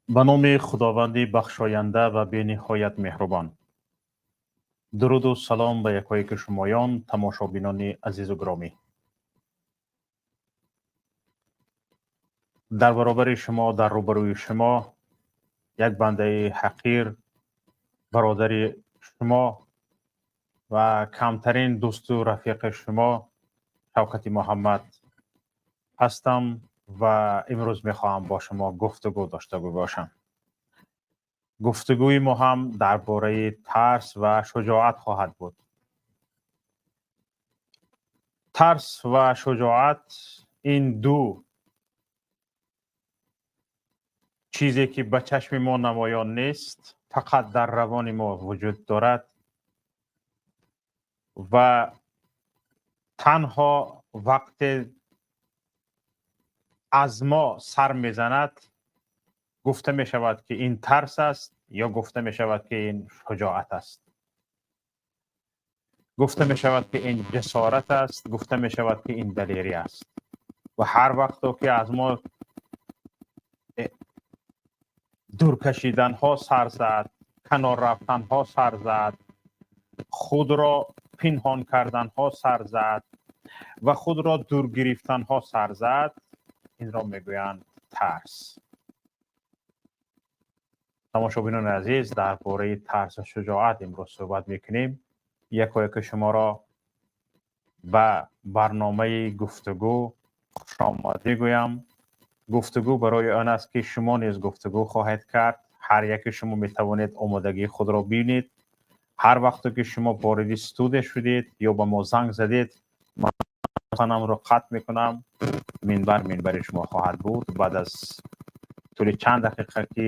Ба номи Худованди бахшоянда ва бениҳоят меҳрубон. Дуруду салом ба якояки шумоён, тамошобинони азизу гиромӣ. Дар баробари шумо, дар рӯбарӯи шумо як бандаи ҳақир, бародари шумо ва камтарин дӯсту рафиқи шумо Шавкати Муҳаммад ҳастам ва имрӯз мехоҳам бо шумо гуфтугӯ дошта бошам. Гуфтугӯи мо ҳам дар бораи тарс ва шуҷоат хоҳад буд. Тарс ва шуҷоат ин ду чизе ки ба чашми мо намоён нест, фақат дар равони мо вуҷуд дорад ва танҳо вақте аз мо сар мезанад, гуфта мешавад, ки ин тарс аст, ё гуфта мешавад, ки ин шуҷоат аст, гуфта мешавад, ки ин ҷасорат аст, гуфта мешавад, ки ин далерӣ аст. Ва ҳар вақто ки аз мо дур кашиданҳо сар зад, канор рафтанҳо сар зад, худро пинҳон карданҳо сар зад ва худро дур гирифтанҳо сар зад, инро мегӯянд тарс. Тамошобинони азиз, дар бораи тарсу шуҷоат имрӯз суҳбат мекунем. Якояки шуморо ба барномаи гуфтугӯ хушомад мегӯям. Гуфтугӯ барои он аст, ки шумо низ гуфтугӯ хоҳед кард. Ҳар яке шумо метавонед омодагии худро бинед. Ҳар вақте ки шумо вориди студия шудед ё ба мо занг задед, ман суханамро қатъ мекунам. Минбар минбари шумо хоҳад буд. Баъд аз тӯли чанд дақиқа ки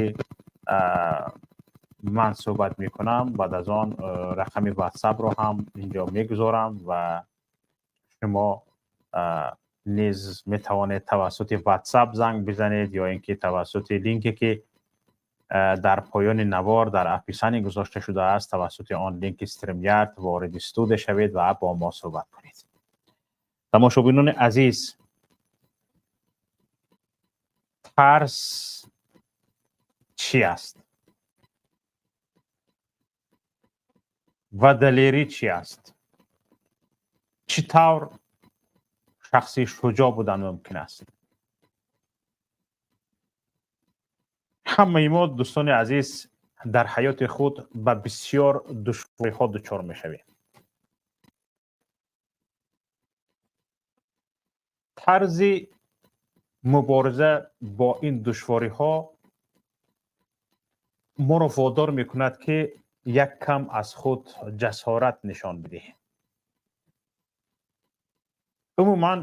ман суҳбат мекунам, баъд аз он рақами ватсапро ҳам инҷо мегузорам ва шумо низ метавонед тавассути ватсап занг бизанед ё ин ки тавассути линке ки дар поёни навор дар описание гузошта шудааст, тавассути он линки StreamYard вориди студия шавед ва бо мо суҳбат кунед. Тамошобинони азиз, тарс чӣ аст ва далерӣ чӣ аст? Чӣ тавр шахси шуҷоъ будан мумкин аст? Ҳамаи мо, дӯстони азиз, дар ҳаёти худ ба бисёр душвориҳо дучор мешавем. Тарзи мубориза бо ин душвориҳо моро водор мекунад, ки як кам аз худ ҷасорат нишон бидиҳем. Умуман,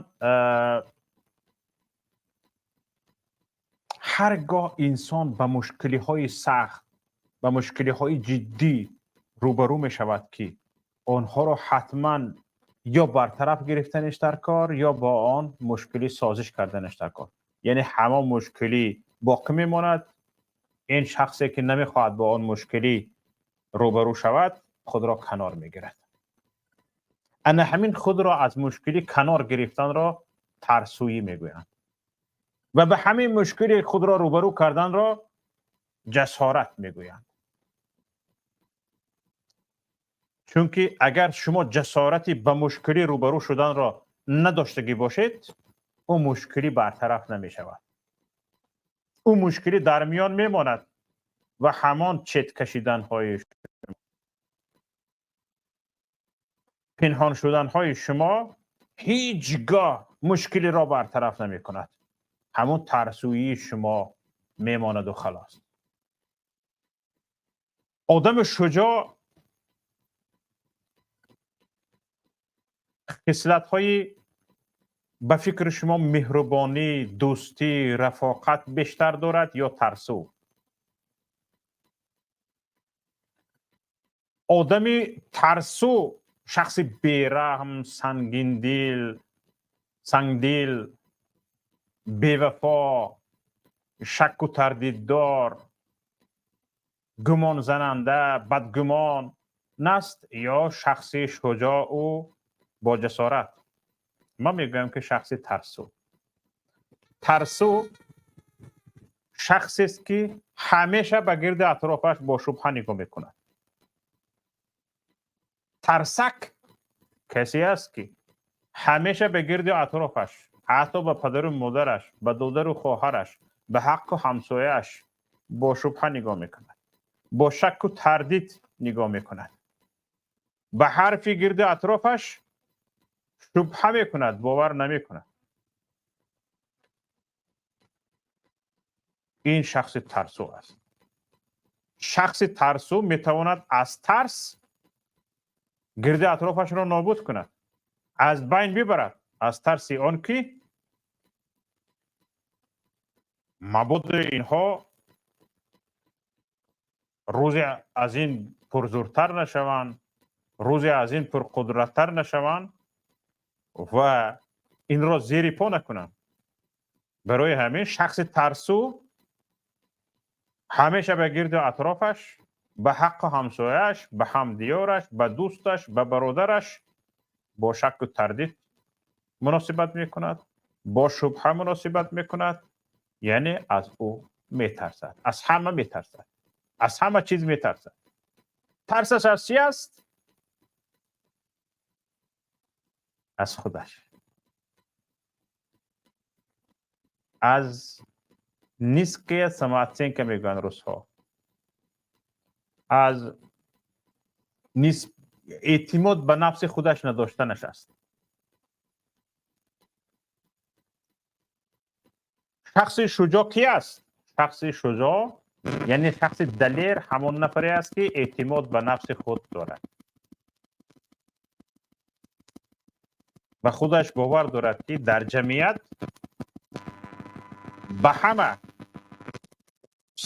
ҳар гоҳ инсон ба мушкилиҳои сахт, ба мушкилиҳои ҷиддӣ рӯбарӯ мешавад, ки онҳоро ҳатман ё бартараф гирифтаниш дар кор, ё бо он мушкилӣ созиш карданиш дар кор, яъне ҳамон мушкилӣ боқӣ мемонад. Ин шахсе ки намехоҳад бо он мушкилӣ рӯбарӯ шавад, худро канор мегирад. Ана ҳамин худро аз мушкилӣ канор гирифтанро тарсӯӣ мегӯянд ва ба ҳамин мушкили худро рӯбарӯ карданро ҷасорат мегӯянд. Чунки агар шумо ҷасорати ба мушкилӣ рӯбарӯ шуданро надоштагӣ бошед, ӯ мушкилӣ бартараф намешавад, ӯ мушкилӣ дар миён мемонад ва ҳамон чет кашиданҳои, пинҳон шуданҳои шумо ҳеҷ гоҳ мушкилиро бартараф намекунад. Ҳамон тарсӯии шумо мемонаду халос. Одами шуҷоъ хислатҳои ба фикри шумо меҳрубонӣ, дӯстӣ, рафоқат бештар дорад ё тарсу? Одами тарсу шахси бераҳм, сангиндил, сангдил, бевафо, шакку тардиддор, гумонзананда, бадгумон наст ё шахси шуҷоъу бо ҷасорат? Ман мегӯям, ки шахси тарсу. Тарсу Шахсест, ки ҳамеша ба гирди атрофаш бо шубҳа нигоҳ мекунад. Тарсак касе аст, ки ҳамеша ба гирди атрофаш, ҳатто ба падару модараш, ба додару хоҳараш, ба ҳаққу ҳамсояаш бо шубҳа нигоҳ мекунад, бо шакку тардид нигоҳ мекунад, ба ҳарфи гирди атрофаш шубҳа мекунад, бовар намекунад. Ин шахси тарсу аст. Шахси тарсу метавонад аз тарс гирди атрофашро нобуд кунад, аз байн бибарад, аз тарси он ки мабодо инҳо рӯзе аз ин пурзӯртар нашаванд, рӯзе аз ин пурқудраттар нашаванд ва инро зери по накунанд. Барои ҳамин шахси тарсу ҳамеша ба гирду атрофаш, ба ҳаққу ҳамсояаш, ба ҳамдиёраш, ба дӯсташ, ба бародараш бо шакку тардид муносибат мекунад, бо шубҳа муносибат мекунад, яъне аз ӯ метарсад, аз ҳама метарсад, аз ҳама чиз метарсад. Тарсаш аз чи аст? Аз худаш, аз низкая самооценка мегӯянд русҳо, аз эътимод ба нафси худаш надоштанаш аст. Шахси шуҷоъ ки аст? Шахси шуҷоъ, яъне шахси далер, ҳамон нафаре аст, ки эътимод ба нафси худ дорад, ба худаш бовар дорад, ки дар ҷамъият ба ҳама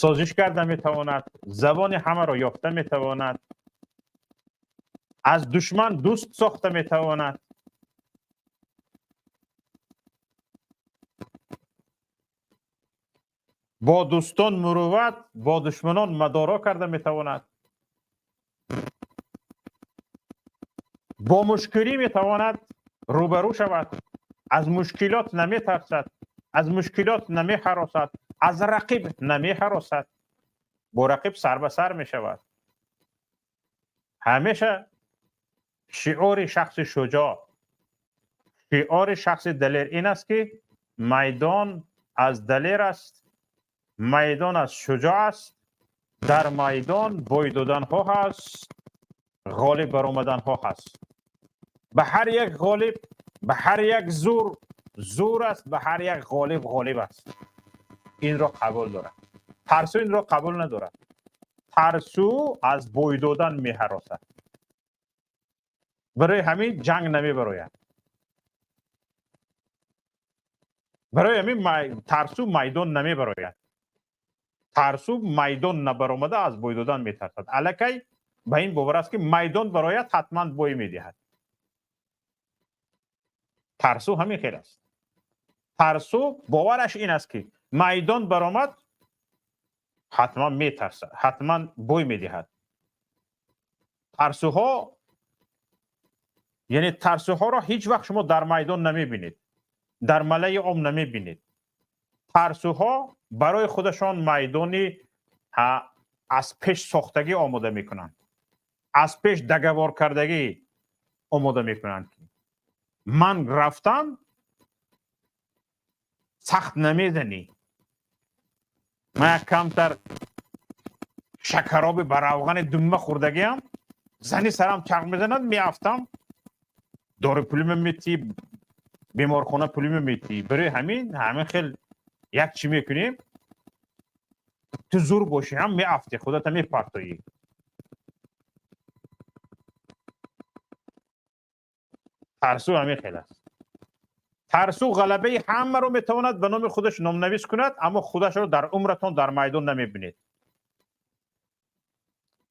созиш карда метавонад, забони ҳамаро ёфта метавонад, аз душман дӯст сохта метавонад. Бо дӯстон мурувват, бо душманон мадоро карда метавонад, бо мушкилӣ метавонад рӯбарӯ шавад, аз мушкилот наметарсад, аз мушкилот намеҳаросад, аз рақиб намеҳаросад, бо рақиб сар ба сар мешавад. Ҳамеша шиори шахси шуҷоъ, шиори шахси далер ин аст, ки майдон аз далер аст, майдон аз шуҷоъ аст, дар майдон бой доданҳо ҳаст, ғолиб баромаданҳо ҳаст. Ба ҳар як ғолиб, ба ҳар як зур зур аст, ба ҳар як ғолиб ғолиб аст. Инро қабул дорад. Тарсу инро қабул надорад. Тарсу аз бой додан меҳаросад, барои ҳамин ҷанг намебарояд. Барои ҳамин тарсу майдон намебарояд. Тарсу майдон набаромада аз бой додан метарсад. Аллакай ба ин бовар аст, ки майдон барояд, ҳатман бой медиҳад. Тарсу ҳамин хел аст. Тарсу бовараш ин аст, ки майдон баромад, ҳатман метарсад, ҳатман бой медиҳад. Тарсуҳо, яъне тарсуҳоро ҳеҷ вақт шумо дар майдон намебинед, дар малаи ом намебинед. Тарсуҳо барои худашон майдони аз пеш сохтагӣ омода мекунанд, аз пеш договор кардагӣ омода мекунанд, ки ман рафтам, сахт намезанӣ, ман як камтар шакароби ба равғани думба хӯрдагиам, зани сарам чарх мезанад, меафтам, дори пулима метӣ, беморхона пулима метӣ. Барои ҳамин хел як чӣ мекунем, ту зур бошӣ ҳам меафтӣ, худата мепартоӣ. Тарсу ҳамин хел аст. Тарсу ғалабаи ҳамаро метавонад ба номи худаш номнавис кунад, аммо худашро дар умратон дар майдон намебинед.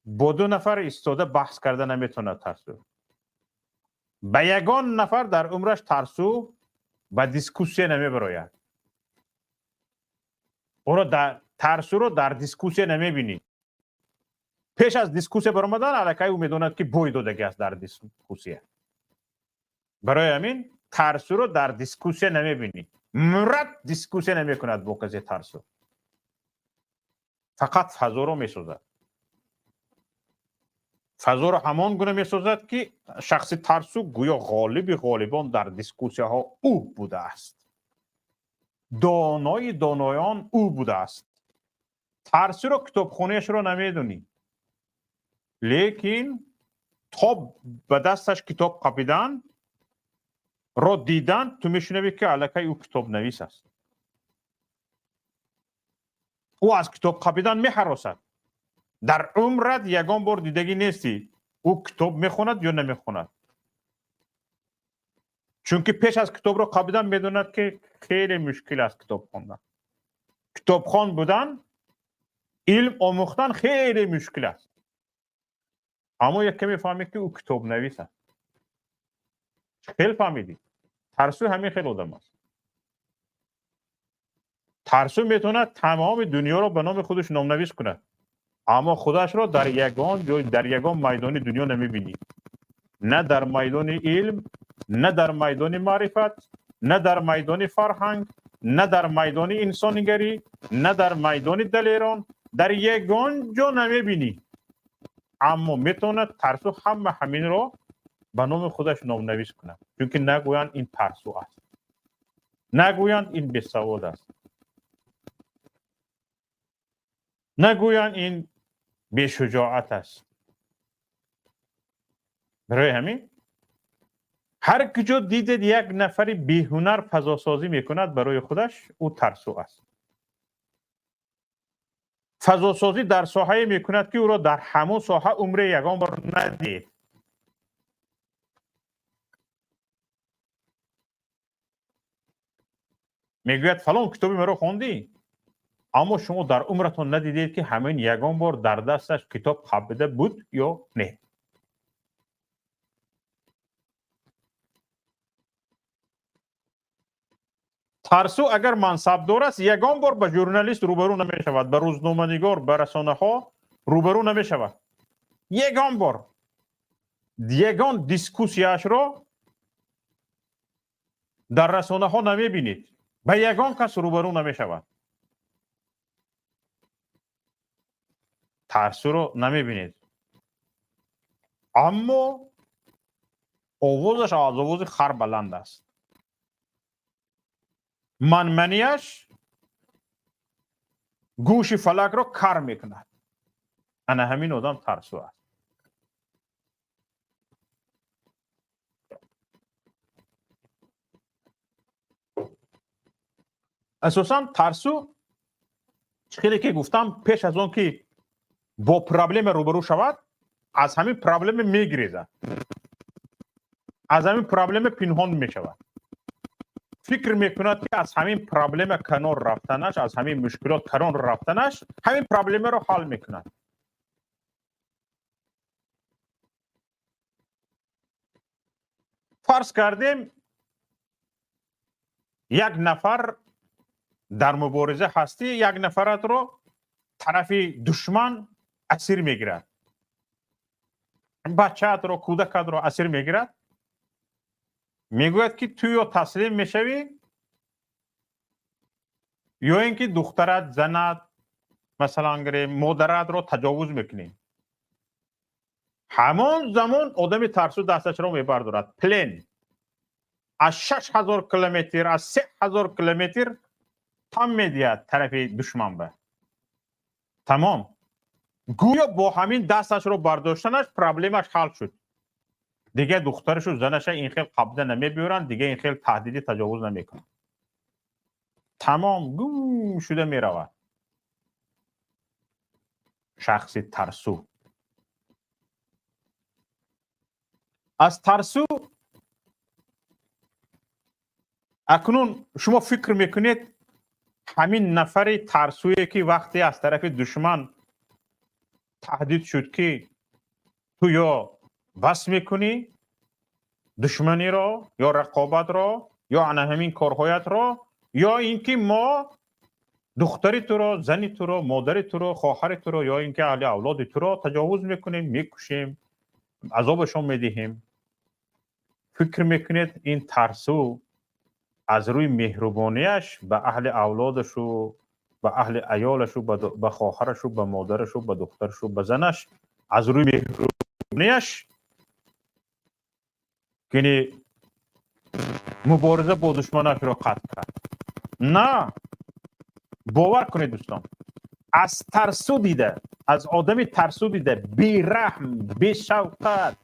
Бо ду нафар истода баҳс карда наметавонад тарсу. Ба ягон нафар дар умраш тарсу ба дискуссия намебарояд. Ӯро тарсуро дар дискуссия намебинӣ. Пеш аз дискуссия баромадан аллакай ӯ медонад, ки бой додагӣ аст дар дискуссия. Барои ҳамин тарсуро дар дискуссия намебинӣ. Мурат дискуссия намекунад бо касе тарсу. Фақат фазоро месозад. Фазоро ҳамон гуна месозад, ки шахси тарсу гӯё ғолиби ғолибон дар дискуссияҳо ӯ будааст, донои доноён ӯ будааст. Тарсуро китобхонаашро намедонӣ, лекин то ба дасташ китоб қапидан ро дидан, ту мешунавӣ, ки аллакай ӯ китобнавис аст. Ӯ аз китоб қапидан меҳаросад. Дар умрат ягон бор дидагӣ нестӣ, ӯ китоб мехонад ё намехонад, чунки пеш аз китобро қапидан медонад, ки хеле мушкил аст китоб хондан. Китобхон будан, илм омӯхтан хеле мушкил аст. Аммо яке мефаҳмед, ки ӯ китобнавис аст. Хел фаҳмидӣ? Тарсу ҳамин хел одам аст. Тарсу метавонад тамоми дунёро ба номи худаш номнавис кунад, аммо худашро дар ягон ҷой, дар ягон майдони дунё намебинӣ: на дар майдони илм, на дар майдони маърифат, на дар майдони фарҳанг, на дар майдони инсонигарӣ, на дар майдони далерон, дар ягон ҷо намебинӣ. Аммо метавонад тарсу ҳама ҳаминро ба номи худаш номнавис кунад, чунки нагӯянд, ин тарсу аст, нагӯянд, ин бесавод аст, нагӯянд, ин бешуҷоат аст. Барои ҳамин ҳар куҷо дидед, як нафари беҳунар фазосозӣ мекунад барои худаш, ӯ тарсу аст. Фазосозӣ дар соҳае мекунад, ки ӯро дар ҳамон соҳа умре ягон бор надид. Мегӯяд: «Фалон китоби маро хондӣ?» Аммо шумо дар умратон надидед, ки ҳамин ягон бор дар дасташ китоб қабида буд ё не. Тарсу агар мансабдор аст, ягон бор ба журналист рӯбарӯ намешавад, ба рӯзноманигор, ба расонаҳо рӯбарӯ намешавад. Ягон бор ягон дискуссияашро дар расонаҳо намебинед, ба ягон кас рӯбарӯ намешавад. Тарсуро намебинед, аммо овозаш аз овози хар баланд аст. Манманияш гӯши фалакро кар мекунад. Ана ҳамин одам тарсу аст. Асосан тарсу, хеле ки гуфтам, пеш аз он ки бо проблема рӯбарӯ шавад, аз ҳамин проблема мегирезад, аз ҳамин проблема пинҳон мешавад. Фикр мекунад, ки аз ҳамин проблема канор рафтанаш, аз ҳамин мушкилот канор рафтанаш ҳамин проблемаро ҳал мекунад. Фарз кардем, як нафар дар мубориза ҳастӣ, як нафаратро тарафи душман асир мегирад, бачаатро, кӯдакатро асир мегирад. Мегӯяд, ки ту ё таслим мешавӣ, ё ин ки духтарат, занат, масалан гирем, модаратро таҷовуз мекунем. Ҳамон замон одами тарсу дасташро мебардорад, плен аз 6000 километр, аз 3000 километр там медиҳад тарафи душман ба. Тамом. Гӯё бо ҳамин дасташро бардоштанаш проблемаш ҳал шуд. Дигар духтарашу занаша ин хел қабза намебиёранд, дигар ин хел таҳдиди таҷовуз намекунанд. Тамом, гум шуда меравад шахси тарсу. Аз тарсу акнун шумо фикр мекунед, ҳамин нафари тарсуе, ки вақте аз тарафи душман таҳдид шуд, ки ту ё бас мекунӣ душманиро ё рақобатро ё ана ҳамин корҳоятро, ё ин ки мо духтари туро, зани туро, модари туро, хоҳари туро ё ин ки аҳли авлоди туро таҷовуз мекунем, мекушем, азобашон медиҳем. Фикр мекунед, ин тарсу аз рӯи меҳрубонияш ба аҳли авлодашу ба аҳли аёлашу, ба хоҳарашу, ба модарашу, ба духтарашу, ба занаш аз рӯи меҳрубонияш ки мубориза бо душманашро қатъ кард. На, бовар кунед, дӯстон, аз тарсу дида, аз одами тарсу дида, бераҳм, бешавқат,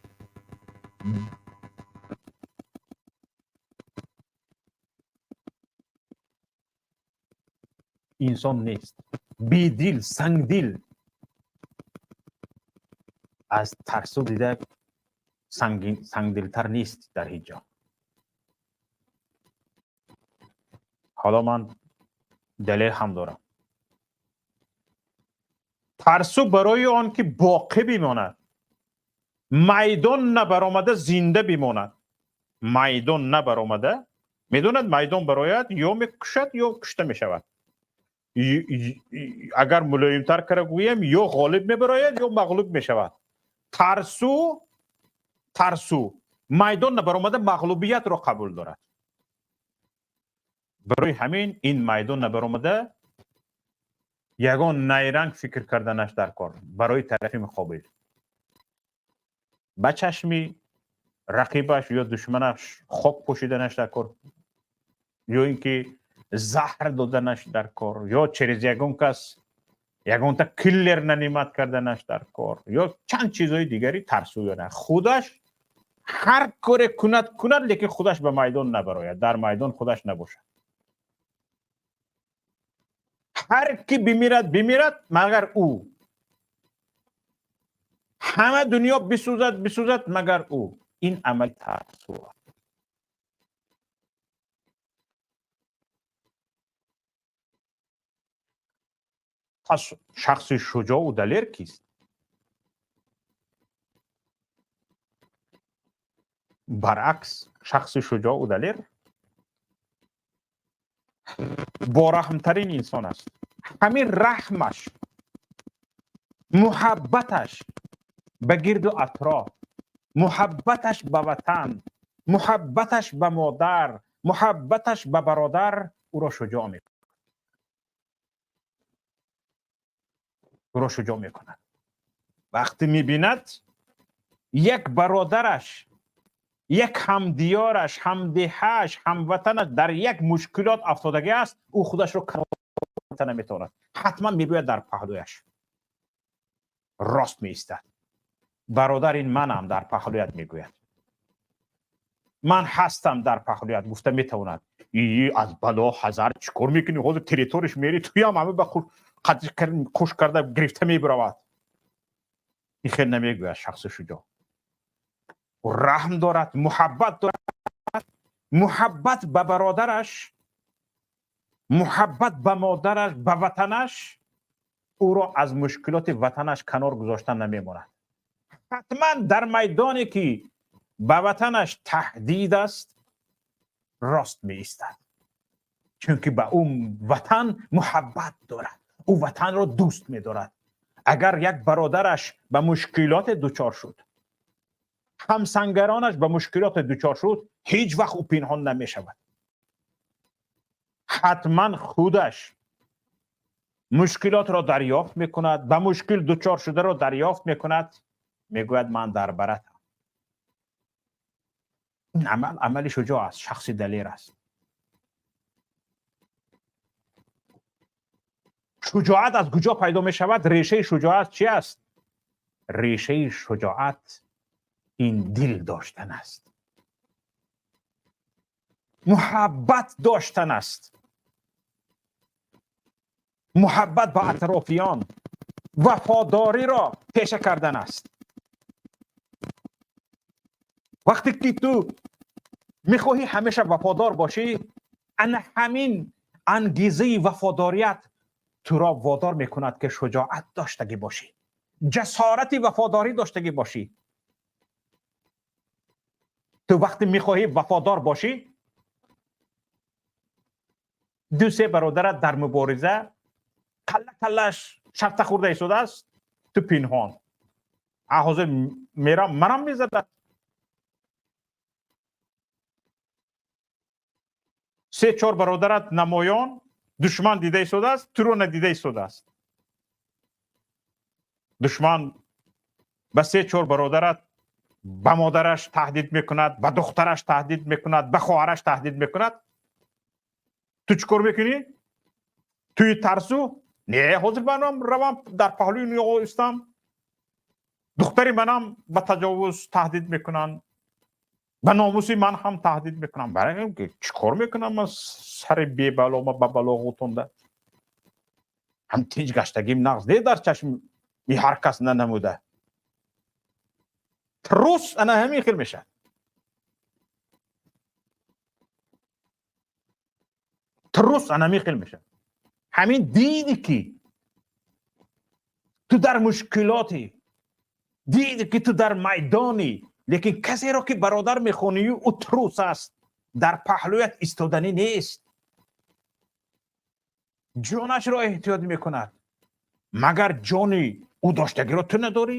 инсон нест. Бедил, сангдил. Аз тарсу дида сангдилтар нест дар ҳеҷ ҷо. Ҳоло ман далел ҳам дорам. Тарсу барои он ки боқӣ бимонад, майдон набаромада зинда бимонад. Майдон набаромада, медонад, майдон барояд, ё мекушад, ё кушта мешавад. Агар мулоимтар кара гӯем, ё ғолиб мебарояд, ё мағлуб мешавад. Тарсу майдон набаромада мағлубиятро қабул дорад. Барои ҳамин ин майдон набаромада ягон найранг фикр карданаш дар кор барои тарафи муқобил, ба чашми рақибаш ё душманаш хок пӯшиданаш дар кор, ё ин ки заҳр доданаш дар кор, ё через ягон кас ягонта киллер нанимать карданаш дар кор, ё чанд чизҳои дигари тарсӯёна. Худаш ҳар коре кунад, кунад, лекин худаш ба майдон набарояд, дар майдон худаш набошад. Ҳар ки бимирад, бимирад, магар ӯ. Ҳама дунё бисӯзад, бисӯзад, магар ӯ. Ин амали тарсу. Пас шахси шуҷоу далер кист? Баръакс, шахси шуҷоу далер бораҳмтарин инсон аст. Ҳамин раҳмаш, муҳаббаташ ба гирду атроф, муҳаббаташ ба ватан, муҳаббаташ ба модар, муҳаббаташ ба бародар ӯро шуҷоъ мекунад, ӯро шуҷоъ мекунад. Вақте мебинад як бародараш, як ҳамдиёраш, ҳамдеҳааш, ҳамватанаш дар як мушкилот афтодагӣ аст, ӯ худашро карда наметавонад, ҳатман мебояд дар паҳлӯяш рост меистад. Бародар, ин манам дар паҳлӯят, мегӯяд. Ман ҳастам дар паҳлӯят, гуфта метавонад. И аз бало ҳазар, чӣ кор мекунӣ? Ҳозир территорияш мери, туям ҳама ба хуш карда гирифта мебаравад. Ин хел намегӯяд шахси шуҷоъ. Раҳм дорад, муҳаббат дорад, муҳаббат ба бародараш, муҳаббат ба модараш, ба ватанаш ӯро аз мушкилоти ватанаш канор гузоштан намемонад. Ҳатман дар майдоне ки ба ватанаш таҳдид аст, рост меистад, чунки ба ӯ ватан муҳаббат дорад, ӯ ватанро дӯст медорад. Агар як бародараш ба мушкилоте дучор шуд, ҳамсангаронаш ба мушкилоте дучор шуд, ҳеҷ вақт ӯ пинҳон намешавад. Ҳатман худаш мушкилотро дарёфт мекунад, ба мушкил дучор шударо дарёфт мекунад, мегӯяд: ман дар баратам. Ин амал амали шуҷоъ аст, шахси далер аст. Шуҷоат аз куҷо пайдо мешавад? Решаи шуҷоат чи аст? Решаи шуҷоат ин дил доштан аст, муҳаббат доштан аст, муҳаббат ба атрофиён, вафодориро пеша кардан аст. Вақте ки ту мехоҳӣ ҳамеша вафодор бошӣ, ана ҳамин ангезаи вафодорият туро водор мекунад, ки шуҷоат доштагӣ бошӣ, ҷасорати вафодорӣ доштагӣ бошӣ. Ту вақте мехоҳӣ вафодор бошӣ, ду се бародарат дар мубориза калла каллаш шарта хӯрда истодааст, ту пинҳон. А ҳозир мерам, манам мезадад. Се чор бародарат намоён. Душман дида истодааст, туро надида истодааст. Душман ба се чор бародарат, ба модараш таҳдид мекунад, ба духтараш таҳдид мекунад, ба хоҳараш таҳдид мекунад. Ту чӣ кор мекунӣ? Туи тарсу? Не, ҳозир манам равам дар паҳлӯи ӯ истам. Духтари манам ба таҷовуз таҳдид мекунанд, ба номуси ман ҳам таҳдид мекунанд. Барои чӣ кор мекунам ман сари бебало ма ба бало ғутонда? Ҳам тинҷ гаштагим нағз не дар чашми ҳар кас нанамуда. Трус ана ҳамин хел мешавад. Трус ана ҳамин хел мешавад. Ҳамин диди ки ту дар мушкилотӣ, диди ки ту дар майдонӣ, лекин касеро ки бародар мехонӣ, ӯ трус аст, дар паҳлӯят истоданӣ нест, ҷонашро эҳтиёт мекунад. Магар ҷони ӯ доштагиро ту надорӣ?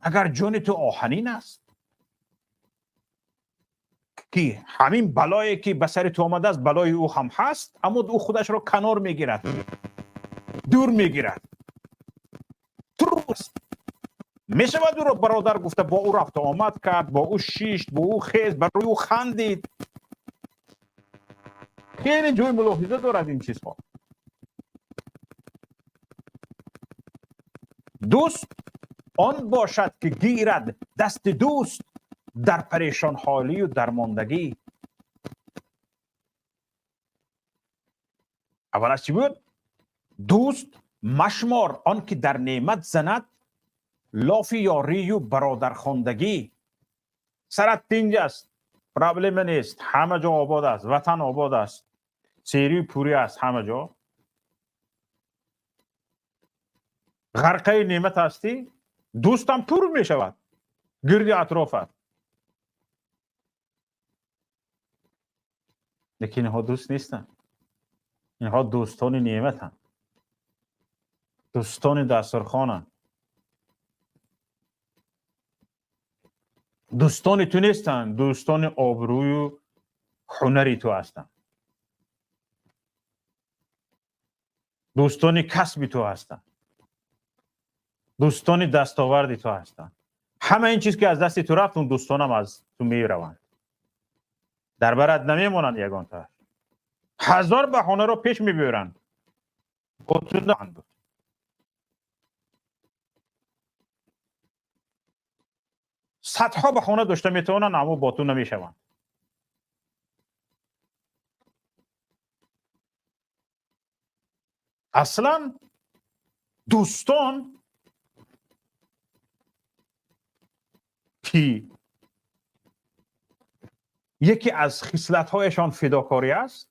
Агар ҷони ту оҳанин аст, ки ҳамин балое ки ба сари ту омадааст, балои ӯ ҳам ҳаст, аммо ӯ худашро канор мегирад, дур мегирад. Трус мешавад ӯро бародар гуфта, бо ӯ рафту омад кард, бо ӯ шишт, бо ӯ хез, барои ӯ хандид. Хеле ҷои мулоҳиза дорад ин чизҳо. Дӯст он бошад ки гирад дасти дӯст дар парешонҳолию дармондагӣ. Аввалаш чӣ буд? Дӯст машмор он ки дар неъмат занад лофи ёрию бародархондагӣ. Сарат тинҷ аст, проблема нест, ҳама ҷо обод аст, ватан обод аст, серию пурӣ аст ҳама ҷо. Ғарқаи неъмат ҳастӣ, дӯстам пур мешавад гирди атрофат. Лекин инҳо дӯст нестанд. Инҳо дӯстони неъматанд, дӯстони дастурхонанд. Дӯстони ту нестанд, дӯстони обрӯю ҳунари ту ҳастанд, дӯстони касби ту ҳастанд, дӯстони дастоварди ту ҳастанд. Ҳама ин чиз ки аз дасти ту рафт, он дӯстонам аз ту мераванд, дар барат намемонанд ягонта. Ҳазор баҳонаро пеш мебиёранд, бо ту нахоҳанд буд. Садҳо баҳона дошта метавонанд, аммо бо ту намешаванд. Аслан дӯстон ки яке аз хислатҳояшон фидокорӣ аст,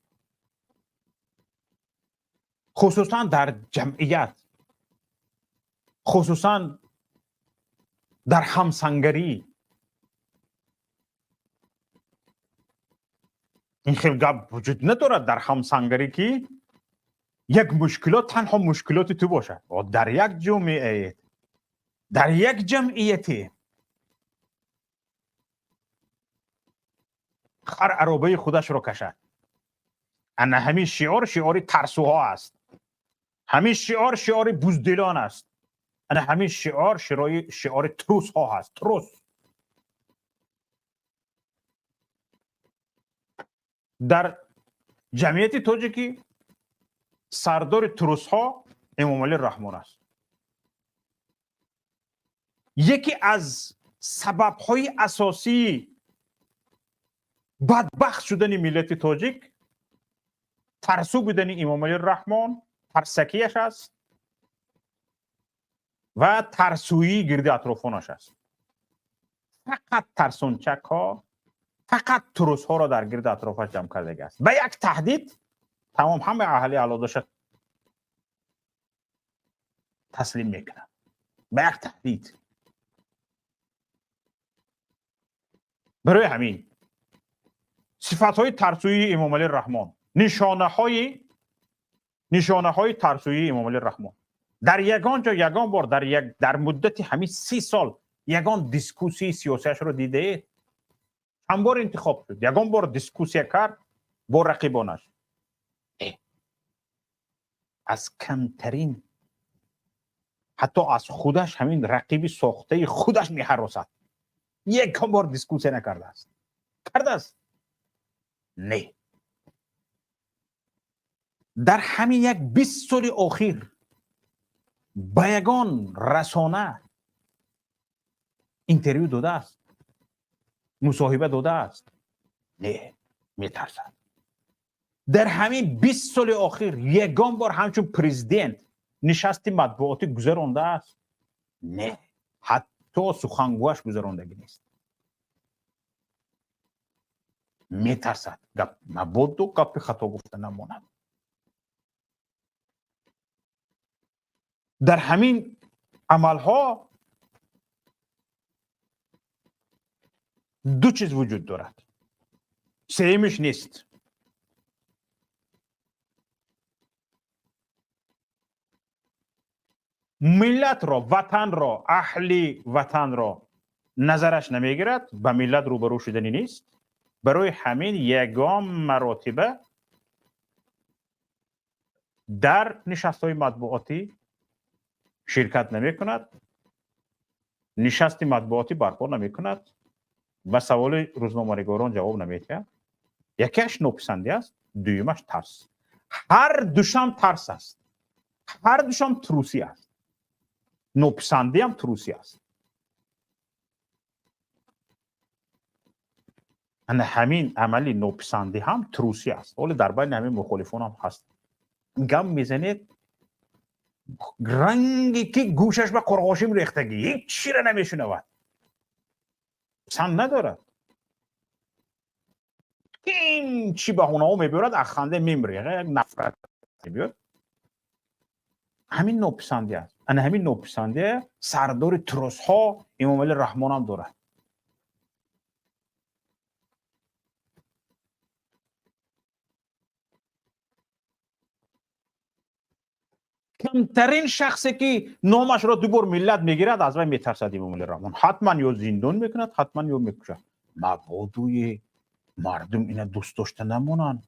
хусусан дар ҷамъият, хусусан дар ҳамсангарӣ. Ин хел гап вуҷуд надорад дар ҳамсангарӣ ки як мушкилот танҳо мушкилоти ту бошад. Дар як ҷомеае, дар як ҷамъияте хар аробаи худашро кашад. Ана ҳамин шиор шиори тарсуҳо аст, ҳамин шиор шиори буздилон аст, ана ҳамин шиор шиори трусҳо ҳаст. Трус дар ҷамъияти тоҷикӣ сардори трусҳо Эмомалӣ Раҳмон аст. Яке аз сабабҳои асосии бадбахт шудани миллати тоҷик тарсу будани Эмомалӣ Раҳмон, тарсакияш аст ва тарсӯии гирди атрофонаш аст. Фақат тарсончакҳо, фақат трусҳоро дар гирди атрофаш ҷамъ кардагӣ аст. Ба як таҳдид тамом ҳамаи аҳли алодаша таслим мекунад. Ба як таҳдид. Барои ҳамин сифатҳои тарсӯии Эмомалӣ Раҳмон, нишонаҳои тарсӯии Эмомалӣ Раҳмон дар ягон ҷо ягон бор дар муддати ҳамин 30 сол ягон дискуссияи сиёсиашро дидаед? Чанд бор интихоб шуд? Ягон бор дискуссия кард бо рақибонаш? Аз камтарин, ҳатто аз худаш, ҳамин рақиби сохтаи худаш меҳаросад. Ягон бор дискуссия накардааст. Кардааст? Не. Дар ҳамин як 20 соли охир ба ягон расона интервю додааст, мусоҳиба додааст? Не, метарсад. Дар ҳамин 20 соли охир ягон бор ҳамчун президент нишасти матбуотӣ гузарондааст? Не, ҳатто сухангӯяш гузарондагӣ нест. Метарсад, гап мабодо гапи хато гуфта намонад. Дар ҳамин амалҳо ду чиз вуҷуд дорад, сеюмиш нест. Миллатро, ватанро, аҳли ватанро назараш намегирад, ба миллат рӯбарӯ шуданӣ нест. Барои ҳамин ягон маротиба дар нишастҳои матбуотӣ ширкат намекунад, нишасти матбуотӣ барпо намекунад, ба саволи рӯзноманигорон ҷавоб намедиҳад. Якеаш нописандӣ аст, дуюмаш тарс. Ҳар душам тарс аст, ҳар душам трусӣ аст. Нописандиам трусӣ аст. Ана ҳамин амали нописандӣ ҳам трусӣ аст. Ҳоло дар байни ҳамин мухолифон ҳам ҳаст. Гап мезанед, ранге ки гӯшаш ба қурғошим рехтагӣ, ҳеҷ чиро намешунавад, писанд надорад. Ким чӣ баҳонаҳо мебиёрад, аз ханде мемирӣ, як нафрат мебиёд. Ҳамин нописандӣ аст. Ана ҳамин нописандӣ сардори трусҳо Эмомалӣ Раҳмон ҳам дорад. Камтарин шахсе ки номашро ду бор миллат мегирад, аз вай метарсад Эмомалӣ Раҳмон. Ҳатман ё зиндон мекунад, ҳатман ё мекушад. Мабодуи мардум ина дӯст дошта намонанд,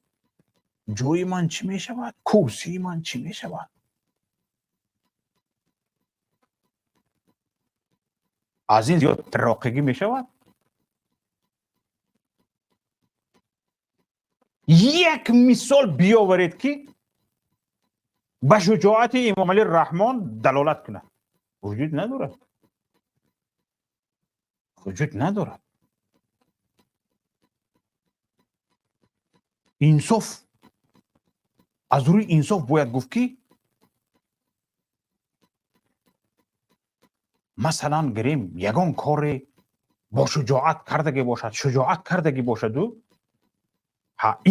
ҷои ман чӣ мешавад, курсии ман чӣ мешавад? Аз ин зиёд тироқигӣ мешавад? Як мисол биёваред, ки ба шуҷоати Эмомалӣ Раҳмон далолат кунад. Вуҷуд надорад, вуҷуд надорад. Инсоф, аз рӯи инсоф бояд гуфт, ки масалан гирем, ягон коре бо шуҷоат кардагӣ бошад, шуҷоат кардагӣ бошаду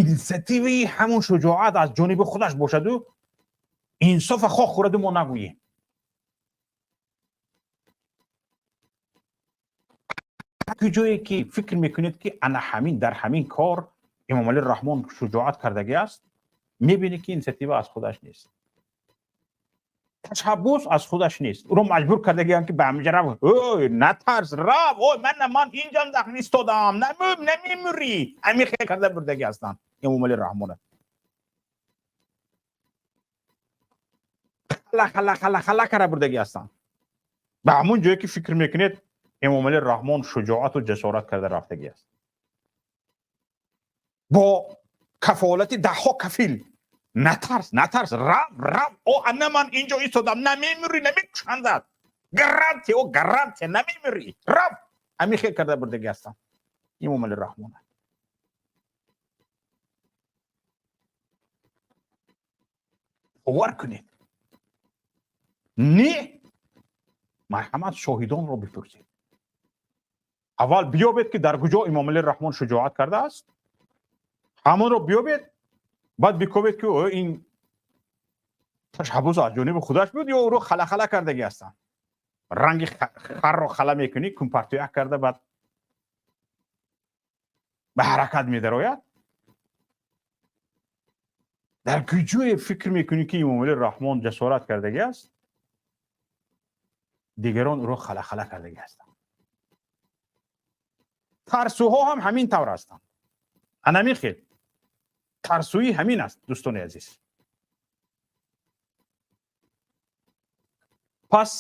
инициативаи ҳамон шуҷоат аз ҷониби худаш бошаду инсофа хоҳ хӯраду мо нагӯем. Куҷое ки фикр мекунед, ки ана ҳамин дар ҳамин кор Эмомалӣ Раҳмон шуҷоат кардагӣ аст, мебинед, ки инициатива аз худаш нест, ташаббус аз худаш нест. Ӯро маҷбур кардагиам, ки ба ҳаминҷа рав, ой, натарс, рав, ой, ман инҷам дахн истодам, намемурӣ. Ҳамин хел карда бурдагӣ ҳастанд Эмомалӣ Раҳмона. Хала хала хала хала кара бурдагӣ ҳастанд ба ҳамон ҷое, ки фикр мекунед Эмомалӣ Раҳмон шуҷоату ҷасорат карда рафтагӣ аст, бо кафолати даҳҳо кафил. Натарс, натарс, рав, рав, о, ана ман инҷо истодам, намемурӣ, намекушандад, гарантия, о, гарантия, намемурӣ, рав. Ҳамин хел карда бурдагӣ ҳастанд Эмомалӣ Раҳмона. Бовар кунед, не, марҳамат, шоҳидонро бипурсед. Аввал биёбед, ки дар куҷо Эмомалӣ Раҳмон шуҷоат кардааст, ҳамонро биёбед, баъд бикобед, ки ин ташаббус аз ҷониби худаш буд ё ӯро халахала кардагӣ ҳастанд. Ранги харро хала мекунӣ, кунпартояк карда, баъд ба ҳаракат медарояд. Дар куҷое фикр мекунӣ, ки Эмомалӣ Раҳмон ҷасорат кардагӣ аст, дигарон ӯро халахала кардагӣ ҳастанд. Тарсуҳо ҳам ҳамин тавр ҳастанд. Анамин хел тарсуӣ ҳамин аст, дӯстони азиз. Пас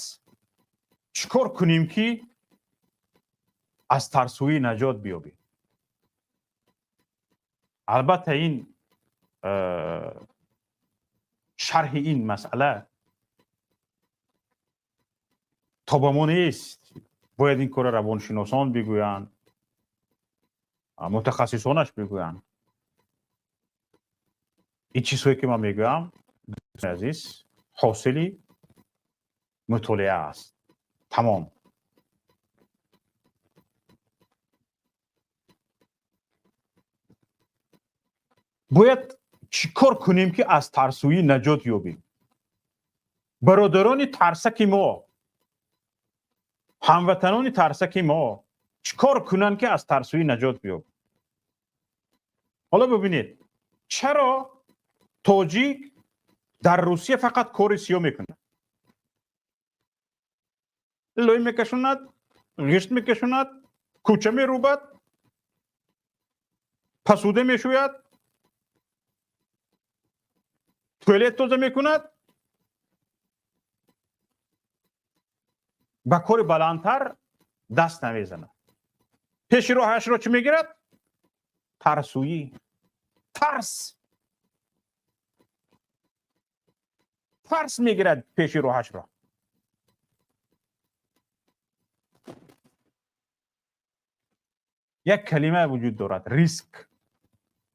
чӣ кор кунем, ки аз тарсуӣ наҷот биёбем? Албатта, ин шарҳи ин масъала то ба мо нест. Бояд ин корро равоншиносон бигӯянд, мутахассисонаш бигӯянд. Ин чизҳое, ки ман мегӯям, дӯстони азиз, ҳосили мутолиа аст, тамом. Бояд чӣ кор кунем, ки аз тарсуӣ наҷот ёбем? Бародарони тарсаки мо, ҳамватанони тарсаки мо чӣ кор кунанд, ки аз тарсуӣ наҷот биёб? Ҳоло бибинед, чаро тоҷик дар Русия фақат кори сиёҳ мекунад: лой мекашонад, ғишт мекашонад, кӯча мерӯбад, посуда мешӯяд, туалет тоза мекунад, ба кори баландтар даст намезанад? Пеши роҳашро чӣ мегирад? Тарсуӣ. Тарс, тарс мегирад пеши роҳашро. Як калима вуҷуд дорад: риск.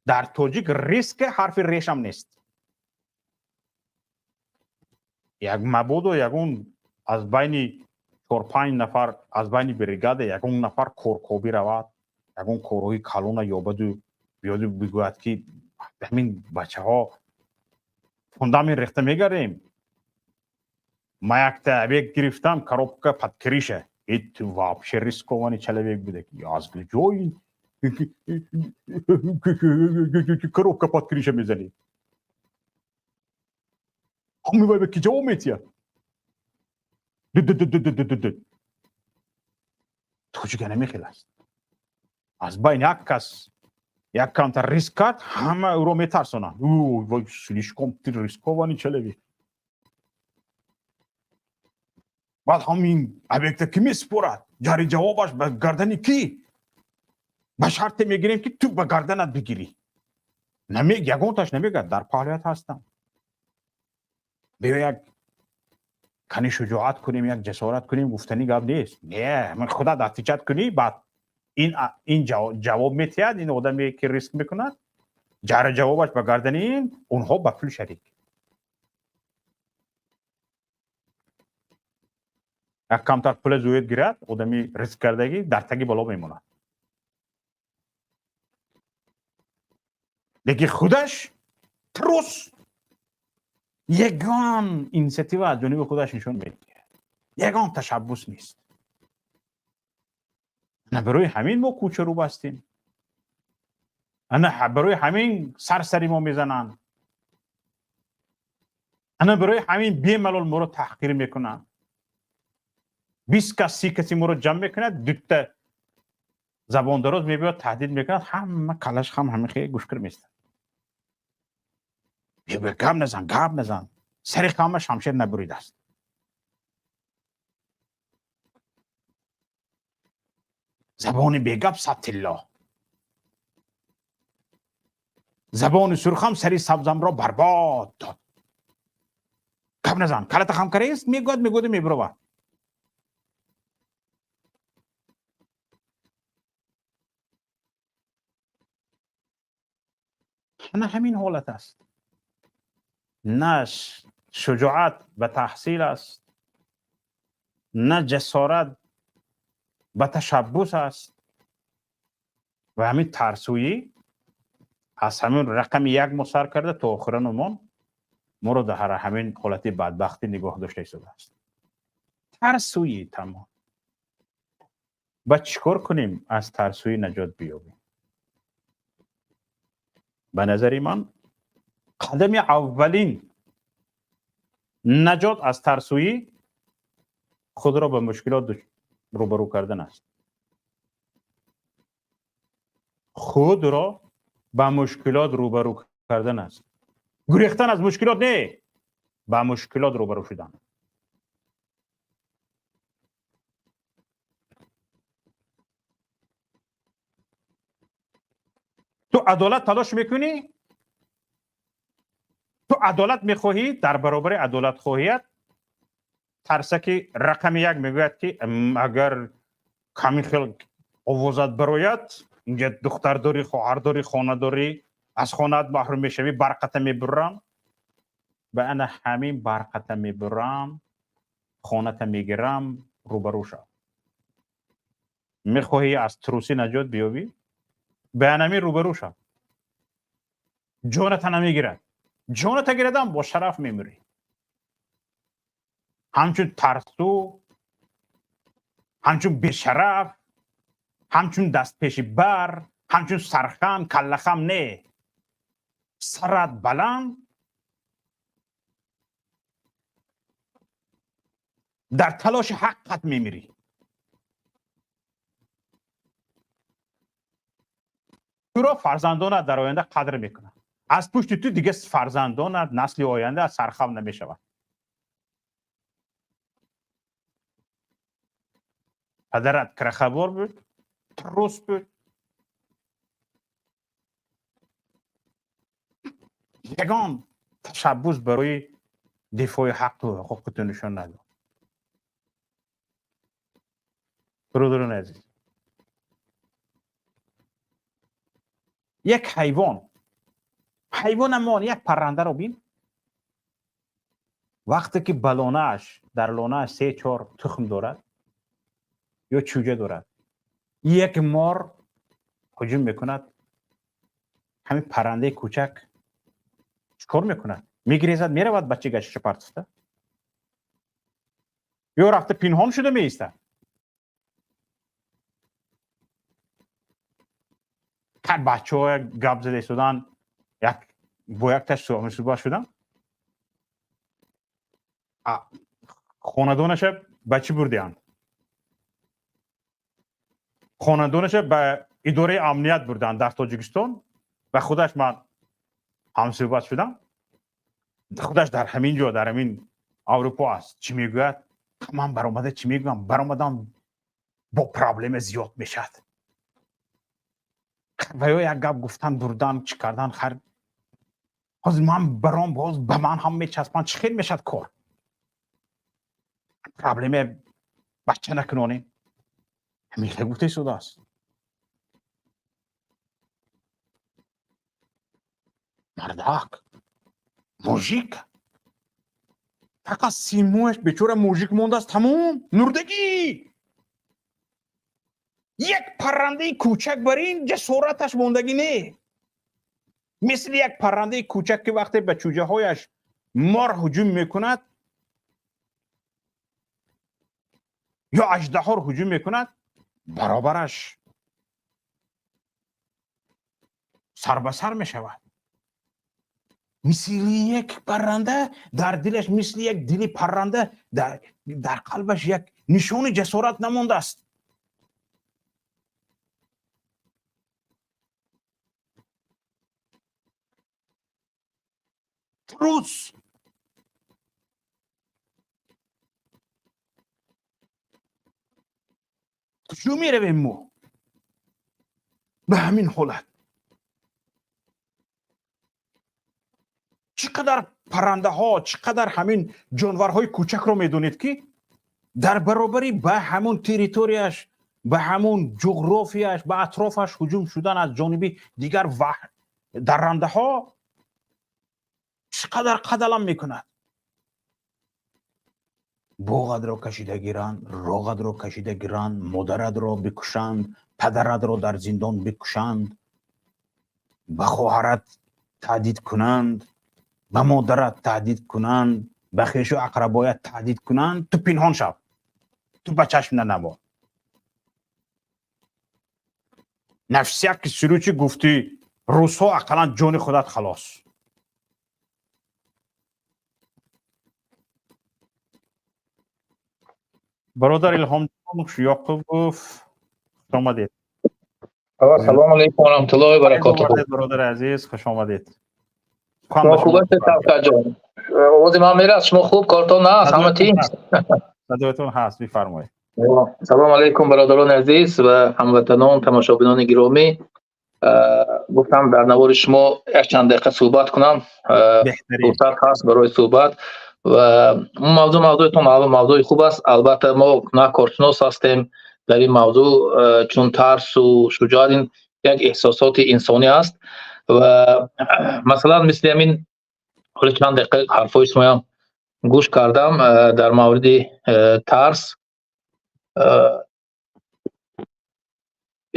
Дар тоҷик риск ҳарфи решам нест. Як мабодо ягон аз байни чор-панҷ нафар, аз байни бригада ягон нафар коркобӣ равад, ягон корҳои калона ёбаду биёду бигӯяд, ки ҳамин бачаҳо, фундамент рехта мегардем, ма якта объект гирифтам, коробка под крыша. Это вообще рискованный человек буде. Аз куҷои коробка под крыша мезанӣ? Ҳамин ки ҷавоб метиҳад. Тоҷика намехел аст. Аз байн як кас як камтар риск кард, ҳама ӯро метарсонанд: слишком ты рискованный человек. Баъд ҳамин объекта кӣ месупорад? Ҷари ҷавобаш ба гардани кӣ? Ба шарте мегирем, ки ту ба гарданат бигирӣ. Ягонташ намегӯяд: дар паҳлӯят ҳастам, биё, як кани шуҷоат кунем, як ҷасорат кунем. Гуфтани гап нест. Не, ман худат отвечать кунӣ. Баъд ин ҷавоб метиҳад. Ин одаме, ки риск мекунад, ҷара ҷавобаш ба гардани ин, онҳо ба пул шарик. Як камтар пула зуед гирад, одами риск кардагӣ дар таги бало мемонад, лекин худаш трус, ягон инициатива аз ҷониби худаш нишон медиҳад, ягон ташаббус нест. Ана барои ҳамин мо кӯчарӯ бастем, ана барои ҳамин сарсари мо мезананд, ана барои ҳамин бемалол моро таҳқир мекунанд. 20 кас, 30 каси моро ҷамъ мекунад, дута забондароз мебиёд, таҳдид мекунад, ҳама калаш хам, ҳама хе гӯшкир местад. Гап назан, гап назан, сари ҳама шамшер набуридааст. Забони бегап 100 тилло, забони сурхам сари сабзамро барбод дод. Гап назан, калата хам карест, мегӯяд, мегӯяду мебуровад. Ана ҳамин ҳолат аст. На шуҷоат ба таҳсил аст, на ҷасорат ба ташаббус аст. Ва ҳамин тарсӯӣ аз ҳамин рақами як мо сар карда то охиранумон моро дар ҳамин ҳолати бадбахтӣ нигоҳ дошта истодааст. Тарсӯӣ, тамом. Ба чӣ кор кунем, аз тарсӯӣ наҷот биёбем? Ба назари ман, қадами аввалин наҷот аз тарсӯӣ худро ба мушкилот рӯбарӯ кардан аст. Худро ба мушкилот рӯбарӯ кардан аст. Гурехтан аз мушкилот не, ба мушкилот рӯбарӯ шудан. Ту адолат талош мекунӣ, ту адолат мехоҳӣ, дар баробари адолатхоҳият тарсаки рақами як мегӯяд, ки агар ками хел овозат барояд, инҷа духтар дорӣ, хоҳар дорӣ, хона дорӣ, аз хонаат маҳрум мешавӣ, барқата мебурам. Ба ана ҳамин барқата мебурам, хоната мегирам, рӯбарӯ шав. Мехоҳӣ аз трусӣ наҷот биёбӣ, ба анамин рӯбарӯ шав. Ҷоната намегирад, ҷоната гирадам, бо шараф мемирӣ. Ҳамчун тарсу, ҳамчун бешараф, ҳамчун дастпеши бар, ҳамчун сархам, каллахам не, сарат баланд, дар талоши ҳаққат мемирӣ. Туро фарзандонат дар оянда қадр мекунанд. Аз пушти ту дига фарзандонат, насли оянда сархам намешавад. Падарат крахабор буд, трус буд, ягон ташаббус барои дифои ҳаққу ҳуқуқи ту нишон надод. Бародарони азиз, як ҳайвон, ҳайвонамон як паррандаро бин, вақте ки ба лонааш, дар лонааш 3-4 тухм дорад ё чӯҷа дорад, як мор ҳуҷум мекунад, ҳамин паррандаи кӯчак чӣ кор мекунад? Мегирезад, меравад бачагашаша партофта, ё рафта пинҳон шуда меистад. Ҳар бачаҳо гап зада истодан, як бо якташ суҳбат шудам, хонадонаша ба чӣ бурдианд? Хонадонаша ба идораи амният бурданд дар Тоҷикистон. Ва худаш ман ҳамсӯҳбат шудам, худаш дар ҳамин ҷо, дар ҳамин Аврупо аст. Чӣ мегӯяд? Ман баромада чӣ мегӯям? Баромадам, бо проблема зиёд мешавад. Ва ё як гап гуфтан, бурдан, чӣ кардан, хар ҳозир ман баром, боз ба ман ҳам мечаспанд, чӣ хел мешавад кор? Проблема бача накунонем. Ҳамин хел гуфта истодааст. Мардак, мужик, фақат симояш бечора мужик мондааст, тамом, мурдагӣ. Як паррандаи кӯчак бар ин ҷасораташ мондагӣ не. Мисли як паррандаи кӯчак, ки вақте ба чӯҷаҳояш мор ҳуҷум мекунад ё аждаҳор ҳуҷум мекунад, баробараш сар ба сар мешавад. Мисли як парранда дар дилаш, мисли як дили парранда дар қалбаш як нишони ҷасорат намондааст. Трус. Куҷо меравем мо ба ҳамин ҳолат? Чӣ қадар паррандаҳо, чӣ қадар ҳамин ҷонварҳои кӯчакро медонед, ки дар баробари ба ҳамон территорияш, ба ҳамон ҷуғрофияш, ба атрофаш ҳуҷум шудан аз ҷониби дигар даррандаҳо чӣ қадар қадалам мекунад. Боғадро кашида гиранд, роғадро кашида гиранд, модарадро бикушанд, падарадро дар зиндон бикушанд, ба хоҳарат таҳдид кунанд, ба модарат таҳдид кунанд, ба хешу ақрабоят таҳдид кунанд, ту пинҳон шав, ту ба чашм нанамо. На всякий случай гуфти русҳо, ақаллан ҷони худат халос. Бародар Илҳомҷон Ёқубов, хуш омадед. Ассалому алайкум ва раҳматуллоҳи ва баракотуҳ. Бародари азиз, хуш омадед. Шумо хуб ҳастед, Шавкатҷон? Овози ман мерасад? Шумо хуб, кортон наст, ҳама тинч? Садоятон ҳаст, бифармоед. Салом алайкум, бародарони азиз ва ҳамватанон, тамошобинони гиромӣ. Гуфтам, дар навори шумо як чанд дақиқа суҳбат кунам. Фурсат ҳаст барои суҳбат ва мавзӯъ, мавзӯътон мавзӯи хуб аст. Албатта, мо на коршинос ҳастем дар ин мавзӯъ, чун тарсу шуҷоат ин як эҳсосоти инсонӣ аст. Ва масалан, мисли ҳамин ҳоли чанд дақиқа ҳарфҳои шумоям гӯш кардам дар мавриди тарс.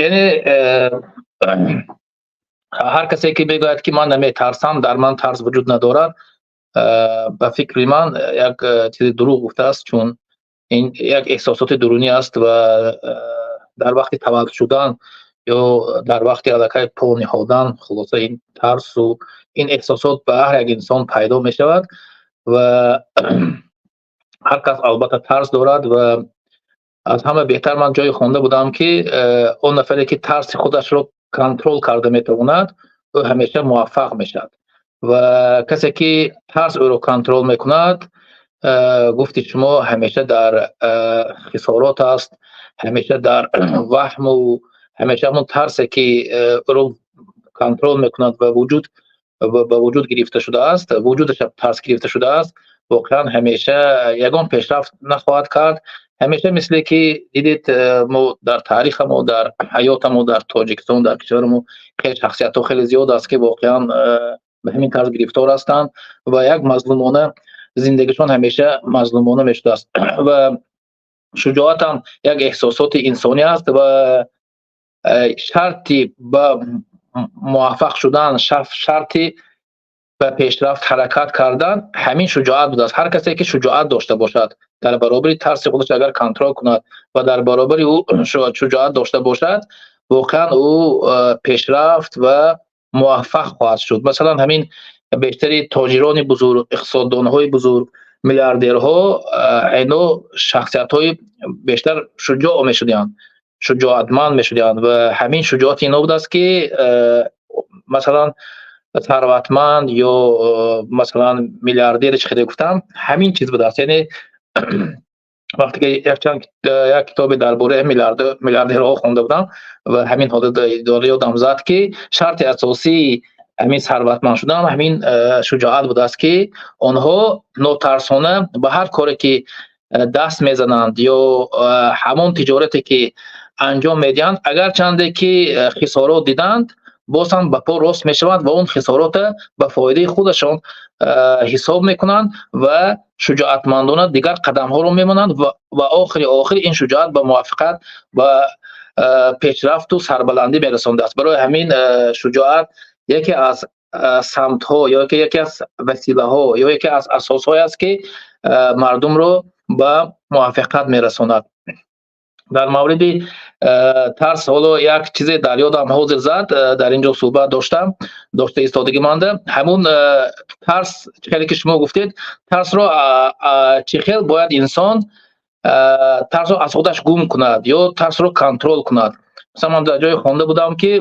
Яъне ҳар касе ки мегӯяд, ки ман наметарсам, дар ман тарс вуҷуд надорад, ба фикри ман, як чизи дурӯғ гуфтааст, чун ин як эҳсосоти дурунӣ аст ва дар вақти таваллуд шудан ё дар вақти аллакай по ниҳодан, хулоса, ин тарсу ин эҳсосот ба ҳар як инсон пайдо мешавад ва ҳар кас албатта тарс дорад. Ва аз ҳама беҳтар, ман ҷое хонда будам, ки он нафаре ки тарси худашро контрол карда метавонад, ӯ ҳамеша муваффақ мешавад ва касе ки тарс ӯро контрол мекунад, гуфти шумо, ҳамеша дар хисорот аст, ҳамеша дар ваҳму ҳамеша ҳамон тарсе ки ӯро контрол мекунад ва вуҷуд ба вуҷуд гирифта шудааст, вуҷудаш тарс гирифта шудааст, воқеан ҳамеша ягон пешрафт нахоҳад кард. Ҳамеша мисле ки дидед, мо дар таърихамо, дар ҳаётамо, дар Тоҷикистон, дар кишварамо хеле шахсиятҳо хеле зиёд аст, ки воқеан ба ҳамин тарз гирифтор ҳастанд ва як мазлумона зиндагишон ҳамеша мазлумона мешудааст. Ва шуҷоатам як эҳсосоти инсонӣ аст ва шарти ба муваффақ шудан, шарти ба пешрафт ҳаракат кардан ҳамин шуҷоат будааст. Ҳар касе ки шуҷоат дошта бошад, дар баробари тарси худаш агар контрол кунад ва дар баробари ӯ шуҷоат дошта бошад, воқеан ӯ пешрафт ва муваффақ хоҳад шуд. Масалан, ҳамин бештари тоҷирони бузург, иқтисоддонҳои бузург, миллиардерҳо, ино шахсиятҳои бештар шуҷоъ мешуданд, шуҷоатманд мешуданд ва ҳамин шуҷоати ино будааст, ки масалан, сарватманд ё масалан, миллиардер, чӣ хеле гуфтам, ҳамин чиз будааст. Яъне вақте ки якчанд як китобе дар бораи миллиардерҳо хонда будам ва ҳамин ҳолат ёдам зад, ки шарти асосии ҳамин сарватманд шудан ҳамин шуҷоат будааст, ки онҳо нотарсона ба ҳар коре ки даст мезананд ё ҳамон тиҷорате ки анҷом медиҳанд, агарчанде ки хисорот диданд, боз ҳам ба по рост мешаванд ва он хисоротро ба фоидаи худашон ҳисоб мекунанд ва шуҷоатмандона дигар қадамҳоро мемонанд ва охири охир ин шуҷоат ба муваффақият ва пешрафту сарбаландӣ мерасондааст. Барои ҳамин шуҷоат яке аз самтҳо ё яке аз василаҳо ё яке аз асосҳое аст, ки мардумро ба муваффақият мерасонад. Дар мавриди тарс ҳоло як чизе дар ёдам ҳозир зад, дар ин ҷо суҳбат доштам, дошта истодагӣ монда. Ҳамун тарс, хеле ки шумо гуфтед, тарсро чӣ хел бояд инсон тарсро аз худаш гум кунад ё тарсро контрол кунад? Масалан, ман дар ҷое хонда будам, ки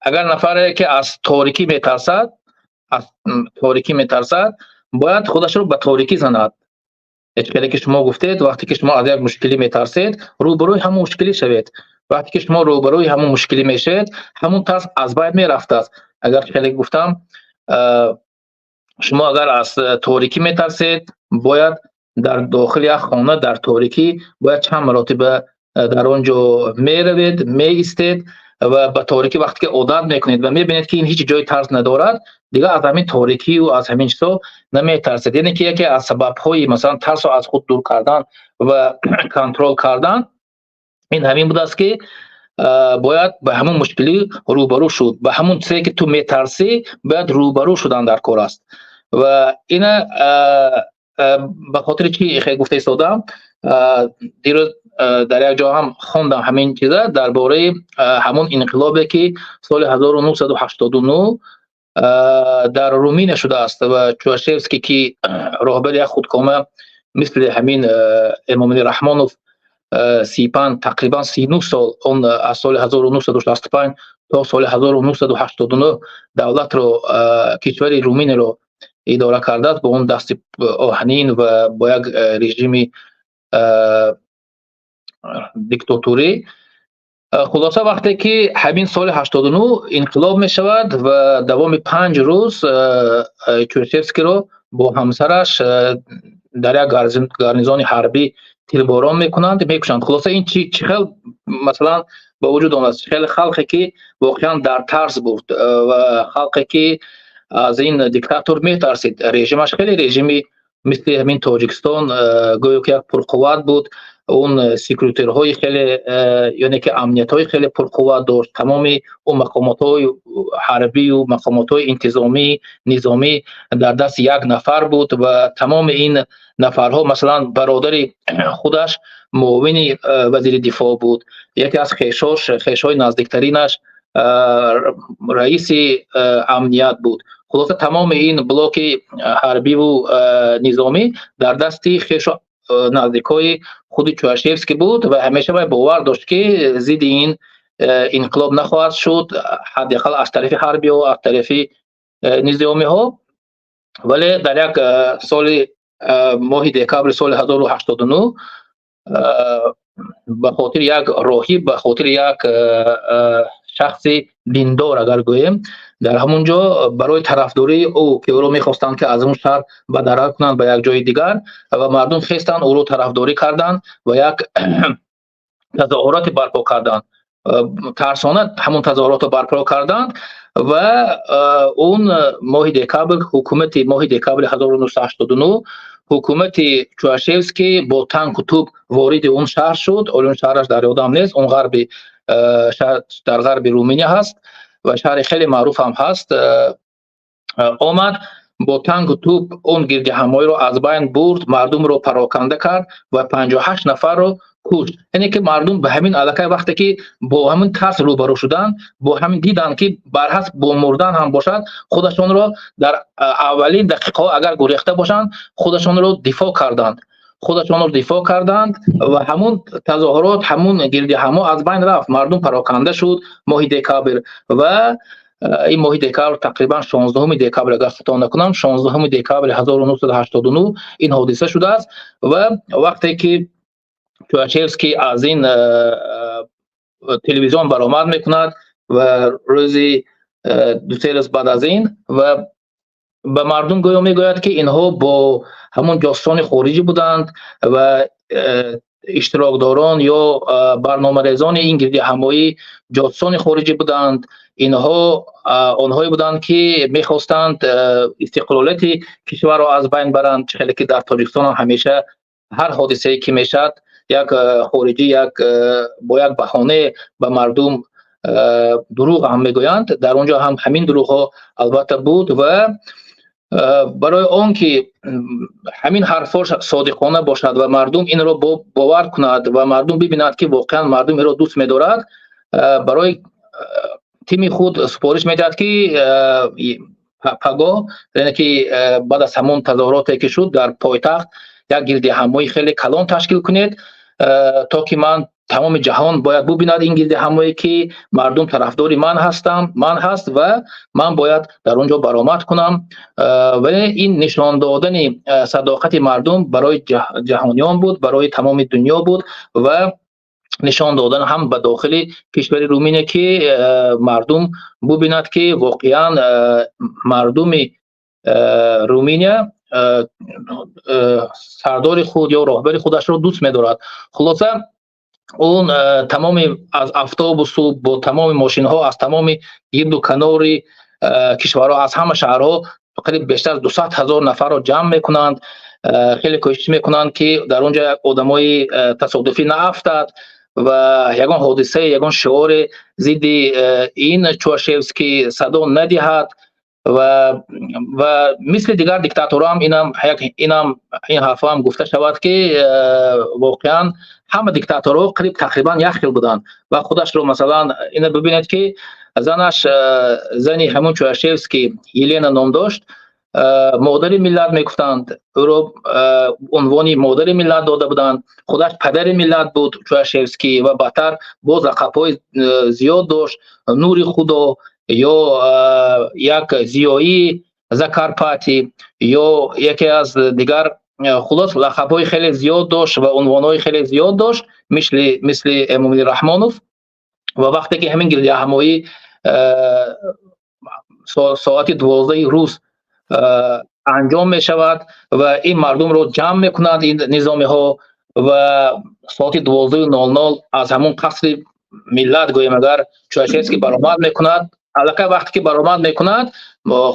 агар нафаре ки аз торикӣ метарсад, аз торикӣ метарсад, бояд худашро ба торикӣ занад. Хеле ки шумо гуфтед, вақте ки шумо аз як мушкилӣ метарсед, рӯбарӯи ҳамон мушкилӣ шавед. Вақте ки шумо рӯбарӯи ҳамон мушкилӣ мешавед, ҳамон тарс аз байн мерафтааст. Агар хеле гуфтам, шумо агар аз торикӣ метарсед, бояд дар дохили як хона дар торикӣ бояд чанд маротиба дар он ҷо меравед, меистед ва ба торикӣ вақте ки одат мекунед ва мебинед, ки ин ҳеҷ ҷои тарс надорад, дигар аз ҳамин торикию аз ҳамин чизҳо наметарсед. Яъне ки яке аз сабабҳои, масалан, тарсро аз худ дур кардан ва контрол кардан ин ҳамин будааст, ки бояд ба ҳамон мушкилӣ рӯбарӯ шуд, ба ҳамон чизе ки ту метарсӣ, бояд рӯбарӯ шудан дар кор аст. Ва ина ба хотири чӣ хел гуфта истодам? Дирӯз дар як ҷо ҳам хондам ҳамин чиза дар бораи ҳамон инқилобе, ки соли 1989 дар Руминия шудааст ва Чаушеску, ки роҳбари як худкома мисли ҳамин Эмомалӣ Раҳмонов. 35, тақрибан 39 сол, он аз соли 1965 то соли 1989 давлатро, кишвари Руминиро идора кардааст бо он дасти оҳанин ва бо як режими диктатурӣ. Хулоса, вақте ки ҳамин соли 89 инқилоб мешавад ва давоми 5 рӯз Чаушескиро бо ҳамсараш дар як гарнизони ҳарбӣ тирборон мекунанд, мекушанд. Хулоса, ин чӣ хел, масалан, ба вуҷуд омад? Хеле халқе ки воқеан дар тарс буд ва халқе ки аз ин диктатор метарсид, режимаш хеле режими мисли ҳамин Тоҷикистон гӯё ки як пурқувват буд. Он секьюритиҳои хеле, яъне ки амниятҳои хеле пурқувват дошт. Тамоми он мақомотҳои ҳарбию мақомотҳои интизомӣ, низомӣ дар дасти як нафар буд ва тамоми ин нафарҳо, масалан, бародари худаш муовини вазири дифоъ буд, яке аз хешош, хешҳои наздиктаринаш раиси амният буд. Хулоса, тамоми ин блоки ҳарбиву низомӣ дар дасти хешу наздикҳои худи Чаушески буд ва ҳамеша вай бовар дошт, ки зидди ин инқилоб нахоҳад шуд, ҳадди ақал аз тарафи ҳарбиҳо, аз тарафи низомиҳо. Вале дар як соли, моҳи декабри соли 1089, ба хотири як роҳиб, ба хотири як шахси диндор агар гӯем, дар ҳамон ҷо барои тарафдории ӯ, ки ӯро мехостанд, ки аз он шаҳр бадарак кунанд ба як ҷои дигар, ва мардум хестанд, ӯро тарафдорӣ карданд ва як тазоҳуроте барпо карданд. Тарсона ҳамон тазоҳуротро барпо карданд ва он моҳи декабр ҳукумати, моҳи декабри 1989 ҳукумати Чаушески бо танку туп вориди он шаҳр шуд. Оли он шаҳраш дар ёдам нест, он ғарби дар ғарби Руминия ҳаст ва шаҳри хеле маъруф ҳам ҳаст. Омад, бо танку туп он гирдиҳамоиро аз байн бурд, мардумро пароканда кард ва 58 нафарро кушт. Яъне ки мардум ба ҳамин аллакай, вақте ки бо ҳамин тарс рӯбарӯ шуданд, бо ҳамин диданд, ки барҳасб бо мурдан ҳам бошад, худашонро дар аввалин дақиқаҳо агар гурехта бошанд, худашонро дифоъ карданд, худашонро дифоъ карданд ва ҳамун тазоҳурот, ҳамун гирдиҳамо аз байн рафт, мардум пароканда шуд моҳи декабр. Ва ин моҳи декабр, тақрибан 16 декабр, агар хато накунам, 16 декабри 1989 ин ҳодиса шудааст. Ва вақте ки Чаушески аз ин телевизион баромад мекунад ва рӯзи 2-се рӯз баъд аз ин ва ба мардум гӯё мегӯяд, ки инҳо бо ҳамон ҷосусони хориҷӣ буданд ва иштирокдорон ё барномарезони ин гирдиҳамоӣ ҷосусони хориҷӣ буданд, инҳо онҳое буданд, ки мехостанд истиқлолияти кишварро аз байн баранд. Хеле ки дар Тоҷикистон ҳам ҳамеша ҳар ҳодисае ки мешавад, як хориҷӣ як бо як баҳонае ба мардум дурӯғ ҳам мегӯянд. Дар он ҷо ҳам ҳамин дурӯғҳо албатта буд. Ва барои он ки ҳамин ҳарфҳо содиқона бошад ва мардум инро бовар кунад ва мардум бибинад, ки воқеан мардум инро дӯст медорад, барои тими худ супориш медиҳад, ки пагоҳ, яъне ки баъд аз ҳамон тазоҳуроте ки шуд, дар пойтахт як гирдиҳамои хеле калон ташкил кунед, то ки ман, тамоми ҷаҳон бояд бубинад ин гирдиҳамое, ки мардум тарафдори ман ҳастам, ман ҳаст ва ман бояд дар он ҷо баромад кунам. Вале ин нишон додани садоқати мардум барои ҷаҳониён буд, барои тамоми дунё буд ва нишон додан ҳам ба дохили кишвари Руминия, ки мардум бубинад, ки воқеан мардуми Руминия сардори худ ё роҳбари худашро дӯст медорад. Хулоса, он тамоми аз автобусу бо тамоми мошинҳо аз тамоми гирду канори кишварҳо, аз ҳама шаҳрҳо қариб бештар аз 200 000 нафарро ҷамъ мекунанд. Хеле кӯшиш мекунанд, ки дар он ҷо одамои тасодуфӣ наафтад ва ягон ҳодисае, ягон шиоре зидди ин Чаушески садо надиҳад. Ва мисли дигар диктаторҳо ҳам инам, ин ҳарфҳо ҳам гуфта шавад, ки воқеан ҳама диктаторҳо қариб тақрибан як хел буданд. Ва худашро, масалан, ина бибинед, ки занаш, зани ҳамон Чаушески Елена ном дошт. Модари миллат мегуфтанд ӯро, унвони модари миллат дода буданд. Худаш падари миллат буд Чаушеску ва баъдтар боз лақабҳои зиёд дошт: нури Худо ё як зиёии Закарпатӣ ё яке аз дигар. Хулос, лақабҳои хеле зиёд дошт ва унвонҳои хеле зиёд дошт, мисли Эмомалӣ Раҳмонов. Ва вақте ки ҳамин гирдиҳамоӣ соати 12-и рӯз анҷом мешавад ва ин мардумро ҷамъ мекунанд ин низомиҳо ва соати 12:00 аз ҳамон қасри миллат, гӯем агар, Чаушеску баромад мекунад. Аллакай вақте ки баромад мекунад,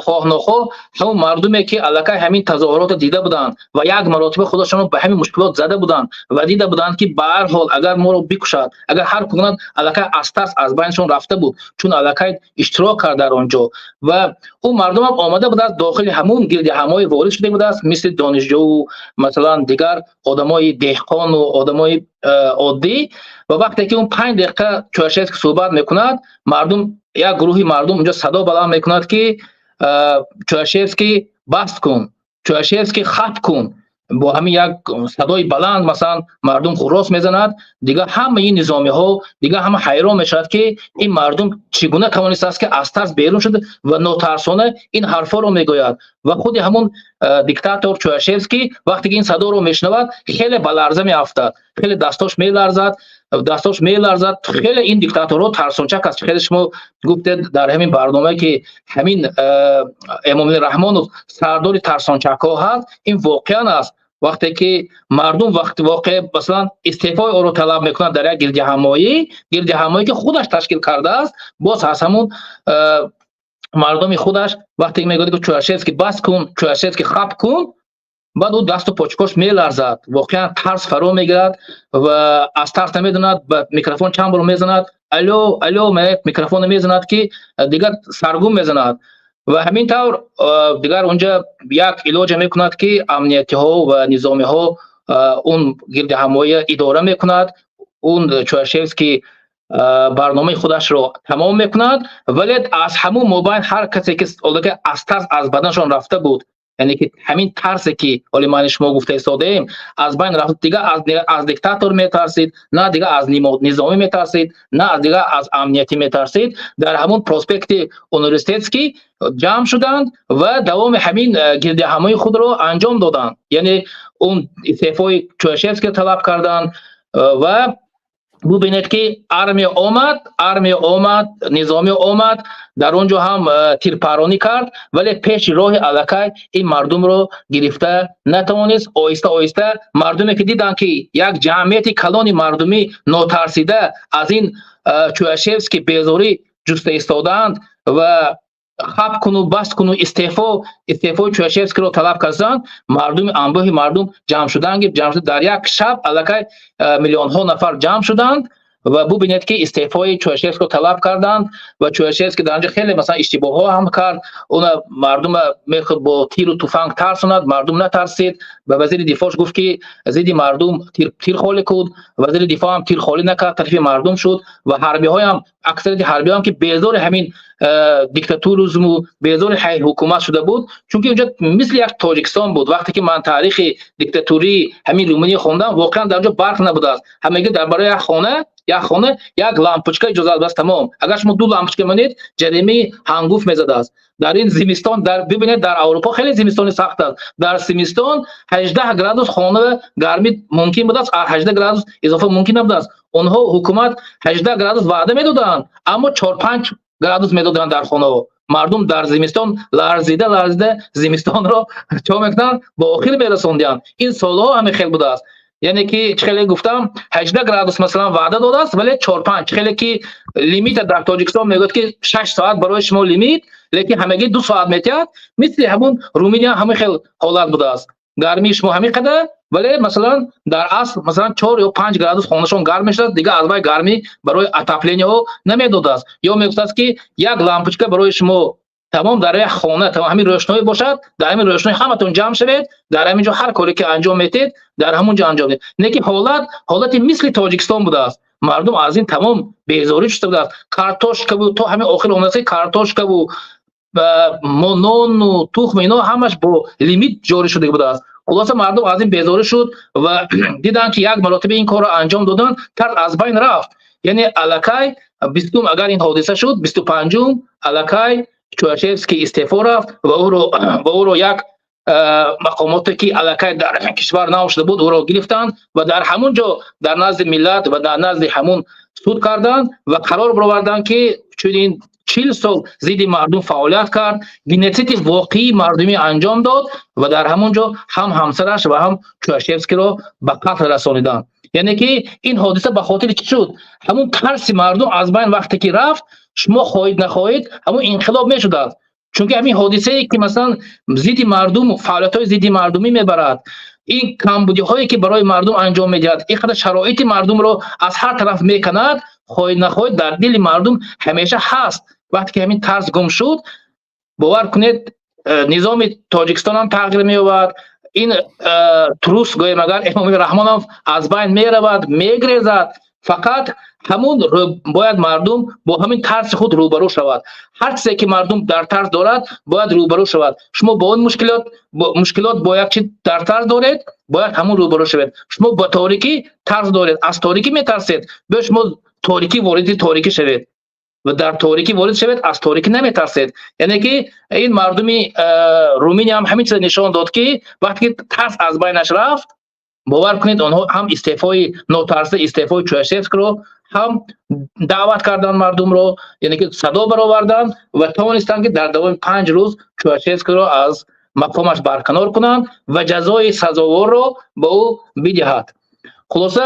хоҳ нохоҳ ҳамон мардуме, ки аллакай ҳамин тазоҳуротро дида буданд ва як маротиба худашонро ба ҳамин мушкилот зада буданд ва дида буданд, ки ба ҳар ҳол агар моро бикушад, агар ҳар кунад, аллакай аз тарс аз байнашон рафта буд, чун аллакай иштирок кард дар он ҷо. Ва ӯ мардумам омада будааст, дохили ҳамун гирдиҳамоӣ ворид шуда будааст, мисли донишҷӯу, масалан, дигар одамои деҳқону одамои оддӣ. Ва вақте ки он 5 дақиқа Чаушеску суҳбат мекунад, мардум, як гурӯҳи мардум унҷо садо баланд мекунад, ки «Чаушеску, баст кун! Чаушеску, хат кун!» Бо ҳамин як садои баланд, масалан, мардум ҳуррос мезанад. Дигар ҳамаи ин низомиҳо, дигар ҳама ҳайрон мешавад, ки ин мардум чӣ гуна тавонистааст, ки аз тарс берун шуда ва нотарсона ин ҳарфҳоро мегӯяд. Ва худи ҳамун диктатор Чаушеску вақте ки ин садоро мешунавад, хеле ба ларза меафтад, хеле дастош меларзад. Хеле ин диктаторҳо тарсончак аст. Хеле шумо гуфтед дар ҳамин барнома, ки ҳамин Эмомалӣ Раҳмонов сардори тарсончакҳо ҳаст. Ин воқеан аст. Вақте ки мардум вақти воқеъ, масалан, истеъфои ӯро талаб мекунанд дар як гирдиҳамоӣ, ки худаш ташкил кардааст, боз аз ҳамун мардуми худаш вақте ки мегӯяд, ки «Чаушеску, бас кун! Чаушеску, хап кун!», баъд ӯ дасту почкош меларзад, воқеан тарс фаро мегирад ва аз тарс намедонад, ба микрофон чанд бор мезанад: «Алё, алё!» Микрофонро мезанад, ки дигар саргум мезанад. Ва ҳамин тавр дигар унҷа як илоҷе мекунад, ки амниятиҳо ва низомиҳо он гирдиҳамоия идора мекунад. Он Чаушеску барномаи худашро тамом мекунад, вале аз ҳамун мобайн ҳар касе ки аз тарс аз баданашон рафта буд, яъне ки ҳамин тарсе, ки ҳоли мани шумо гуфта истодаем, аз байн рафт, дигар аз диктатор метарсид, на дигар аз низомӣ метарсид, на дигар аз амниятӣ метарсид, дар ҳамун проспекти Университетский ҷамъ шуданд ва давоми ҳамин гирдиҳамоии худро анҷом доданд, яъне он истеъфои Чаушеску талаб карданд. Ва бубинед, ки армия омад, низомӣ омад, дар он ҷо ҳам тирпаронӣ кард, вале пеши роҳи аллакай ин мардумро гирифта натавонист. Оҳиста оҳиста мардуме, ки диданд, ки як ҷамъияти калони мардумӣ нотарсида аз ин Чаушеску безорӣ ҷуста истодаанд ва хап куну, бас куну, истеъфои Чаушескиро талаб карданд, мардуми анбӯҳи мардум ҷамъ шудан, ҷамъ шуда, дар як шаб аллакай миллионҳо нафар ҷамъ шуданд ва бубинед, ки истеъфои Чаушескиро талаб карданд. Ва Чаушески дар онҷо хеле, масалан, иштибоҳҳо ҳам кард. Уна мардума мехоҳ бо тиру туфанг тарсонад, мардум натарсид. Ба вазири дифоъш гуфт, ки зидди мардум тир холӣ куд. Вазири дифоъ ҳам тир холӣ накард, тарафи мардум шуд. Ва ҳарбиҳоям, аксарияти ҳарбиҳоам, ки безори ҳамин диктатуризму безори ҳукумат шуда буд, чунки онҷо мисли як Тоҷикистон буд. Вақте ки ман таърихи диктатурии ҳамин Руминия хондам, воқеан дар онҷо барқ набудааст. Ҳамагӣ дар барои як хона як лампочка иҷозат будааст, тамом. Агар шумо ду лампочка монед, ҷаримаи ҳангуфт мезадааст. Дар ин зимистон, дар бибинед, дар Аврупо хеле зимистони сахт аст. Дар зимистон 18 градус хона гармӣ мумкин будааст, 18 градус изофа мумкин набудааст. Онҳо, ҳукумат 18 градус ваъда медоданд, аммо 4-5 градус медоданд дар хонаҳо. Мардум дар зимистон ларзида ларзида зимистонро чо мекунанд, ба охир мерасондианд. Ин солҳо ҳамин хел будааст, яъне ки чӣ хеле гуфтам, 18 градус, масалан, ваъда додааст, вале 4-5. Хеле ки лимита дар Тоҷикистон мегӯяд, ки 6 соат барои шумо лимит, лекин ҳамагӣ 2 соат метиҳад. Мисли ҳамун Руминия ҳамин хел ҳолат будааст: гармии шумо ҳамин қадар, вале, масалан, дар асл, масалан, 4 ё 5 градус хонашон гарм мешавад, дигар аз вай гармӣ барои отопление ҳо намедодааст. Ё мегуфтааст, ки як лампочка барои шумо тамом, дар як хона тамом ҳамин рӯшноӣ бошад, дар ҳамин рӯшноӣ ҳаматон ҷамъ шавед, дар ҳамин ҷо ҳар коре ки анҷом метед, дар ҳамон ҷо анҷом медиҳед. Не ки ҳолат ҳолати мисли Тоҷикистон будааст. Мардум аз ин тамом безорӣ шуда будааст. Картошкаву то ҳамин охир омадааст, ки картошкаву Нону тухм, ино ҳамаш бо лимит ҷорӣ шуда будааст. Хулоса, мардум аз ин безорӣ шуд ва диданд, ки як маротиба ин корро анҷом додан, тарс аз байн рафт. Яъне аллакай 20-ум агар ин ҳодиса шуд, 25-ум аллакай Чуашевский истеъфо рафт ва ӯро як мақомоте, ки аллакай дар кишвар нав шуда буд, ӯро гирифтанд ва дар ҳамун ҷо дар назди миллат ва дар назди ҳамун суд карданд ва қарор бароварданд, ки чунин 40 сол зидди мардум фаъолият кард, геноциди воқеии мардумӣ анҷом дод ва дар ҳамун ҷо ҳам ҳамсараш ва ҳам Чуашевскиро ба қатл расониданд. Яъне ки ин ҳодиса ба хотири чӣ шуд? Ҳамун тарси мардум аз байн вақте ки рафт, шумо хоҳед нахоҳед, ҳамун инқилоб мешудааст. Чунки ҳамин ҳодисае, ки масалан зидди мардум фаъолиятҳои зидди мардумӣ мебарад, ин камбудиҳое, ки барои мардум анҷом медиҳад, ин қадар шароити мардумро аз ҳар тараф меканад, хоҳед нахоҳед, дар дили мардум ҳамеша ҳаст. Вақте ки ҳамин тарс гум шуд, бовар кунед, низоми Тоҷикистон ҳам тағйир меёбад. Ин трус гӯем агар, Эмомали Раҳмонов аз байн меравад, мегрезад. Фақат ҳамун бояд мардум бо ҳамин тарси худ рӯбарӯ шавад. Ҳар чизе, ки мардум дар тарс дорад, бояд рӯбарӯ шавад. Шумо бо он мушкилот, бо як чи дар тарс доред, бояд ҳамун рӯбарӯ шавед. Шумо ба торикӣ тарс доред, аз торикӣ метарсед, биё шумо торикӣ, вориди торикӣ шавед ва дар торикӣ ворид шавед, аз торикӣ наметарсед. Яъне ки ин мардуми Руминия ҳам ҳамин чиза нишон дод, ки вақте ки тарс аз байнаш рафт, бовар кунед, онҳо ҳам истеъфои нотарсида, истеъфои Чуашевскиро ҳам даъват карданд мардумро, яъне ки садо бароварданд ва тавонистанд, ки дар давоми 5 рӯз Чуашевскиро аз мақомаш барканор кунанд ва ҷазои сазоворро ба ӯ бидиҳад. Хулоса,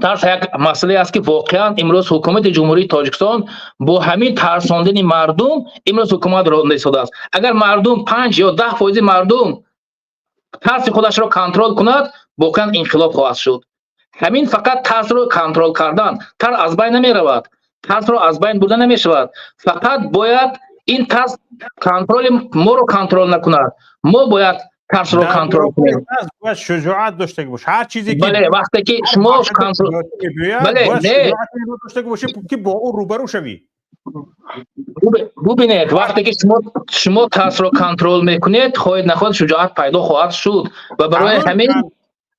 тарс як масъалае аст, ки воқеан имрӯз ҳукумати Ҷумҳурии Тоҷикистон бо ҳамин тарсондани мардум имрӯз ҳукумат ронда истодааст. Агар мардум, 5 ё 10 фоизи мардум тарси худашро контрол кунад, воқеан инқилоб хоҳад шуд. Ҳамин фақат тарсро контрол кардан. Тарс аз байн намеравад, тарсро аз байн бурда намешавад. Фақат бояд ин тарс контроли моро контрол накунад, мо бояд тарсро контрол кунем. Бояд шуҷоат дошта бош, ҳар чизе ки Бале, вақте ки шумо контрол бале, не дошта бошӣ, ки бо ӯ рӯбарӯ шавӣ. Бубинед, вақте ки шумо тарсро контрол мекунед, хоҳед нахоҳед, шуҷоат пайдо хоҳад шуд ва барои ҳамин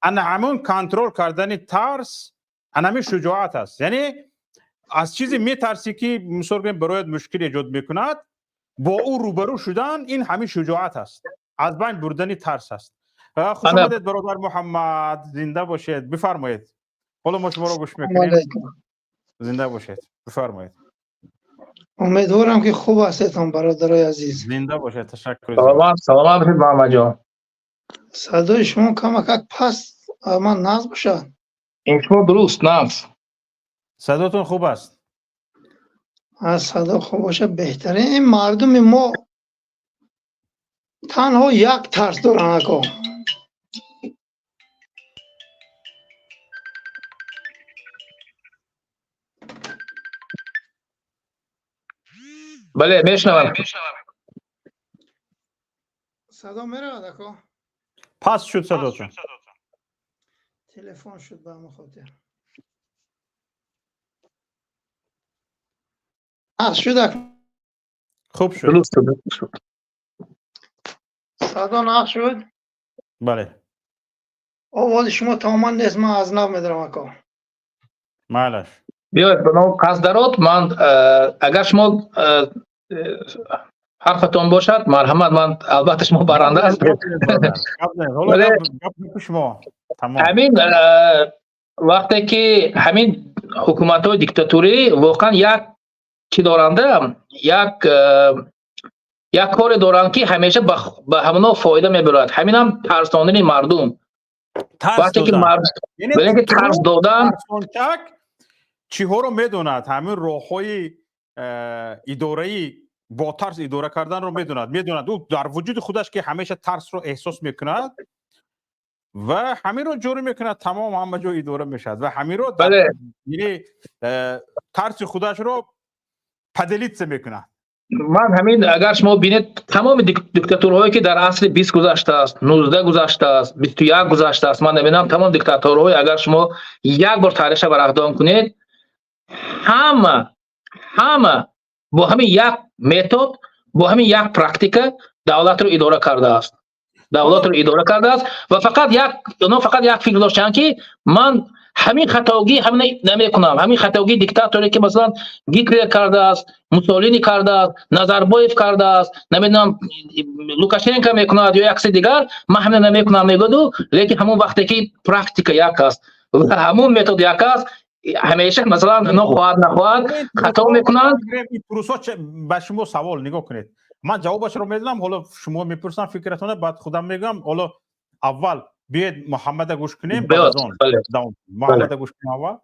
Ана ҳамон контрол кардани тарс, ана ҳамин шуҷоат аст. Яъне аз чизе метарсӣ, ки мисол гӯем, барояд мушкил эҷод мекунад, бо ӯ рӯбарӯ шудан, ин ҳамин шуҷоат аст, аз байн бурдани тарс аст. Хуш омадед, бародар Муҳаммад, зинда бошед, бифармоед. Ҳоло мо шуморо гӯш мекунем. Зинда бошед, бифармоед. Умедворам, ки хуб ҳастедон, бародарои азиз. Зинда бошед, ташаккур. Саломат, саломат бошед, Муҳаммадҷон. Садои шумо камакак паст, ман нағз бошад? Ин шумо дуруст, нағз. Садотон хуб аст. Аз садо хуб бошад, беҳтарин. Ин мардуми мо танҳо як тарс доранд, ако. Бале, мешунавам. Садо меравад, ако? Паст шуд садотон. Телефон шуд, ба ҳамон хотир. Нағз шуд, ако? Хуб шуд. Дуруст шуд. Садо нағз шуд? Бале. Овози шумо тамоман нест, ман аз нав медарам, ако. Майлаш. Биёед, ба ном қасдарот. Ман агар шумо ҳарфатон бошад, марҳамат, ман албатта шумо баранда ҳастед. Шумо. Ҳамин вақте ки ҳамин ҳукуматҳои диктатурӣ воқеан як чӣ доранда, як коре доранд, ки ҳамеша ба ҳамоно фоида мебарад, ҳаминам тарсондани мардум. Вақте ки тарс додан Чиҳоро медонад, ҳамин роҳҳои идораи бо тарс идора карданро медонад. Ӯ дар вуҷуди худаш, ки ҳамеша тарсро эҳсос мекунад ва ҳаминро ҷорӣ мекунад, тамом, ҳама ҷо идора мешавад ва ҳаминро, яъне тарси худашро поделиться мекунад. Ман ҳамин, агар шумо бинед, тамоми диктатурҳое, ки дар асри 20 гузаштааст, 19 гузаштааст, 21 гузаштааст, ман намедонам, тамом диктаторҳое, агар шумо як бор таъриха варақдон кунед, ҳама бо ҳамин як метод. Бо ҳамин як практика давлатро идора кардааст. Давлатро идора кардааст ва фақат як онҳо фақат як фикр доштанд, ки ман ҳамин хатогӣ ҳамин намекунам, ҳамин хатогии диктаторе, ки масалан Гитлер кардааст, Муссолини кардааст, Назарбоев кардааст, намедонам, Лукашенко мекунад ё як каси дигар, ман ҳамина намекунам, мегӯяду. Лекин ҳамон вақте ки практика як аст ва ҳамон метод як аст, ҳамеша масалан нохоҳад нахоҳад хато мекунанд. Ба шумо савол, нигоҳ кунед, ман ҷавобашро медонам, ҳоло шумо мепурсам фикратона, баъд худам мегӯям. Ҳоло аввал биёед Муҳаммада гӯш кунем, баъд аз он Муҳаммада гӯш кунем аввал.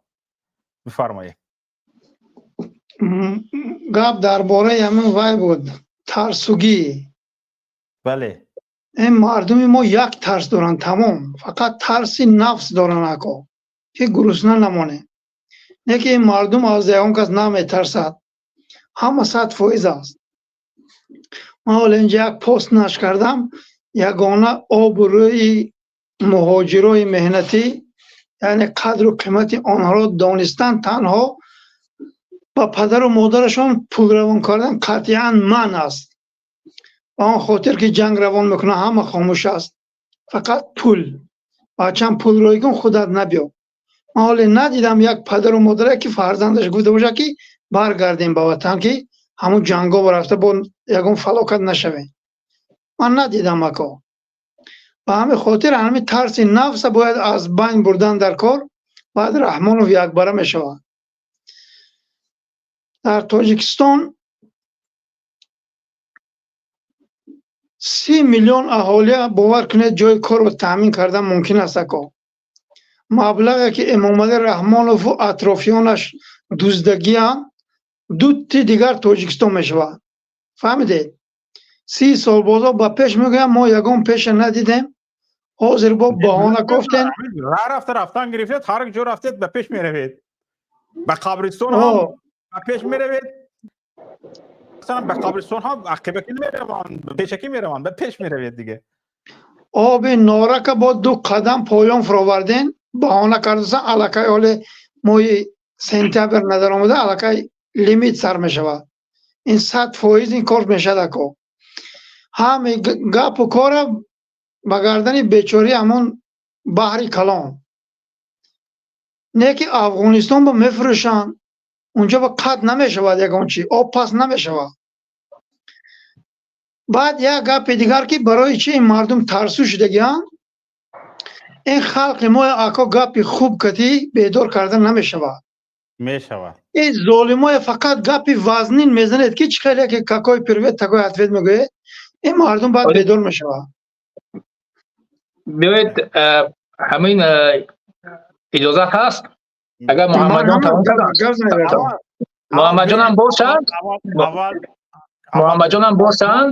Бифармоед. Гап дар бораи ҳамин вай буд, тарсугӣ. Бале. Ин мардуми мо як тарс доранд, тамом, фақат тарси нафс доранд, ако, ки гурусна намонем. Не ки ин мардум аз ягон кас наметарсад, ҳама 100% аст. Ман ҳоло инҷа як пост нашр кардам: ягона обрӯи муҳоҷирои меҳнатӣ, яъне қадру қимати онҳоро донистан, танҳо ба падару модарашон пул равон кардан қатъиян манъ аст. Ба он хотир ки ҷанг равон мекунад, ҳама хомӯш аст, фақат пул. Бачам, пул рӯй кун, худат набиё. Ман ҳоле надидам як падару модаре, ки фарзандаш гуфта бошад, ки баргардем ба ватан, ки ҳамун ҷанго рафта бо ягон фалокат нашавем. Ман надидам, ако. Ба ҳамин хотир ҳамин тарси нафса бояд аз байн бурдан дар кор, баъд Раҳмонов якбара мешавад. Дар Тоҷикистон 30 миллион аҳолия, бовар кунед, ҷои корро таъмин кардан мумкин аст, ако. Маблағе ки Эмомалӣ Раҳмонову атрофиёнаш дуздагианд, дутти дигар Тоҷикистон мешавад. Фаҳмидед? 30 сол бозо ба пеш мегӯям, мо ягон пеша надидем. Ҳозир бо баҳона кофтем. Рафта рафтан гирифтед, ҳар ҷо рафтед, ба пеш меравед, ба қабристон ҳам ба пеш меравед. Ба қабристон ҳам ақибакӣ намераванд, пешакӣ мераванд, ба пеш меравед дига. Оби Норака бо ду қадам поён фуроварден, баҳона кардасан. Аллакай ҳоле моҳи сентябр надаромада, аллакай лимит сар мешавад. Ин 100% ин кор мешавад, ако. Ҳами гапу кора ба гардани бечорӣ ҳамон баҳри калон. Не ки Афғонистон ба мефурӯшанд, унҷо ба қатъ намешавад, ягон чи об пас намешавад. Баъд як гапи дигар, ки барои чи ин мардум тарсу шудагианд. Ин халқи мо, ако, гапи хуб катӣ бедор карда намешавад. Мешавад. Ин золимое фақат гапи вазнин мезанед, ки чӣ хеле ки «какой привет, такой ответ» мегӯед, ин мардум баъд бедор мешавад. Биёед, ҳамин иҷозат ҳаст, агар Муҳаммадҷон тамом карданд, Муҳаммадҷонам бошанд, Муҳаммадҷонам бошанд.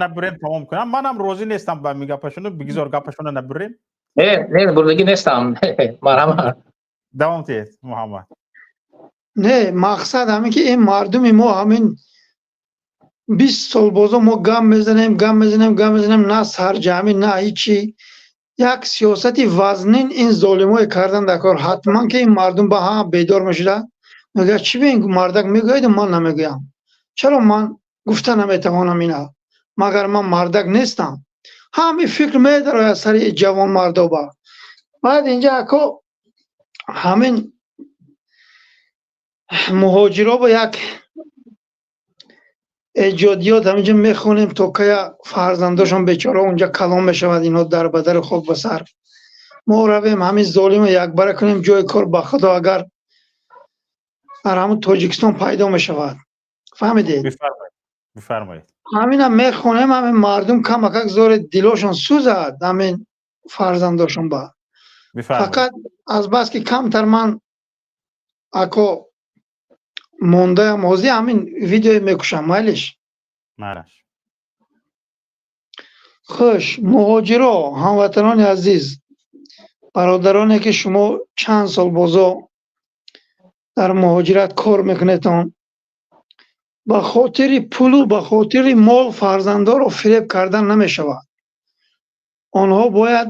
Набурем, тамом кунам. Манам розӣ нестам ба ҳамин гапашону, бигзор гапашоно набурем. Не, не, бурдагӣ нестам, марҳамат. Давом диҳед, Муҳаммад. Не, мақсад ҳамин ки ин мардуми мо ҳамин 20 сол бозо мо гам мезанем, гам мезанем, гам мезанем, на сарҷамӣ, на ҳичи. Як сиёсати вазнин ин золимое кардан дар кор, ҳатман ки ин мардум ба ҳама бедор мешуда, мегӯяд: «Чӣ бин, мардак мегӯяду ман намегӯям, чаро ман гуфта наметавонам ина? Магар ман мардак нестам?» Ҳамин фикр медарояд сари ҷавонмардоба. Баъд инҷа, ако, ҳамин муҳоҷиро ба як эҷодиёт ҳаминҷа мехонем, то кая фарзандошон бечора унҷа калон мешавад, инҳо дар бадари хок ба сар. Мо равем, ҳамин золимо якбара кунем, ҷои кор ба худо агар дар ҳамун Тоҷикистон пайдо мешавад. Фаҳмидед? Бифармоед. Ҳамина мехонем, ҳамин мардум камакак зори дилошон сӯзад, ҳамин фарзандошон ба. Фақат азбаски камтар ман, ако, мондаям, ҳозир ҳамин видеое мекушам, майлиш? Мараш. Хуш, муҳоҷиро, ҳамватанони азиз, бародароне ки шумо чанд сол бозо дар муҳоҷират кор мекунедон, ба хотири пулу ба хотири мол фарзандоро фиреб кардан намешавад. Онҳо бояд,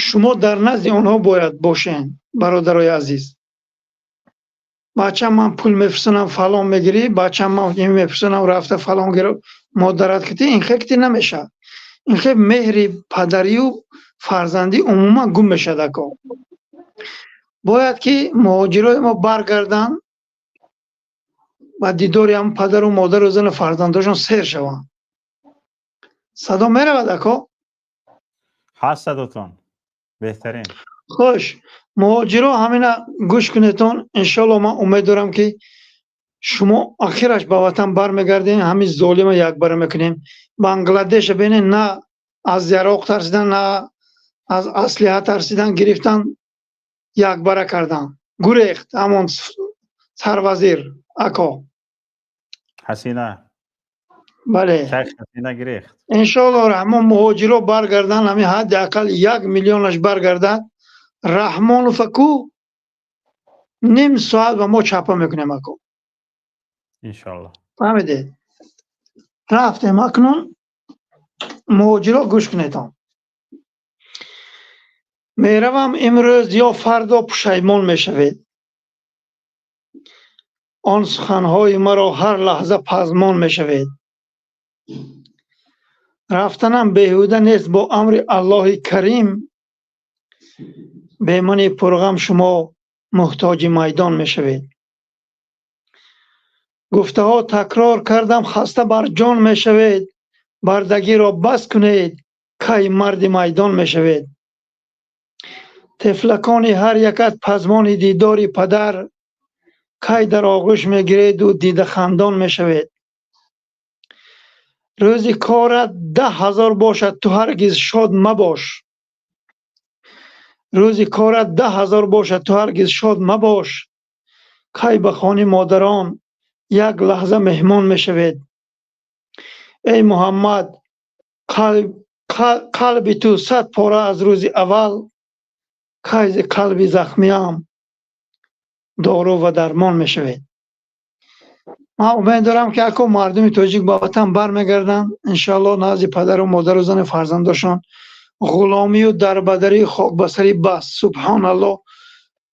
шумо дар назди онҳо бояд бошед, бародарои азиз. Бача, ман пул мефирсонам, фалон мегирӣ, бача, ман ин мефирсонам, рафта фалон гир, модарат кити. Ин хел кити намешавад. Ин хел меҳри падарию фарзандӣ умуман гум мешавад, ако. Бояд ки муҳоҷирои мо баргарданд, ба дидори ҳам падару модару зану фарзандошон сер шаванд. Садо меравад, ако? Ҳаст садотон, беҳтарин. Хуш, муҳоҷиро, ҳамина гӯш кунедтон. Иншоалло, ман умед дорам, ки шумо ахираш ба ватан бармегардем, ҳамин золима якбара мекунем. Бангладеша бинед, на аз яроқ тарсидан, на аз аслиҳа тарсидан, гирифтан, якбара кардан, гурехт ҳамон сарвазир, ако. Ҳасина. Бале. Шайх Ҳасина гирехт. Иншоалло, Раҳмон, муҳоҷиро баргардан, ҳамин ҳадди ақал 1 миллионаш баргардад, Раҳмонова ку ним соат ба мо чапа мекунем, ако. Иншоалло. Фаҳмидед? Рафтем. Акнун, муҳоҷиро, гӯш кунедон. Меравам имрӯз ё фардо, пушаймон мешавед. Он суханҳои маро ҳар лаҳза пазмон мешавед. Рафтанам беҳуда нест, бо амри Аллоҳи Карим бемани пурғам шумо муҳтоҷи майдон мешавед. Гуфтаҳо такрор кардам, хаста бар ҷон мешавед. Бардагиро бас кунед, кай марди майдон мешавед? Тифлакони ҳар якат пазмони дидори падар, кай дар оғӯш мегиреду дидахандон мешавед? Рӯзи корат 10 000 бошад, ту ҳаргиз шод мабош. Рӯзи корат 10 000 бошад, ту ҳаргиз шод мабош. Кай ба хони модарон як лаҳза меҳмон мешавед? Эй Муҳаммад, қалби ту сад пора аз рӯзи аввал, кай зи қалби захмиам дору ва дармон мешавед? Ман умед дорам, ки, ако, мардуми тоҷик ба ватан бармегарданд, иншоалло, назди падару модару зану фарзандошон. Ғуломию дарбадарии хокбасарӣ бас. Субҳоналло,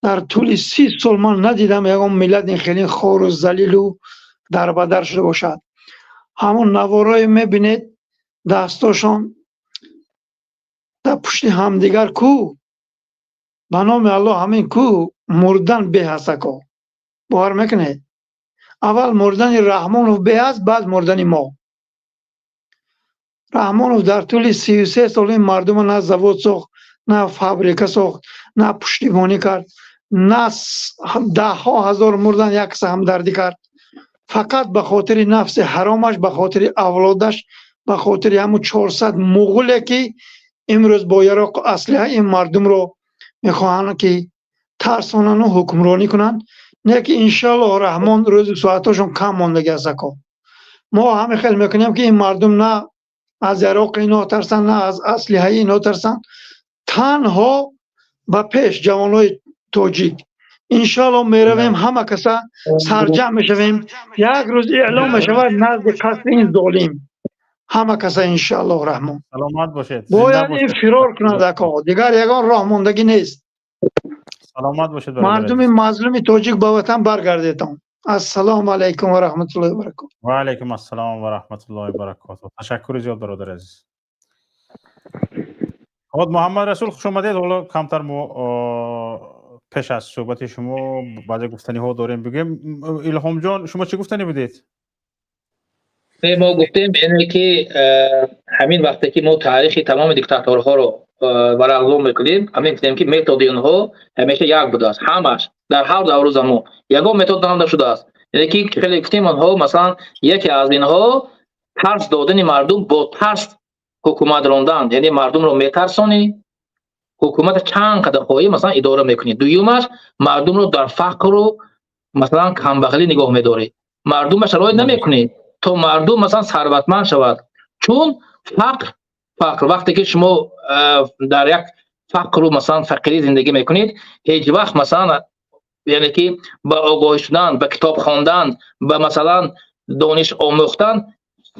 дар тӯли 30 сол ман надидам ягон миллат ин хеле хору залилу дарбадар шуда бошад. Ҳамон наворое мебинед, дастошон дар пушти ҳамдигар ку. Ба номи Аллоҳ, ҳамин ку мурдан беҳ аст, ако, бовар мекунед? Аввал мурдани Раҳмонов беҳ аст, баъд мурдани мо. Раҳмонов дар тӯли 33 сол ин мардума на завод сохт, на фабрика сохт, на пуштибонӣ кард, на даҳҳо ҳазор мурдан, як каса ҳамдардӣ кард. Фақат ба хотири нафси ҳаромаш, ба хотири авлодаш, ба хотири ҳамун 400 муғуле, ки имрӯз бо яроқу аслиҳа ин мардумро мехоҳанд, ки тарсонану ҳукмронӣ кунанд. Не ки, иншоаллоҳ, Раҳмон, рӯзи соатҳошон кам мондагӣ аст, ако. Мо ҳамин хел мекунем, ки ин мардум на аз яроқи ино тарсанд, на аз аслиҳаи ино тарсанд. Танҳо ба пеш, ҷавонҳои тоҷик. Иншоалло, меравем, ҳама каса сарҷамъ мешавем. Як рӯз эълом мешавад назди қасри ин золим ҳама каса, иншоаллоҳ, Раҳмон. Саломат бошед. Бояд ин фирор кунад, ако, дигар ягон роҳ мондагӣ нест. Саломат бошед. Мардуми мазлуми тоҷик, ба ватан баргардетон. Ассалому алайкум ва раҳматуллоҳи ва баракоту. Ва алайкум ассалом ва раҳматуллоҳи ва баракоту. Ташаккури зиёд, бародари азиз. Хуб, Муҳаммад Расул, хуш омадед. Ҳоло камтар мо пеш аз суҳбати шумо баъзе гуфтаниҳо дорем, бигӯем. Илҳомҷон, шумо чӣ гуфтанӣ будед? Мо гуфтем, яъне ки ҳамин вақте ки мо таърихи тамоми диктаторҳоро варақзон мекунем, ҳамин гуфтем, ки методи онҳо ҳамеша як будааст. Ҳамаш дар ҳар давру замон ягон метод нав нашудааст. Яъне ки хеле гуфтем, онҳо, масалан, яке аз инҳо тарс додани мардум, бо тарс ҳукумат рондан, яъне мардумро метарсонӣ, ҳукумата чанд қадар хоҳӣ, масалан, идора мекунӣ. Дуюмаш, мардумро дар фақру, масалан, камбағалӣ нигоҳ медорӣ, мардумба шароит намекунӣ, то мардум, масалан, сарватманд шавад. Чун фақр, вақте ки шумо дар як фақру, масалан, фақирӣ зиндагӣ мекунед, ҳеҷ вақт, масалан, яъне ки ба огоҳӣ шудан, ба китоб хондан, ба, масалан, дониш омӯхтан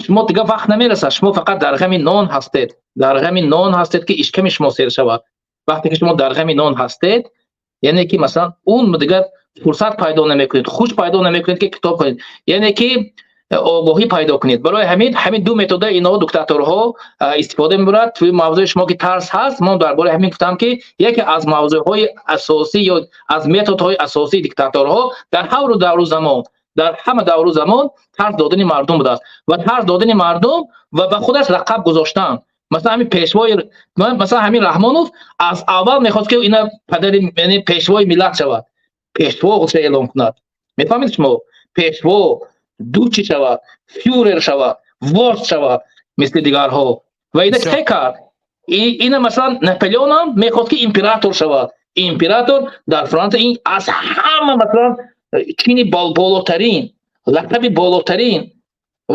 шумо дигар вақт намерасад. Шумо фақат дар ғами нон ҳастед, дар ғами нон ҳастед, ки ишками шумо сер шавад. Вақте ки шумо дар ғами нон ҳастед, яъне ки, масалан, он дигар Фурсат пайдо намекунед, хуш пайдо намекунед, ки китоб хонед, яъне ки огоҳӣ пайдо кунед. Барои ҳамин ду метода инҳо, диктаторҳо, истифода мебарад. Тӯи мавзӯи шумо ки тарс ҳаст, ман дар бораи ҳамин гуфтам, ки яке аз мавзӯъҳои асосӣ ё аз методҳои асосии диктаторҳо дар ҳар давру замон, дар ҳама давру замон тарс додани мардум будааст ва тарс додани мардум ва ба худаш лақаб гузоштан. Масалан, ҳамин пешвои, масалан, ҳамин Раҳмонов аз аввал мехост, ки ина падари, яъне пешвои миллат шавад, пешво худша эълон кунад. Мефаҳмед шумо? Пешво дучи шавад, фюрер шавад, вождь шавад, мисли дигарҳо. Ва ина чӣ кард? Ина, масалан, Наполеонам мехост, ки император шавад. Император дар Франса ин аз ҳама, масалан, чини болотарин, лақаби болотарин.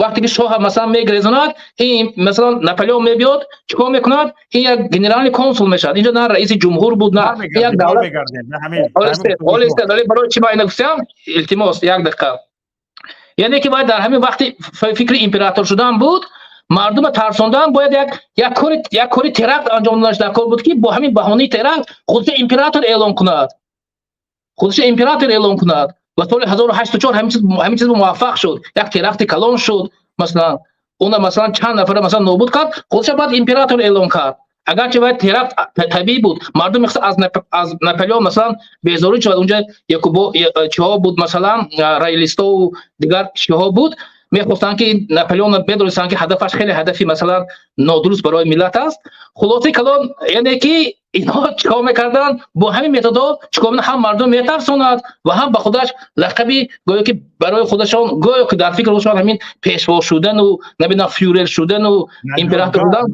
Вақте ки шоҳа, масалан, мегрезонад, ин, масалан, Наполеон мебиёд, чӣ кор мекунад? Ин як генеральный консул мешавад. Инҷо на раиси ҷумҳур буд, на як давлат. Барои чӣ ман ина гуфтам? Илтимос, як дақиқа. Яъне ки бояд дар ҳамин вақти фикри император шудан буд, мардума тарсондан, бояд як кори теракт анҷом доданаш дар кор буд, ки бо ҳамин баҳонаи теракт худша император эълон кунад, худша император эълон кунад. Ва соли 1804 ҳамин чиз муваффақ шуд, як теракти калон шуд. Масалан, уна, масалан, чанд нафара, масалан, нобуд кард, худша баъд император эълон кард, агарчи вай теракт табиӣ буд. Мардум мехост аз Наполеон, масалан, безорӣ шавад. Унҷа якубо чиҳо буд, масалан, роялистову дигар чиҳо буд, мехостанд, ки Наполеон, медонистанд, ки ҳадафаш хеле ҳадафи, масалан, нодуруст барои миллат аст. Хулосаи калон, яъне ки инҳо чикор мекарданд бо ҳамин методҳо? Чикор? Ҳам мардум метарсонад ва ҳам ба худаш лақаби, гӯё ки барои худашон, гӯё ки дар фикри худашон ҳамин пешво шудану, намедонам, фюрер шудану император шудан.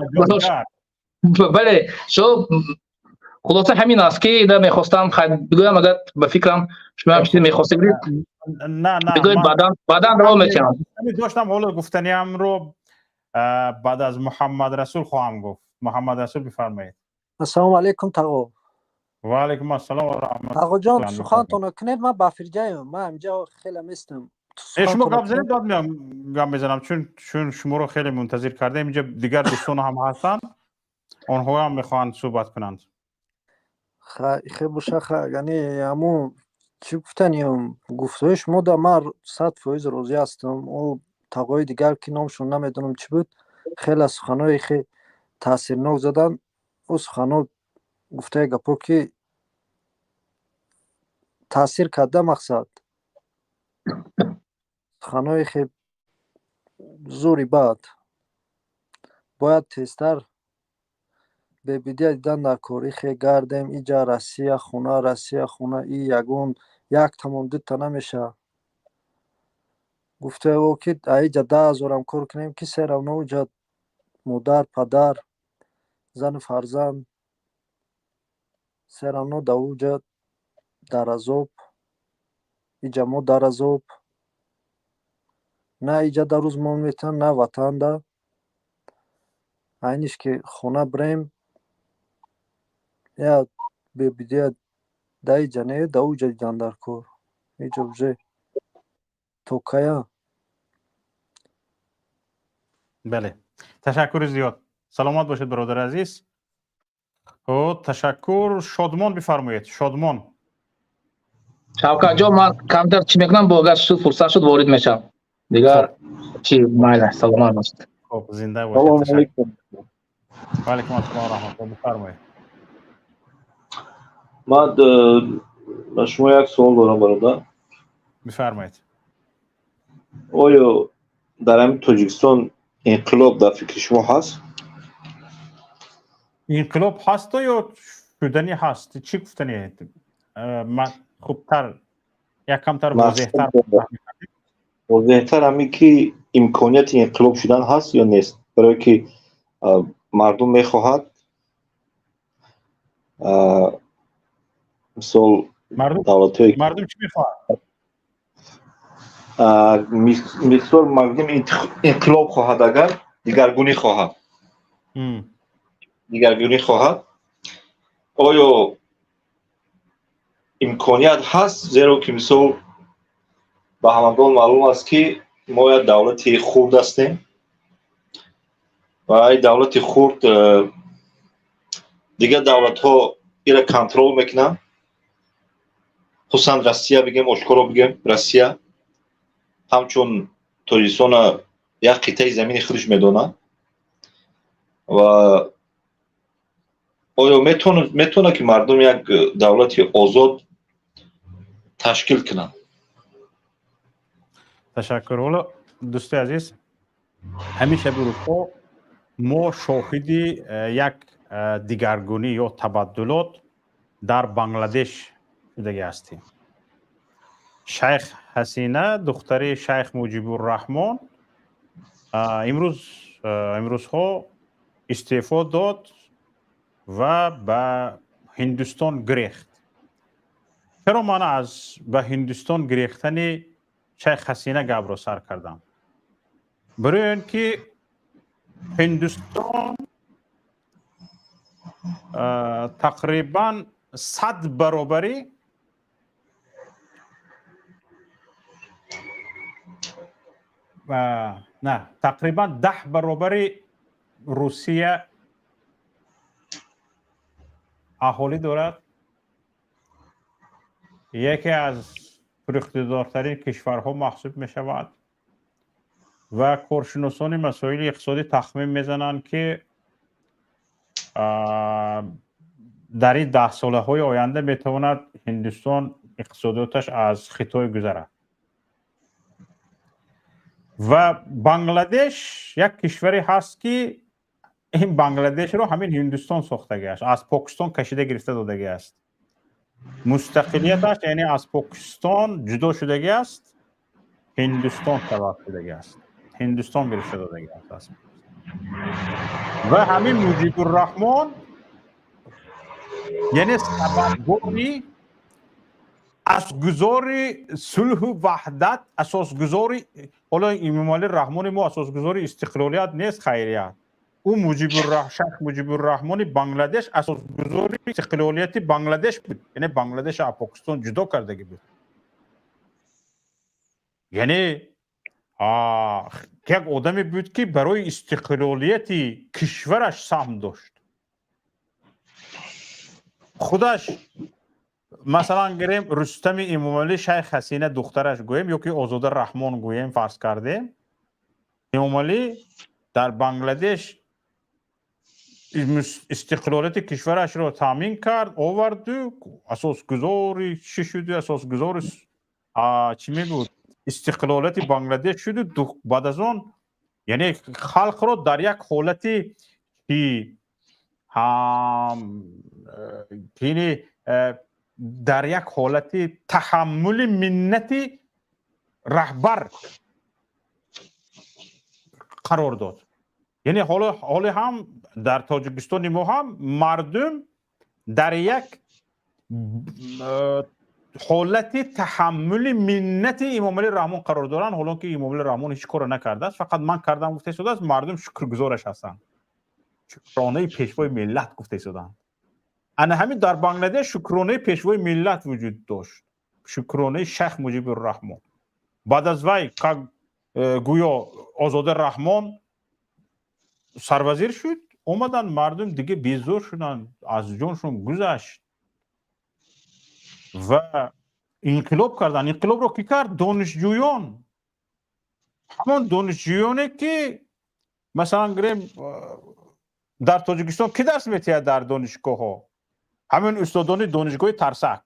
Бале, шо хулоса ҳамин аст, ки мехостам бигӯям. Агар ба фикрам, шумо ҳам чизе мехостед, На, на. бигӯед, баъдан давом метиҳам. Доштам, ҳоло гуфтаниамро баъд аз Муҳаммад Расул хоҳам гуфт. Муҳаммад Расул, бифармоед. Ассалому алайкум, тағо. Ва алайкум ассалом ва раҳматуллоҳ. Тағоҷон, сухантонро кунед, ман ба фирҷаем, ман инҷа хеле местам. Шумо гап занед, баъд меам гап мезанам, чун шуморо хеле мунтазир кардем. Инҷа дигар дӯстон ҳам ҳастанд, онҳо ҳам мехоҳанд суҳбат кунанд. Хе боша. Яъне ҳамун чӣ гуфтаниям, гуфтаҳои шумо да ман 100% розӣ ҳастам. О тағои дигар, ки номшон намедонам чӣ буд, хеле суханҳои хе таъсирнок задан. Ӯ суханҳо, гуфтаи гапҳо, ки таъсир карда, мақсад, суханҳои хе зури бад. Бояд тезтар бебидия дидан дар кори хе гардем. Иҷа Россия хона, Россия хона, и ягон як тамом дута намешавад. Гуфтао, ки аиҷа 10 000-ам кор кунем, ки се равно уҷа модар, падар, зану фарзанд се равно да уҷа дар азоб. Иҷа мо дар азоб, на иҷа дар рӯз мон метиҳанд, на ватанда. Айниш ки хона бирем, я бебидия да иҷа не, да уҷа дидан дар кор. Иҷа уже то кая? Бале, ташаккури зиёд, саломат бошед, бародари азиз. Ташаккур. Шодмон, бифармоед, Шодмон. Шавкатҷон, ман камтар чӣ мекунам, бо агар шуд, фурсат шуд, ворид мешавам. Дигар чӣ, майла, саломат бошед. Хуб, зинда бошед. Ва алайкум ассалом ва раҳматуллоҳ, бифармоед. Ман ба шумо як суол дорам, бародар. Бифармоед. Оё дар ҳамин Тоҷикистон инқилоб дар фикри шумо ҳаст? Инқилоб ҳасту ё шуданӣ ҳаст? Чӣ гуфтанӣ? Ман хубтар, як камтар возеҳтар. Возеҳтар ҳамин ки имконияти инқилоб шудан ҳаст ё нест, барое ки мардум мехоҳад, мисол, давлатҳое Мардум чӣ мехоҳад? Мисол, мардум инқилоб хоҳад, агар дигаргунӣ хоҳад, дигаргунӣ хоҳад. Оё имконият ҳаст? Зеро ки, мисол, ба ҳамагон маълум аст, ки мо як давлати хурд ҳастем ва ин давлати хурд дигар давлатҳо ира контрол мекунанд. Хусусан Россия бигем, ошкоро бигем, Россия ҳамчун Тоҷикистона як қитъаи замини худаш медонад. Ва оё метавонад, ки мардум як давлати озод ташкил кунанд? Ташаккур. Ҳоло, дӯсти азиз, ҳамин шаби рӯзҳо мо шоҳиди як дигаргунӣ ё табаддулот дар Бангладеш шудагӣ ҳастем. Шайх Ҳасина, духтари Шайх Муҷибурраҳмон, имрӯзҳо истеъфо дод ва ба Ҳиндустон гирехт. Чаро ман аз ба Ҳиндустон гирехтани Шайх Ҳасина гапро сар кардам? Барои он ки Ҳиндустон тақрибан 100 баробари на, тақрибан 10 баробари Русия аҳолӣ дорад, яке аз пуриқтидортарин кишварҳо маҳсуб мешавад ва коршиносони масоили иқтисодӣ тахмин мезананд, ки дар ин даҳсолаҳои оянда метавонад Ҳиндустон иқтисодиёташ аз Хитой гузарад. Ва Бангладеш як кишваре ҳаст, ки ин Бангладешро ҳамин Ҳиндустон сохтагиаст, аз Покистон кашида гирифта додагиаст. Мустақилияташ, яъне аз Покистон ҷудо шудагиаст, Ҳиндустон сабаб шудагиаст, Ҳиндустон гирифта додагиаст. Ва ҳамин Муҷибурраҳмон, яъне сабабгори асосгузори сулҳу ваҳдат, асосгузори, ҳоло Эмомалӣ Раҳмони мо асосгузори истиқлолият нест, хайрият, ӯ Шайх Муҷибурраҳмони Бангладеш асосгузори истиқлолияти Бангладеш буд, яъне Бангладеша аз Покистон ҷудо кардагӣ буд. Яъне як одаме буд, ки барои истиқлолияти кишвараш саҳм дошт. Худаш, масалан, гирем, Рустами Эмомалӣ, Шайх Ҳасина духтараш гӯем ё ки Озода Раҳмон гӯем, фарз кардем, Эмомалӣ дар Бангладеш истиқлолияти кишварашро таъмин кард, оварду, асосгузори чӣ шуду, асосгузори чӣ мегӯд, истиқлолияти Бангладеш шуду. Баъд аз он, яъне халқро дар як ҳолати ки яъне дар як ҳолати таҳаммули миннати раҳбар қарор дод. Яъне ҳоле ҳам дар Тоҷикистони мо ҳам мардум дар як ҳолати таҳаммули миннати Эмомалӣ Раҳмон қарор доранд, ҳолон ки Эмомалӣ Раҳмон ҳеҷ корро накардааст, фақат ман кардам гуфта истодааст. Мардум шукргузораш ҳастанд, шукронаи пешвои миллат гуфта истоданд. Ана ҳамин дар Бангладеш шукронаи пешвои миллат вуҷуд дошт, шукронаи Шайх Муҷибурраҳмон. Баъд аз вай, как гӯё Озода Раҳмон сарвазир шуд, омаданд, мардум дига безор шуданд, аз ҷоншон гузашт ва инқилоб карданд. Инқилобро кӣ кард? Донишҷӯён, ҳамон донишҷӯёне, ки масалан гирем, дар Тоҷикистон кӣ дарс метиҳад дар донишгоҳҳо? Ҳамин устодони донишгоҳи тарсак.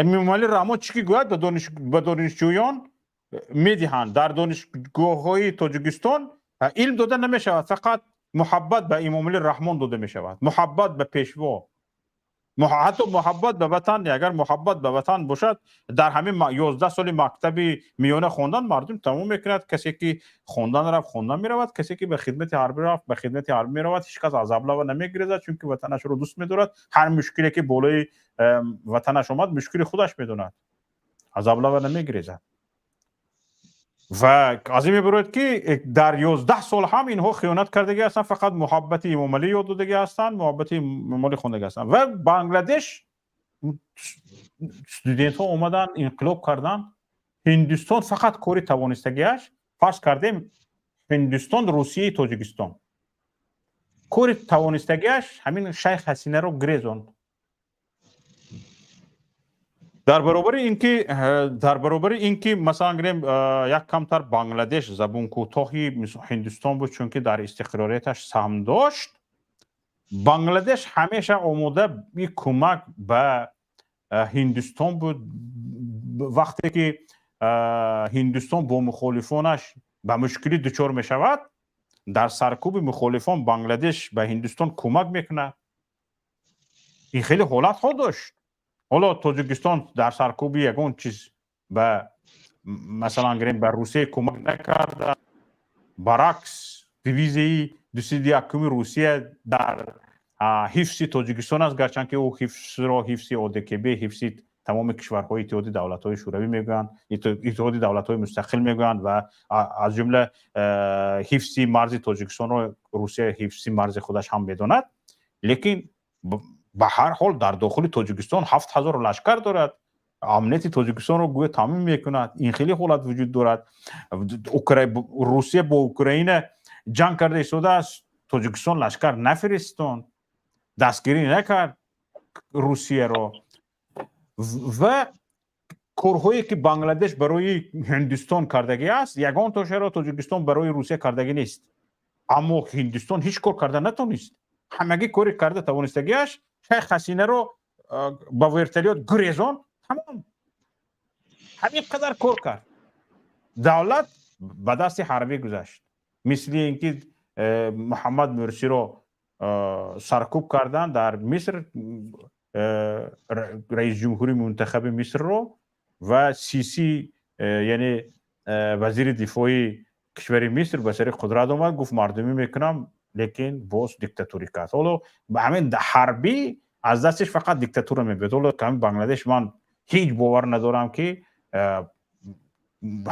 Эмомалӣ Раҳмон чӣ ки гӯяд, ба донишҷӯён медиҳанд. Дар донишгоҳҳои Тоҷикистон илм дода намешавад, фақат муҳаббат ба Эмомалӣ Раҳмон дода мешавад, муҳаббат ба пешво, ҳатто муҳаббат ба ватан. Агар муҳаббат ба ватан бошад, дар ҳамин 11 соли мактаби миёна хондан мардум тамом мекунад. Касе ки хондан рафт, хондан меравад, касе ки ба хидмати ҳарбӣ рафт, ба хидмати ҳарбӣ меравад. Ҳеҷ кас аз аблава намегирезад, чунки ватанашро дӯст медорад. Ҳар мушкиле ки болои ватанаш омад, мушкили худаш медонад, аз аблава намегирезад. Ва аз ин мебарояд, ки дар 11 сол ҳам инҳо хиёнат кардагӣ ҳастанд, фақат муҳаббати Эмомалӣ ёд додагӣ ҳастанд, муҳаббати Эмомалӣ хондагӣ ҳастанд. Ва Бангладеш студентҳо омаданд, инқилоб карданд. Ҳиндустон фақат кори тавонистагиаш, фарз кардем, Ҳиндустон Русияи Тоҷикистон, кори тавонистагиаш ҳамин Шайх Ҳасинаро гирезонд. Дар баробари ин ки масалан гирем, як камтар Бангладеш забункӯтоҳи Ҳиндустон буд, чунки дар истиқлолияташ саҳм дошт. Бангладеш ҳамеша омода би кӯмак ба Ҳиндустон буд. Вақте ки Ҳиндустон бо мухолифонаш ба мушкилӣ дучор мешавад, дар саркӯби мухолифон Бангладеш ба Ҳиндустон кӯмак мекунад. Ин хеле ҳолатҳо дошт. Ҳоло Тоҷикистон дар саркӯби ягон чиз ба, масалан гирем, ба Русия кӯмак накарда. Баръакс, дивизияи 201-уми Русия дар ҳифзи Тоҷикистон аст, гарчанд ки ӯ ҳифзро ҳифзи ОДКБ, ҳифзи тамоми кишварҳои Иттиҳоди давлатҳои Шӯравӣ мегӯянд, Иттиҳоди давлатҳои мустақил мегӯянд ва аз ҷумла ҳифзи марзи Тоҷикистонро Русия ҳифзи марзи худаш ҳам медонад. Лекин ба ҳар ҳол дар дохили Тоҷикистон 7000 лашкар дорад, амнияти Тоҷикистонро гӯё таъмин мекунад. Ин хеле ҳолат вуҷуд дорад. Русия бо Украина ҷанг карда истодааст, Тоҷикистон лашкар нафиристон, дастгирӣ накард Русияро. Ва корҳое ки Бангладеш барои Ҳиндустон кардагӣ аст, ягон тошаро Тоҷикистон барои Русия кардагӣ нест. Аммо Ҳиндустон ҳеҷ кор карда натонист. Ҳамагӣ кори карда тавонистагиаш Шайх Ҳасинаро ба вертолёт гурезон, тамом, ҳамин қадар кор кард. Давлат ба дасти ҳарбӣ гузашт, мисли ин ки Муҳаммад Мурсиро саркӯб карданд дар Миср, раисҷумҳури мунтахаби Мисрро, ва Сиси, яъне вазири дифои кишвари Миср, ба сари қудрат омад, гуфт: «Мардумӣ мекунам», лекин боз диктатурӣ кард. Ҳоло ҳамин ҳарбӣ аз дастиш фақат диктатура мебиёд. Ҳоло ҳамин Бангладеш, ман ҳеҷ бовар надорам, ки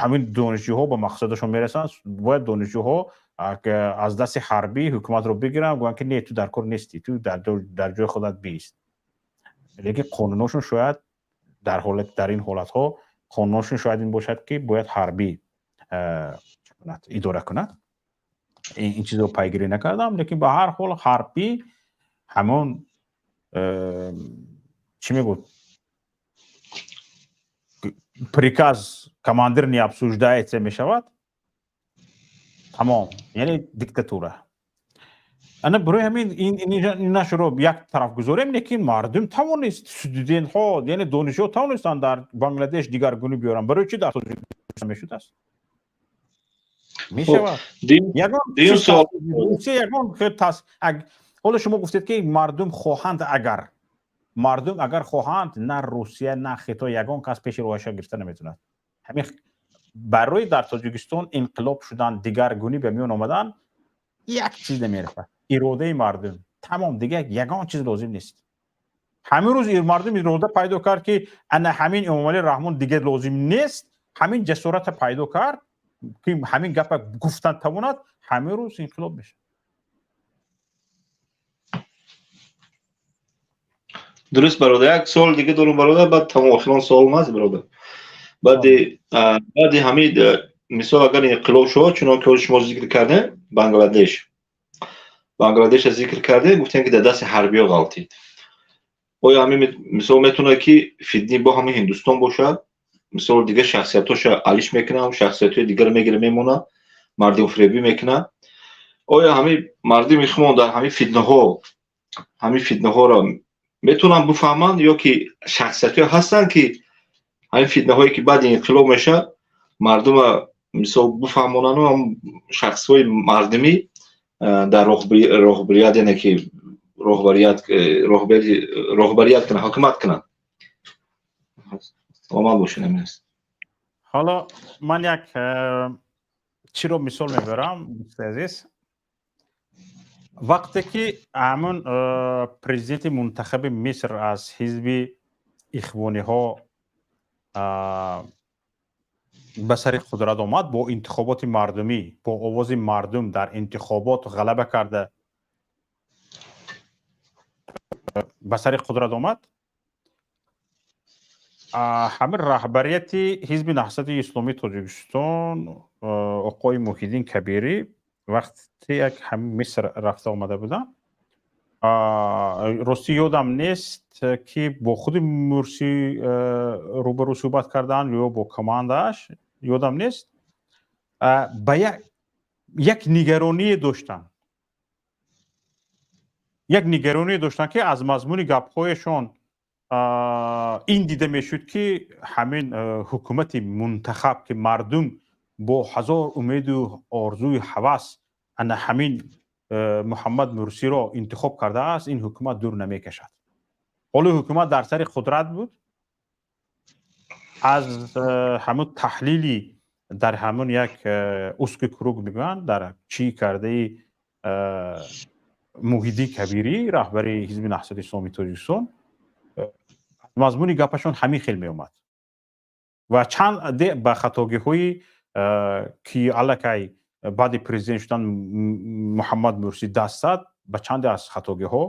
ҳамин донишҷӯҳо ба мақсадашон мерасанд. Бояд донишҷӯҳо аз дасти ҳарбӣ ҳукуматро бигиранд, гӯянд, ки не, ту дар кор нестӣ, ту дар ҷои худат бист. Лекин қонуношон шояд дар ин ҳолатҳо қонуношон шояд ин бошад, ки бояд ҳарбӣ идора кунад. Ин чизро пайгирӣ накардам, лекин ба ҳар ҳол ҳарбӣ ҳамон чӣ мегӯд, приказ командир не обсуждается мешавад, тамом, яъне диктатура. Ана барои ҳамин инашро як тараф гузорем. Лекин мардум тавонист, студентҳо, яъне донишҷӯ тавонистанд дар Бангладеш дигаргунӣ биёранд. Барои чӣ дар Тоҷикистон мешудааст? Мешавад. Ягон ҳоло шумо гуфтед, ки мардум хоҳанд. Агар мардум агар хоҳанд, на Русия, на Хитой, ягон кас пеши роҳаша гирифта наметавонад. Ҳамин барои дар Тоҷикистон инқилоб шудан, дигаргунӣ ба миён омадан як чиз намерасад: иродаи мардум, тамом. Дигар ягон чиз лозим нест. Ҳамин рӯз мардум ирода пайдо кард, ки ана ҳамин Эмомалӣ Раҳмон дигар лозим нест, ҳамин ҷасората пайдо кард, ки ҳамин гапа гуфтан тавонад, ҳамин рӯз инқилоб мешавад. Дуруст, бародар. Як суол дига дорум, бародар, баъд тамом, охирон суолм аст, бародар. Баъди ҳамин, мисол, агар инқилоб шавад, чунон ки шумо зикр кардем, Бангладеша зикр кардем, гуфтем, ки дар дасти ҳарбиё ғалтид. Оё ҳамин, мисол, метавонад, ки фитни бо ҳамин Ҳиндустон бошад? Мисол, дигар шахсиятҳоша алиш мекунам, шахсиятҳои дигар мегира, мемонад, мардумфиребӣ мекунад. Оё ҳамин мардуми хумон дар ҳамин фитнаҳо, ҳамин фитнаҳоро метавонанд бифаҳманд ё ки шахсиятҳое ҳастанд, ки ҳамин фитнаҳое, ки баъди инқилоб мешавад, мардума, мисол, бифаҳмонану шахсҳои мардумӣ дар роҳбарият, яъне ки роҳбарият кунанд, ҳукумат кунанд? Саломат бошед, ҳамин аст. Ҳоло ман як чиро мисол мебарам, дӯсти азиз. Вақте ки ҳамун президенти мунтахаби Миср аз ҳизби ихвониҳо ба сари қудрат омад, бо интихоботи мардумӣ, бо овози мардум дар интихобот ғалаба карда ба сари қудрат омад, ҳамин раҳбарияти ҳизби Наҳзати Исломии Тоҷикистон, оқои Муҳиддин Кабирӣ, вақте як ҳамин Миср рафта омада будам. Ростӣ, ёдам нест, ки бо худи Мурсӣ рӯбарӯ суҳбат карданд ё бо командааш, ёдам нест. Ба як нигароние доштанд, як нигароние доштанд, ки аз мазмуни гапҳояшон ин дида мешуд, ки ҳамин ҳукумати мунтахаб, ки мардум бо ҳазор умеду орзуи ҳавас ана ҳамин Муҳаммад Мурсиро интихоб кардааст, ин ҳукумат дур намекашад. Ҳоло ҳукумат дар сари қудрат буд. Аз ҳамун таҳлили дар ҳамун як узкий круг мегӯянд, дар чӣ кардаи Муҳиддин Кабирӣ, раҳбари Ҳизби Наҳзати Исломии Тоҷикистон, мазмуни гапашон ҳамин хел меомад ва чанд ба хатогиҳои, ки аллакай баъди президент шудан Муҳаммад Мурсӣ даст зад, ба чанде аз хатогиҳо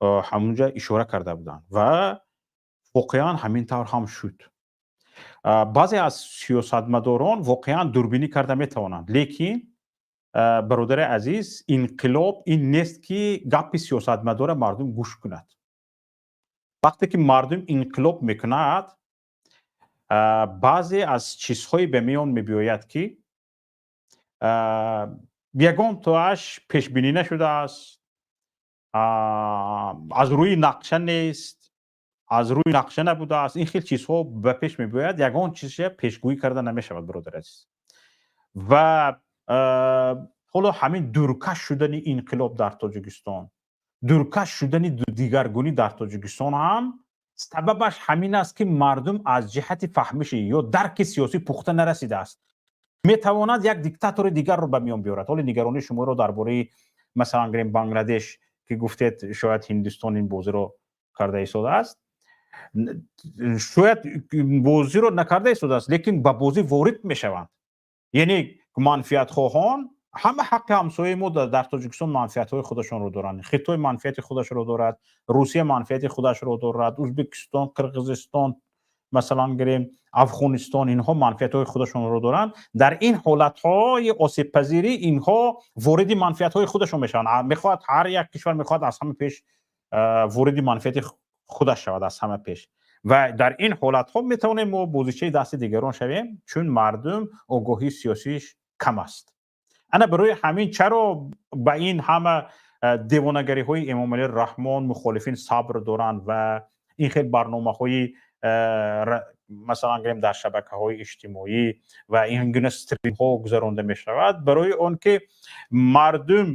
ҳамунҷа ишора карда буданд ва воқеан ҳамин тавр ҳам шуд. Баъзе аз сиёсатмадорон воқеан дурбинӣ карда метавонанд, лекин, бародари азиз, инқилоб ин нест, ки гапи сиёсатмадора мардум гӯш кунад. Вақте ки мардум инқилоб мекунад, баъзе аз чизҳое ба миён мебиёяд, ки ягон тоаш пешбинӣ нашудааст, аз рӯи нақша нест, аз рӯи нақша набудааст. Ин хел чизҳо ба пеш мебиёяд, ягон чиза пешгӯӣ карда намешавад, бародари азиз. Ва ҳоло ҳамин дуркаш шудани инқилоб дар Тоҷикистон, дуркаш шудани дигаргунӣ дар Тоҷикистон ҳам сабабаш ҳамин аст, ки мардум аз ҷиҳати фаҳмиши ё дарки сиёсӣ пухта нарасидааст. Метавонад як диктатори дигарро ба миён биёрад. Ҳоло нигаронии шуморо дар бораи, масалан гирем, Бангладеш, ки гуфтед, шояд Ҳиндустон ин бозиро карда истодааст. Шояд бозиро накарда истодааст, лекин ба бозӣ ворид мешаванд. Яъне манфиатхоҳон ҳама ҳаққи ҳамсояи мо дар Тоҷикистон манфиатҳои худашонро доранд. Хитой манфиати худашро дорад, Русия манфиати худашро дорад, Узбекистон, Қирғизистон, масалан гирем, Афғонистон, инҳо манфиатҳои худашонро доранд. Дар ин ҳолатҳои осебпазирӣ инҳо вориди манфиатҳои худашон мешаванд. Мехоҳад, ҳар як кишвар мехоҳад аз ҳама пеш вориди манфиати худаш шавад аз ҳама пеш. Ва дар ин ҳолатҳо метавонем мо бозичаи дасти дигарон шавем, чун мардум огоҳии сиёсиш кам аст. Ана барои ҳамин чаро ба ин ҳама девонагариҳои Эмомалӣ Раҳмон мухолифин сабр доранд ва ин хел барномаҳои, масалан гирем, дар шабакаҳои иҷтимоӣ ва ин гуна стримҳо гузаронда мешавад? Барои он ки мардум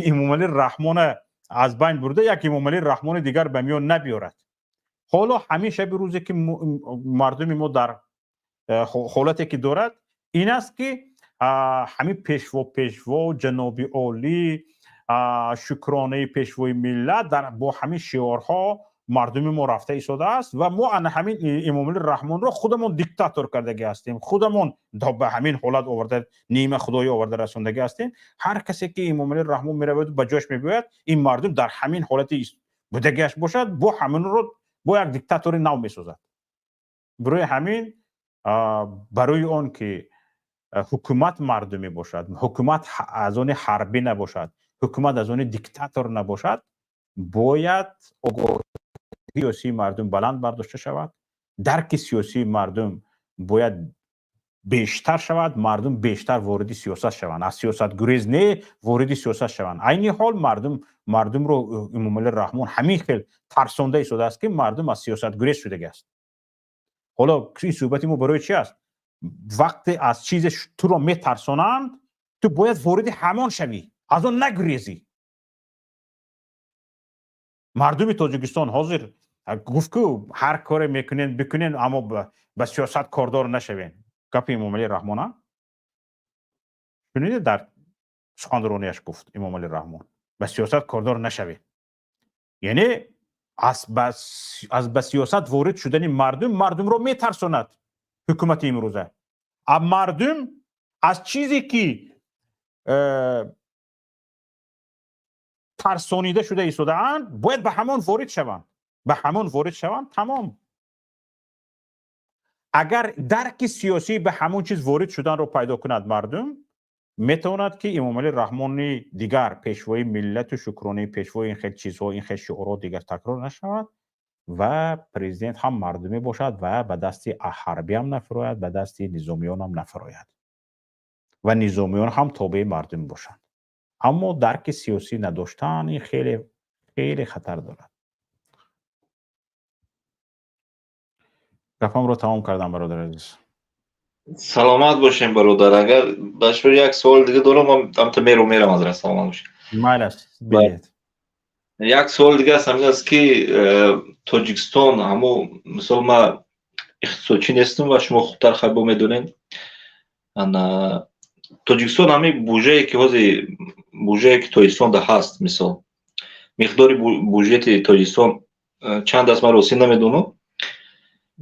Эмомалӣ Раҳмона аз байн бурда, як Эмомалӣ Раҳмони дигар ба миён набиёрад. Ҳоло ҳамин шаби рӯзе, ки мардуми мо дар ҳолате ки дорад, ин аст, ки ҳамин пешво, пешво, ҷаноби олӣ, шукронаи пешвои миллат, дар бо ҳамин шиорҳо мардуми мо рафта истодааст. Ва мо ана ҳамин Эмомалӣ Раҳмонро худамон диктатор кардагӣ ҳастем, худамон ба ҳамин ҳолат оварда, нима худоӣ оварда расондагӣ ҳастем. Ҳар касе ки Эмомалӣ Раҳмон мераваду ба ҷош мебиёяд, ин мардум дар ҳамин ҳолати будагиаш бошад, бо ҳаминро бо як диктатори нав месозад. Барои ҳамин, барои он ки ҳукумат мардумӣ бошад, ҳукумат аз они ҳарбӣ набошад, ҳукумат аз они диктатор набошад, бояд огоҳии сиёсии мардум баланд бардошта шавад, дарки сиёсии мардум бояд бештар шавад, мардум бештар вориди сиёсат шаванд, аз сиёсатгурез не, вориди сиёсат шаванд. Айни ҳол мардумро Эмомалӣ Раҳмон ҳамин хел тарсонда истодааст, ки мардум аз сиёсатгурез шудагӣ аст. Ҳоло ин суҳбати мо барои чи аст? Вақте аз чизе туро метарсонанд, ту бояд вориди ҳамон шавӣ, аз он нагурезӣ. Мардуми Тоҷикистон ҳозир гуфт, ку ҳар коре мекунен, бикунен, аммо ба сиёсат кордор нашавен. Гапи Эмомалӣ Раҳмона шуниде, дар суханронияш гуфт Эмомалӣ Раҳмон: ба сиёсат кордор нашавед. Яъне аз ба сиёсат ворид шудани мардум мардумро метарсонад ҳукумати имрӯза. А мардум аз чизе ки тарсонида шуда истодаанд, бояд ба ҳамон ворид шаванд, ба ҳамон ворид шаванд, тамом. Агар дарки сиёсӣ ба ҳамон чиз ворид шуданро пайдо кунад мардум, Метавонад, ки Эмомалӣ Раҳмони дигар, пешвои миллату шукронаи пешвои, ин хел чизҳо, ин хел шиорҳо дигар такрор нашавад ва президент ҳам мардумӣ бошад ва ба дасти ҳарбиам нафурояд, ба дасти низомиёнам нафурояд ва низомиён ҳам тобеи мардумӣ бошанд. Аммо дарки сиёсӣ надоштан, ин хеле хеле хатар дорад. Гапамро тамом кардам, бародари азиз. Саломат бошем, бародар. Агар ба шумо як савол дига дорам, амта мерам, ҳазрат, саломат бошем. Майл аст, бидиҳед. Як савол дига аст, ҳамин аст, ки Тоҷикистон ҳамо, мисол, ма иқтисодчӣ нестам ва шумо хубтар хайбо медонед. Ана Тоҷикистон ҳамин бужае, ки ҳозир, бужае, ки Тоҷикистонда ҳаст, мисол, миқдори бюджети Тоҷикистон чанд аст, ман ростӣ намедонам.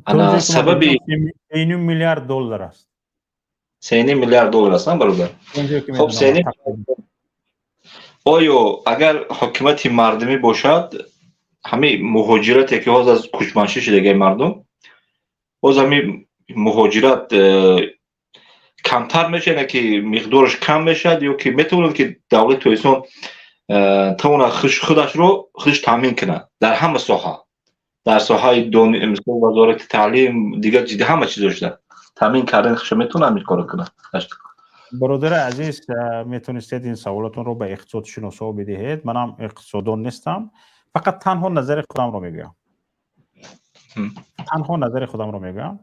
Ана сабаби 3,5 миллиард доллар аст. 3,5 миллиард доллар аст, бародар? Хоб, сеним. Оё агар ҳокимияти мардумӣ бошад, ҳамин муҳоҷирате, ки ҳозир аз кӯчманшӣ шудагаи мардум, боз ҳамин муҳоҷират камтар мешавад, ки миқдораш кам мешавад, ё ки метавонад, ки давлати Тоҷикистон тавонад худашро худаш таъмин кунад дар ҳама соҳа, дар соҳаи, мисол, вазорати таълим, дигар ҷидди ҳама чизо шуда таъмин кардан хуша метавонад ҳамин корро кунад? Бародари азиз, метавонистед ин саволатонро ба иқтисодшиносҳо бидиҳед. Манам иқтисоддон нестам, фақат танҳо назари худамро мегӯям, танҳо назари худамро мегӯям.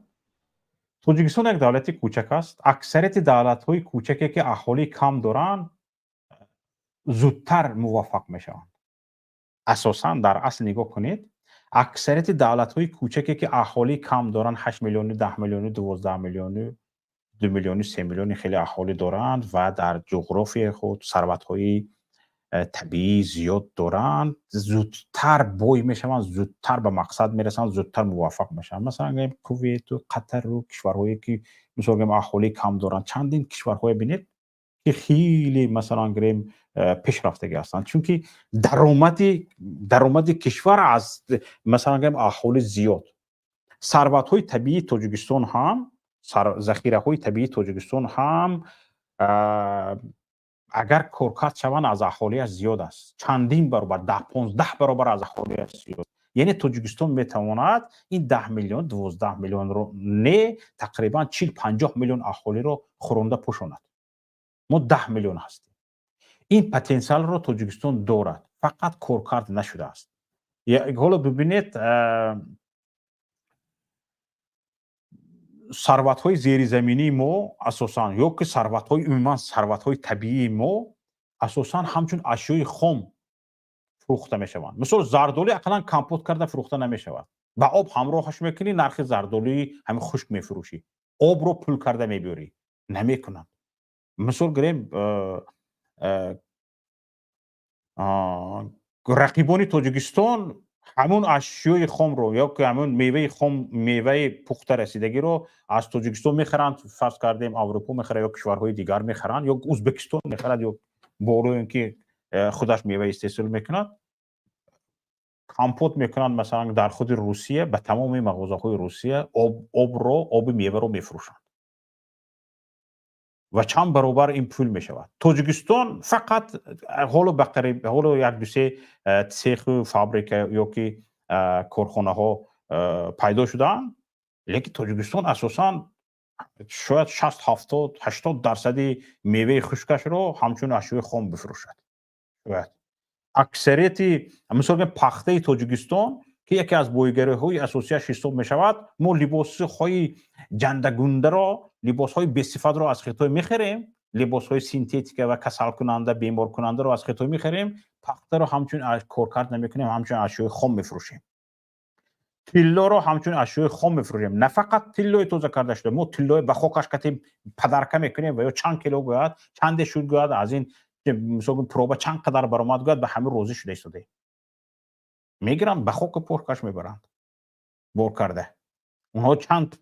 Тоҷикистон як давлати кӯчак аст. Аксарияти давлатҳои кӯчаке, ки аҳолӣ кам доранд, зудтар муваффақ мешаванд. Асосан, дар асл нигоҳ кунед, аксарияти давлатҳои кӯчаке, ки аҳолӣ кам доранд, 8 миллиону, 10 миллиону, 12 миллиону, 2 миллиону, 3 миллиони хеле аҳолӣ доранд ва дар ҷуғрофияи худ сарватҳои табиӣ зиёд доранд, зудтар бой мешаванд, зудтар ба мақсад мерасанд, зудтар муваффақ мешаванд. Масалан, гӯем, Кувету, Қатару, кишварҳое, ки, мисол гӯем, аҳолӣ кам доранд. Чандин кишварҳое бинед, ки хеле, масалан гирем, пешрафтагӣ ҳастанд, чунки даромади кишвар аз, масалан гӯем, аҳолӣ зиёд. Сарватҳои табиии Тоҷикистон ҳам, захираҳои табиии Тоҷикистон ҳам, агар коркард шаванд, аз аҳолиаш зиёд аст, чандин баробар, 10, 15 баробар аз аҳолиаш зиёд. Яъне Тоҷикистон метавонад ин 10 миллион, 12 миллионро не, тақрибан 40, 50 миллион аҳолиро хӯронда пӯшонад. Мо 10 миллион ҳастем. Ин потенсиалро Тоҷикистон дорад, фақат коркард нашудааст. Ҳоло бибинед, сарватҳои зеризаминии мо асосан ё ки сарватҳои, умуман сарватҳои табиии мо асосан ҳамчун ашёи хом фурӯхта мешаванд. Мисол, зардолӣ ақаллан компот карда фурӯхта намешавад. Ба об ҳамроҳаш мекунӣ, нархи зардолии ҳамин хушк мефурӯшӣ, обро пул карда мебиёрӣ. Намекунанд. Мисол гирем, рақибони Тоҷикистон ҳамун ашёи хомро ё ки ҳамун меваи хом, меваи пухта расидагиро аз Тоҷикистон мехаранд. Фарз кардем, Аврупо мехарад ё кишварҳои дигар мехаранд, ё Узбекистон мехарад, ё болои ин ки худаш мева истеҳсол мекунад, компот мекунанд. Масалан, дар худи Русия ба тамоми мағозаҳои Русия обро, оби меваро мефурӯшанд ва чанд баробар ин пул мешавад. Тоҷикистон фақат ҳоло ба қариб, ҳоло як дусе цеху фабрика ё ки корхонаҳо пайдо шудаанд, лекин Тоҷикистон асосан шояд 60, 70, 80 дарсади меваи хушкашро ҳамчун ашёи хом бифурӯшад. Шояд аксарияти, мисол, пахтаи Тоҷикистон, ки яке аз боигариҳои асосияш ҳисоб мешавад, мо либосҳои ҷандагундаро, либосҳои бесифатро аз Хитой мехарем, либосҳои синтетика ва касалкунанда, беморкунандаро аз Хитой мехарем, пахтаро ҳамчун коркард намекунем, ҳамчун ашёи хом мефурӯшем. Тиллоро ҳамчун ашёи хом мефурӯшем. На фақат тиллои тоза карда шуда, мо тиллои ба хокаш катем подарка мекунем ва ё чанд кило гӯяд, чанде шуд гӯяд, аз ин, мисол, проба чанд қадар баромад гӯяд, ба ҳамин розӣ шуда истодаем. Мегиранд, ба хоку поркаш мебаранд бор карда. Онҳо чанд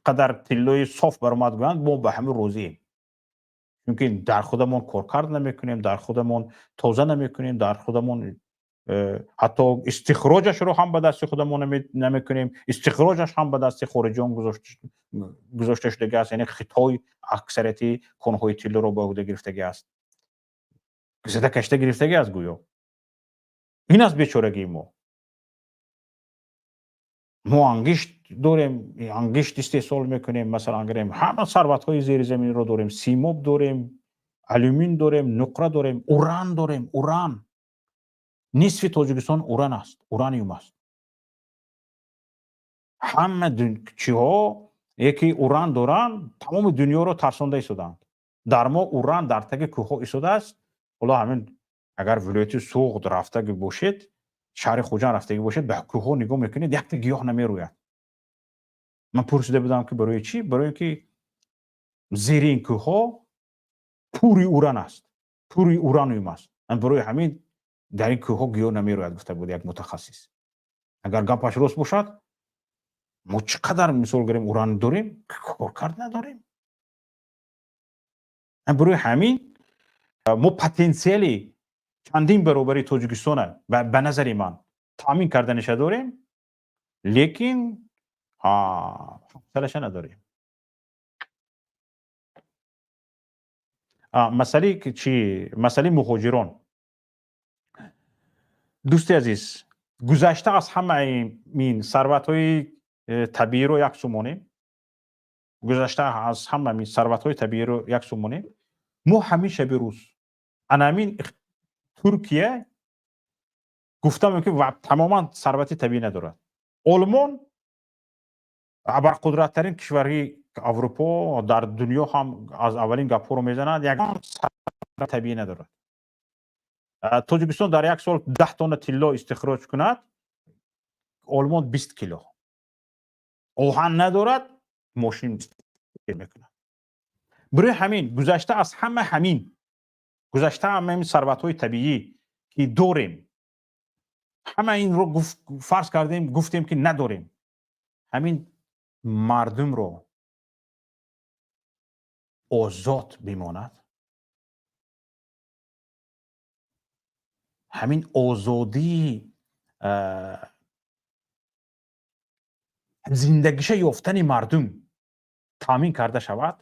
қадар тиллои соф баромад гӯянд, мо ба ҳамин розием, чунки дар худамон коркард намекунем, дар худамон тоза намекунем, дар худамон. Ҳатто истихроҷашро ҳам ба дасти худамон намекунем, истихроҷаш ҳам ба дасти хориҷиён гузошта шудагӣ аст, яъне Хитой аксарияти конҳои тиллоро ба ӯҳда гирифтагӣ аст, зада кашида гирифтагӣ аст гӯё. Ин аст бечорагии мо. Мо ангишт дорем, ангишт истеҳсол мекунем, масалан гирем, ҳама сарватҳои зеризаминро дорем, симоб дорем, алюмин дорем, нуқра дорем, уран дорем. Уран, нисфи Тоҷикистон уран аст, ураниум аст. Ҳама чиҳо яке уран доранд, тамоми дунёро тарсонда истодаанд. Дар мо уран дар таги кӯҳҳо истодааст. Ҳоло ҳамин агар вилояти Суғд рафтагӣ бошед, шаҳри Хуҷанд рафтагӣ бошед, ба кӯҳҳо нигоҳ мекунед, якта гиёҳ намерӯяд. Ман пурсида будам, ки барои чӣ? Барои ин ки зери ин кӯҳҳо пури уран аст, пури ураниум аст, барои ҳамин дар ин кӯҳҳо гиёҳ намерӯяд, гуфта буд як мутахассис. Агар гапаш рост бошад, мо чӣ қадар, мисол гирем, уран дорем, коркард надорем. Барои ҳамин мо потенсиали чандин баробари Тоҷикистона, ба назари ман, таъмин карданиша дорем, лекин ҳавсалаша надорем. Масъалаи чи? Масъалаи муҳоҷирон. Дӯсти азиз, гузашта аз ҳамаи ин сарватҳои табииро як су монем, гузашта аз ҳама ин сарватҳои табииро як су монем, мо ҳамин шаби рӯз ана ҳамин Туркия гуфта мумкин тамоман сарвати табиӣ надорад. Олмон, абарқудраттарин кишвари Аврупо, дар дунё ҳам аз аввалин гапҳоро мезанад, ягон сарвати табиӣ надорад. Тоҷикистон дар як сол 10 тонна тилло истихроҷ кунад, Олмон 20 кило. Оҳан надорад, мошин мекунад. Барои ҳамин гузашта аз ҳама ҳамин, гузашта ҳама ин сарватҳои табиӣ, ки дорем, ҳама инро фарз кардем, гуфтем, ки надорем, ҳамин мардумро озод бимонад, ҳамин озодии зиндагиша ёфтани мардум таъмин карда шавад,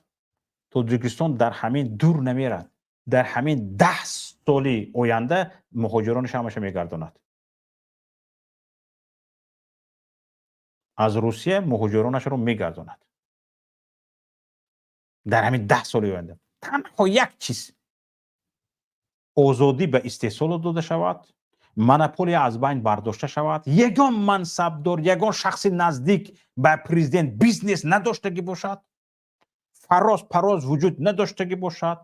Тоҷикистон дар ҳамин дур намерад, дар ҳамин 10 соли оянда муҳоҷиронаш ҳамаша мегардонад. Аз Русия муҳоҷиронашро мегардонад дар ҳамин 10 соли оянда. Танҳо як чиз: озодӣ ба истеҳсолот дода шавад, монополия аз байн бардошта шавад, ягон мансабдор, ягон шахси наздик ба президент бизнес надоштагӣ бошад, фароз пароз вуҷуд надоштагӣ бошад,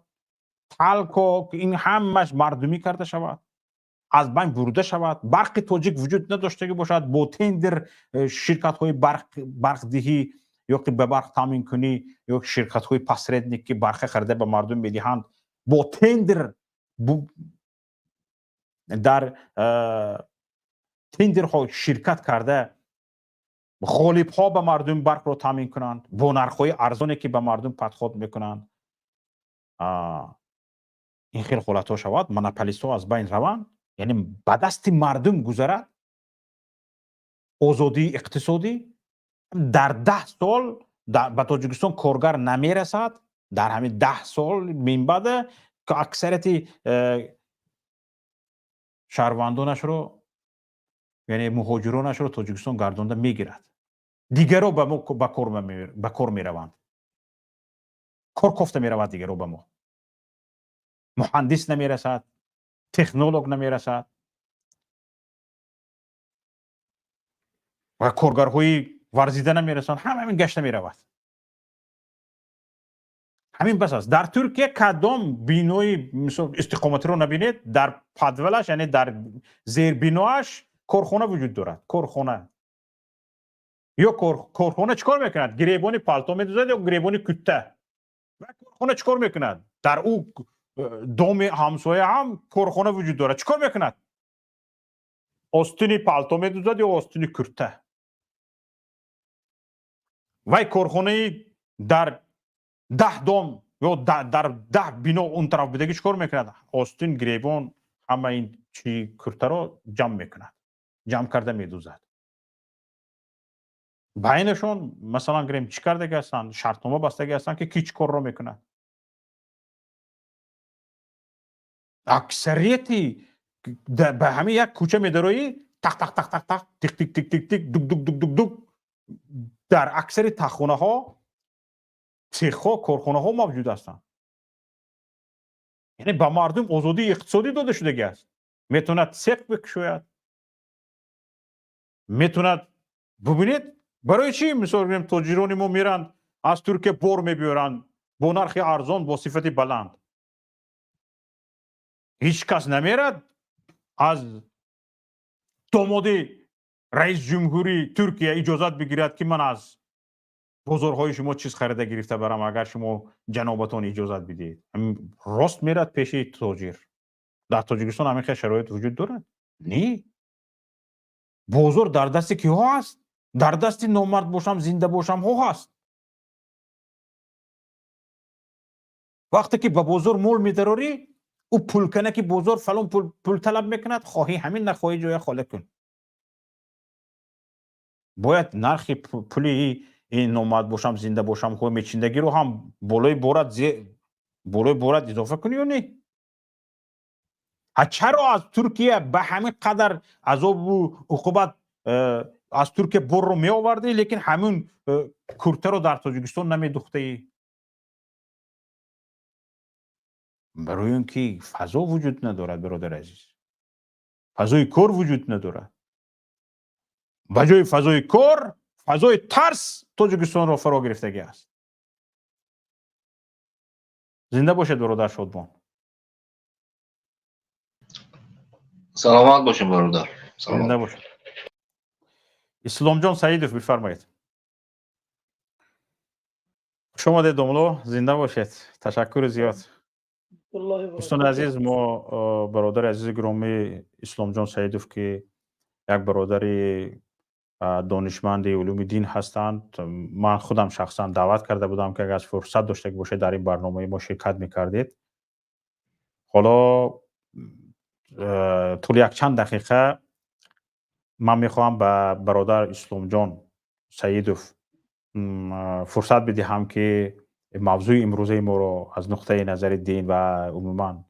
талко ин ҳамаш мардумӣ карда шавад, аз байн бурда шавад, Барқи Тоҷик вуҷуд надоштагӣ бошад, бо тендер ширкатҳои барқдиҳӣ ё ки ба барқ таъминкунӣ ё ширкатҳои посредник, ки барқа харида ба мардум медиҳанд, бо тендер, дар тендерҳо ширкат карда, ғолибҳо ба мардум барқро таъмин кунанд бо нархҳои арзоне, ки ба мардум подход мекунанд. Ин хел ҳолатҳо шавад, монополистҳо аз байн раванд, яъне ба дасти мардум гузарад озодии иқтисодӣ, дар 10 сол ба Тоҷикистон коргар намерасад. Дар ҳамин 10 сол минбаъда аксарияти шаҳрвандонашро, яъне муҳоҷиронашро Тоҷикистон гардонда мегирад. Дигаро ба мо ба кор мераванд, кор кофта меравад дигаро ба мо. Муҳандис намерасад, технолог намерасад ва коргарҳои варзида намерасанд. Ҳама ҳамин гашта меравад. Ҳамин бас аст. Дар Туркия кадом бинои, мисол, истиқоматиро набинед, дар подвалаш, яъне дар зербиноаш корхона вуҷуд дорад. Корхона ё корхона чӣ кор мекунад? Гиребони палто медузад ё гиребони кутта. Ва корхона чӣ кор мекунад? Дар ӯ доми ҳамсоя ҳам корхона вуҷуд дорад. Чӣ кор мекунад? Остини палто медузад ё остини курта. Вай корхонаи дар 10 дом ё дар 10 бино он тараф будагӣ чӣ кор мекунад? Остин, гиребон, Ҳама ин чи куртаро ҷамъ мекунад, ҷамъ карда медӯзад. Байнашон, масалан гирем, чӣ кардаги ҳастанд, шартнома бастаги ҳастанд, ки ки чӣ корро мекунад. Аксарияти ба ҳамин як кӯча медароӣ, тақ тақ тақ тақ тақ, тик тик тик тик тик, дук дук дук дук дук. Дар аксари таххонаҳо цехҳо, корхонаҳо мавҷуд ҳастанд. Яъне ба мардум озодии иқтисодӣ дода шудаги аст. Метавонад цех бикушояд, метавонад. Бубинед, барои чӣ, мисол бигирем, тоҷирони мо меранд, аз Туркия бор мебиёранд бо нархи арзон, бо сифати баланд. Ҳеҷ кас намерад аз домоди раис ҷумҳури Туркия иҷозат бигирад, ки ман аз бозорҳои шумо чиз харида гирифта барам, агар шумо ҷанобатон иҷозат бидиҳед. Рост мерад пеши тоҷир. Дар Тоҷикистон ҳамин хел шароит вуҷуд дорад? Не. Бозор дар дасти киҳо ҳаст? Дар дасти номард бошам, зинда бошамҳо ҳаст. Вақте ки ба бозор мол медарорӣ, ӯ пулканаки бозор фалон пул талаб мекунад, хоҳӣ ҳамин, нахоҳӣ, ҷоя холӣ кун. Бояд нархи пули ин номард бошам, зинда бошам ҳо мечиндагиро ҳам болои борат изофа кунӣ ё не? Чаро аз Туркия ба ҳамин қадар азобу уқубат аз Туркия борро меовардӣ, лекин ҳамин куртаро дар Тоҷикистон намедухтаӣ? Барои он ки фазо вуҷуд надорад, бародари азиз, фазои кор вуҷуд надорад. Ба ҷои фазои кор фазои тарс Тоҷикистонро фаро гирифтагӣ аст. Зинда бошед, бародар Шодмон. Саломат бошем, бародар. Зинда бошед. Исломҷон Саидов, бифармоед. Хуш омадед, домло, зинда бошед. Ташаккури зиёд. Дӯстони азиз, мо бародари азизи гиромӣ Исломҷон Саидов, ки як бародари донишманди улуми дин ҳастанд, ман худам шахсан даъват карда будам, ки агар фурсат дошта бошед, дар ин барномаи мо ширкат мекардед. Ҳоло тӯли якчанд дақиқа ман мехоҳам ба бародар Исломҷон Саидов фурсат бидиҳам, ки мавзӯи имрӯзаи моро аз нуқтаи назари дин ва умуман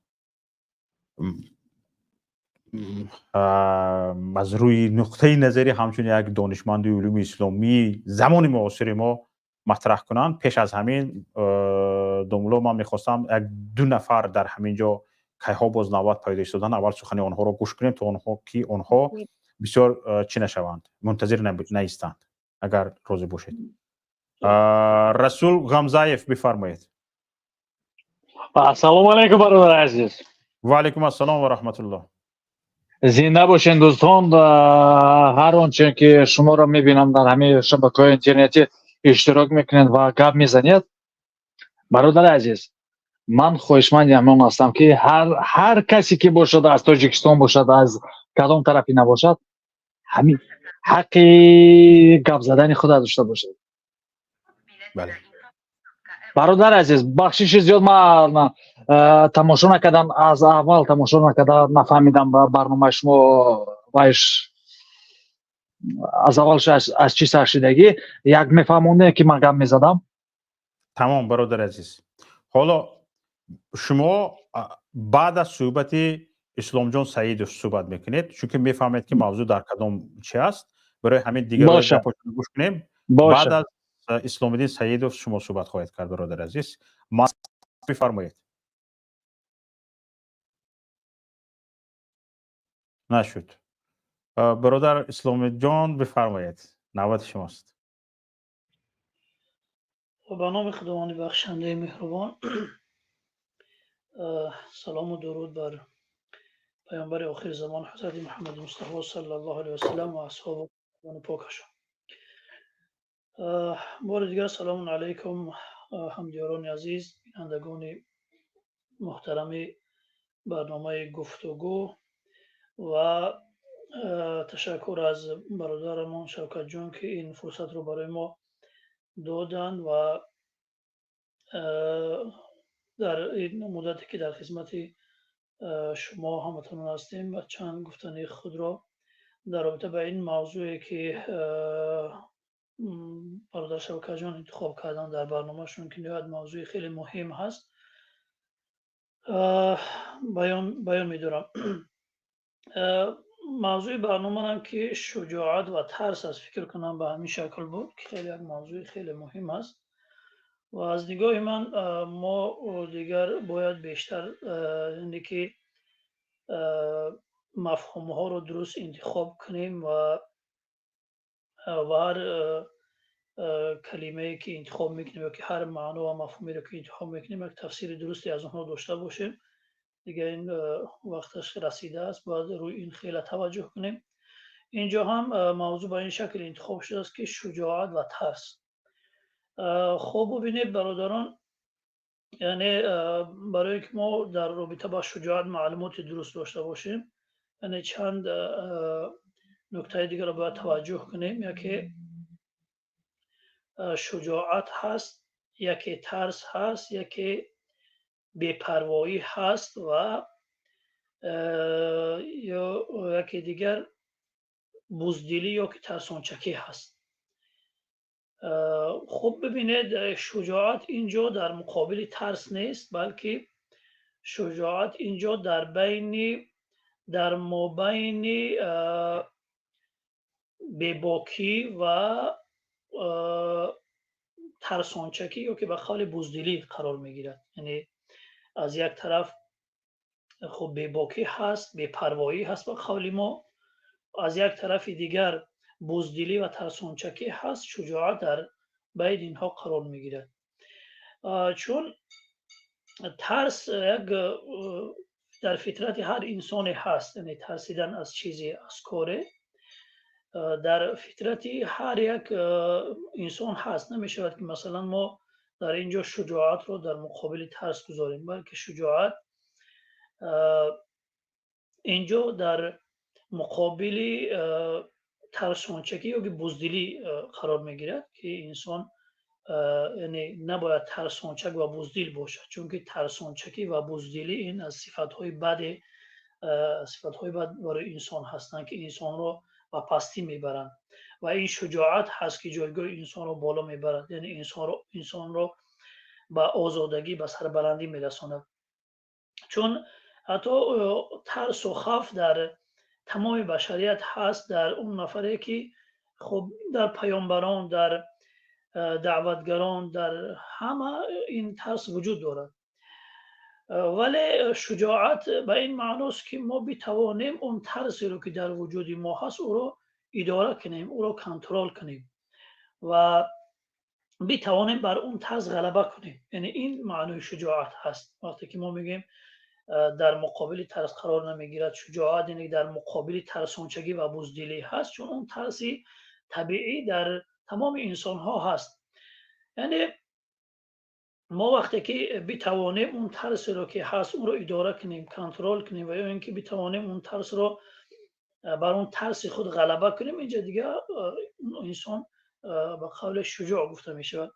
аз рӯи нуқтаи назари ҳамчун як донишманди улуми исломии замони муосири мо матраҳ кунанд. Пеш аз ҳамин, домулло, ман мехостам як ду нафар дар ҳамин ҷо кайҳо боз навбат пайдо истодан, аввал сухани онҳоро гӯш кунем, то онҳо ки онҳо бисёр чӣ нашаванд, мунтазир наистанд, агар розӣ бошед. Расул Ғамзаев, бифармоед. Ассалому алайкум, бародари азиз. Ва алайкум ассалом ва раҳматуллоҳ. Зинда бошен, дӯстон. Ҳар он чизе ки шуморо мебинам, дар ҳамаи шабакаҳои интернетӣ иштирок мекунед ва гап мезанед. Бародари азиз, ман хоҳишманди ҳамон ҳастам, ки ҳар касе ки бошад, аз Тоҷикистон бошад, аз кадом тарафе набошад, ҳамин ҳаққи гап задани худа дошта бошад. Бале. Бародари азиз, бахшиши зиёд, ман тамошо накардам, аз аввал тамошо накарда, нафаҳмидам барномаи шумо вайш аз аввалш аз чӣ сар шидагӣ. Як мефаҳмонде, ки ман гап мезадам. Тамом, бародари азиз, ҳоло шумо баъд аз суҳбати Исломҷон Саидов суҳбат мекунед, чунки мефаҳмед, ки мавзӯъ дар кадом чи аст. Барои ҳамин дигар гӯш кунем. Баъд аз Исломиддин Саидов шумо суҳбат хоҳед кард, бародари азиз. Бифармоед. Нашуд. Бародар Исломиҷон, бифармоед, навбати шумост. Ба номи Худованди бахшандаи меҳрубон. Салому дуруд бар паёмбари охири замон, ҳазрати Муҳаммади Мустафо саллаллоҳу алайҳи васалам, ва асҳобу покашон. Бори дигар салому алайкум, ҳамдиёрони азиз, бинандагони муҳтарами барномаи гуфтугӯ, ва ташаккур аз бародарамон Шавкатҷон, ки ин фурсатро барои мо доданд ва дар ин муддате ки дар хизмати шумо ҳаматон ҳастем ва чанд гуфтани худро дар робита ба ин мавзӯе ки бародар Шавкатҷон интихоб карданд дар барномашон, ки ниҳоят мавзӯи хеле муҳим ҳаст, баён медорам. Мавзӯи барномаам ки шуҷоат ва тарс аст, фикр кунам ба ҳамин шакл буд, ки хеле як мавзӯи хеле муҳим аст ва аз нигоҳи ман мо дигар бояд бештар яъне ки мафҳумҳоро дуруст интихоб кунем ва ҳар калимае ки интихоб мекунем ё ки ҳар маъно ва мафҳумеро ки интихоб мекунем, як тафсири дурусте аз онҳо дошта бошем. Дигар ин вақташ расидааст, бояд рӯи ин хеле таваҷҷӯҳ кунем. Инҷо ҳам мавзӯъ ба ин шакл интихоб шудааст, ки шуҷоат ва тарс. Хуб, бубинед бародарон, яъне барои ки мо дар робита бо шуҷоат маълумоти дуруст дошта бошем, яъне чанд нуктаи дигарро бояд таваҷҷӯҳ кунем. Яке шуҷоат ҳаст, яке тарс ҳаст, яке бепарвоӣ ҳаст ва ё яке дигар буздилӣ ё ки тарсончакӣ ҳаст. Хуб, бибинед, шуҷоат инҷо дар муқобили тарс нест, балки шуҷоат инҷо дар байни дар мобайни бебокӣ ва тарсончакӣ ё ки ба қавли буздилӣ қарор мегирад. Яъне аз як тараф хуб бебокӣ ҳаст, бепарвоӣ ҳаст ба қавли мо, аз як тарафи дигар буздилӣ ва тарсончакӣ ҳаст. Шуҷоат дар байни инҳо қарор мегирад, чун тарс як дар фитрати ҳар инсоне ҳаст, яъне тарсидан аз чизе, аз коре дар фитрати ҳар як инсон ҳаст. Намешавад ки масалан мо дар инҷо шуҷоатро дар муқобили тарс гузорем, балки шуҷоат инҷо дар муқобили тарсончакӣ ё ки буздилӣ қарор мегирад, ки инсон яъне набояд тарсончак ва буздил бошад, чунки тарсончакӣ ва буздилӣ ин аз сифатҳои баде сифатҳои бад барои инсон ҳастанд, ки инсонро ба пастӣ мебаранд. Ва ин шуҷоат ҳаст ки ҷойгоҳи инсонро боло мебарад, яъне инсонро ба озодагӣ, ба сарбаландӣ мерасонад. Чун ҳатто тарсу хавф дар тамоми башарият ҳаст, дар он нафаре ки хуб дар паёмбарон, дар даъватгарон, дар ҳама ин тарс вуҷуд дорад. Вале шуҷоат ба ин маъност ки мо битавонем он тарсеро ки дар вуҷуди мо ҳаст, ӯро идора кунем, ӯро контрол кунем ва битавонем бар он тарс ғалаба кунем. Яъне ин маънои шуҷоат ҳаст. Вақте ки мо мегӯем дар муқобили тарс қарор намегирад шуҷоат, яъне дар муқобили тарсончагӣ ва буздилӣ ҳаст, чун он тарси табиӣ дар тамоми инсонҳо ҳаст. Яъне мо вақте ки битавонем он тарсеро ки ҳаст, ӯро идора кунем, контрол кунем ва ё ин ки битавонем он тарсро бар он тарси худ ғалаба кунем, инҷа дигар инсон ба қавли шуҷоъ гуфта мешавад.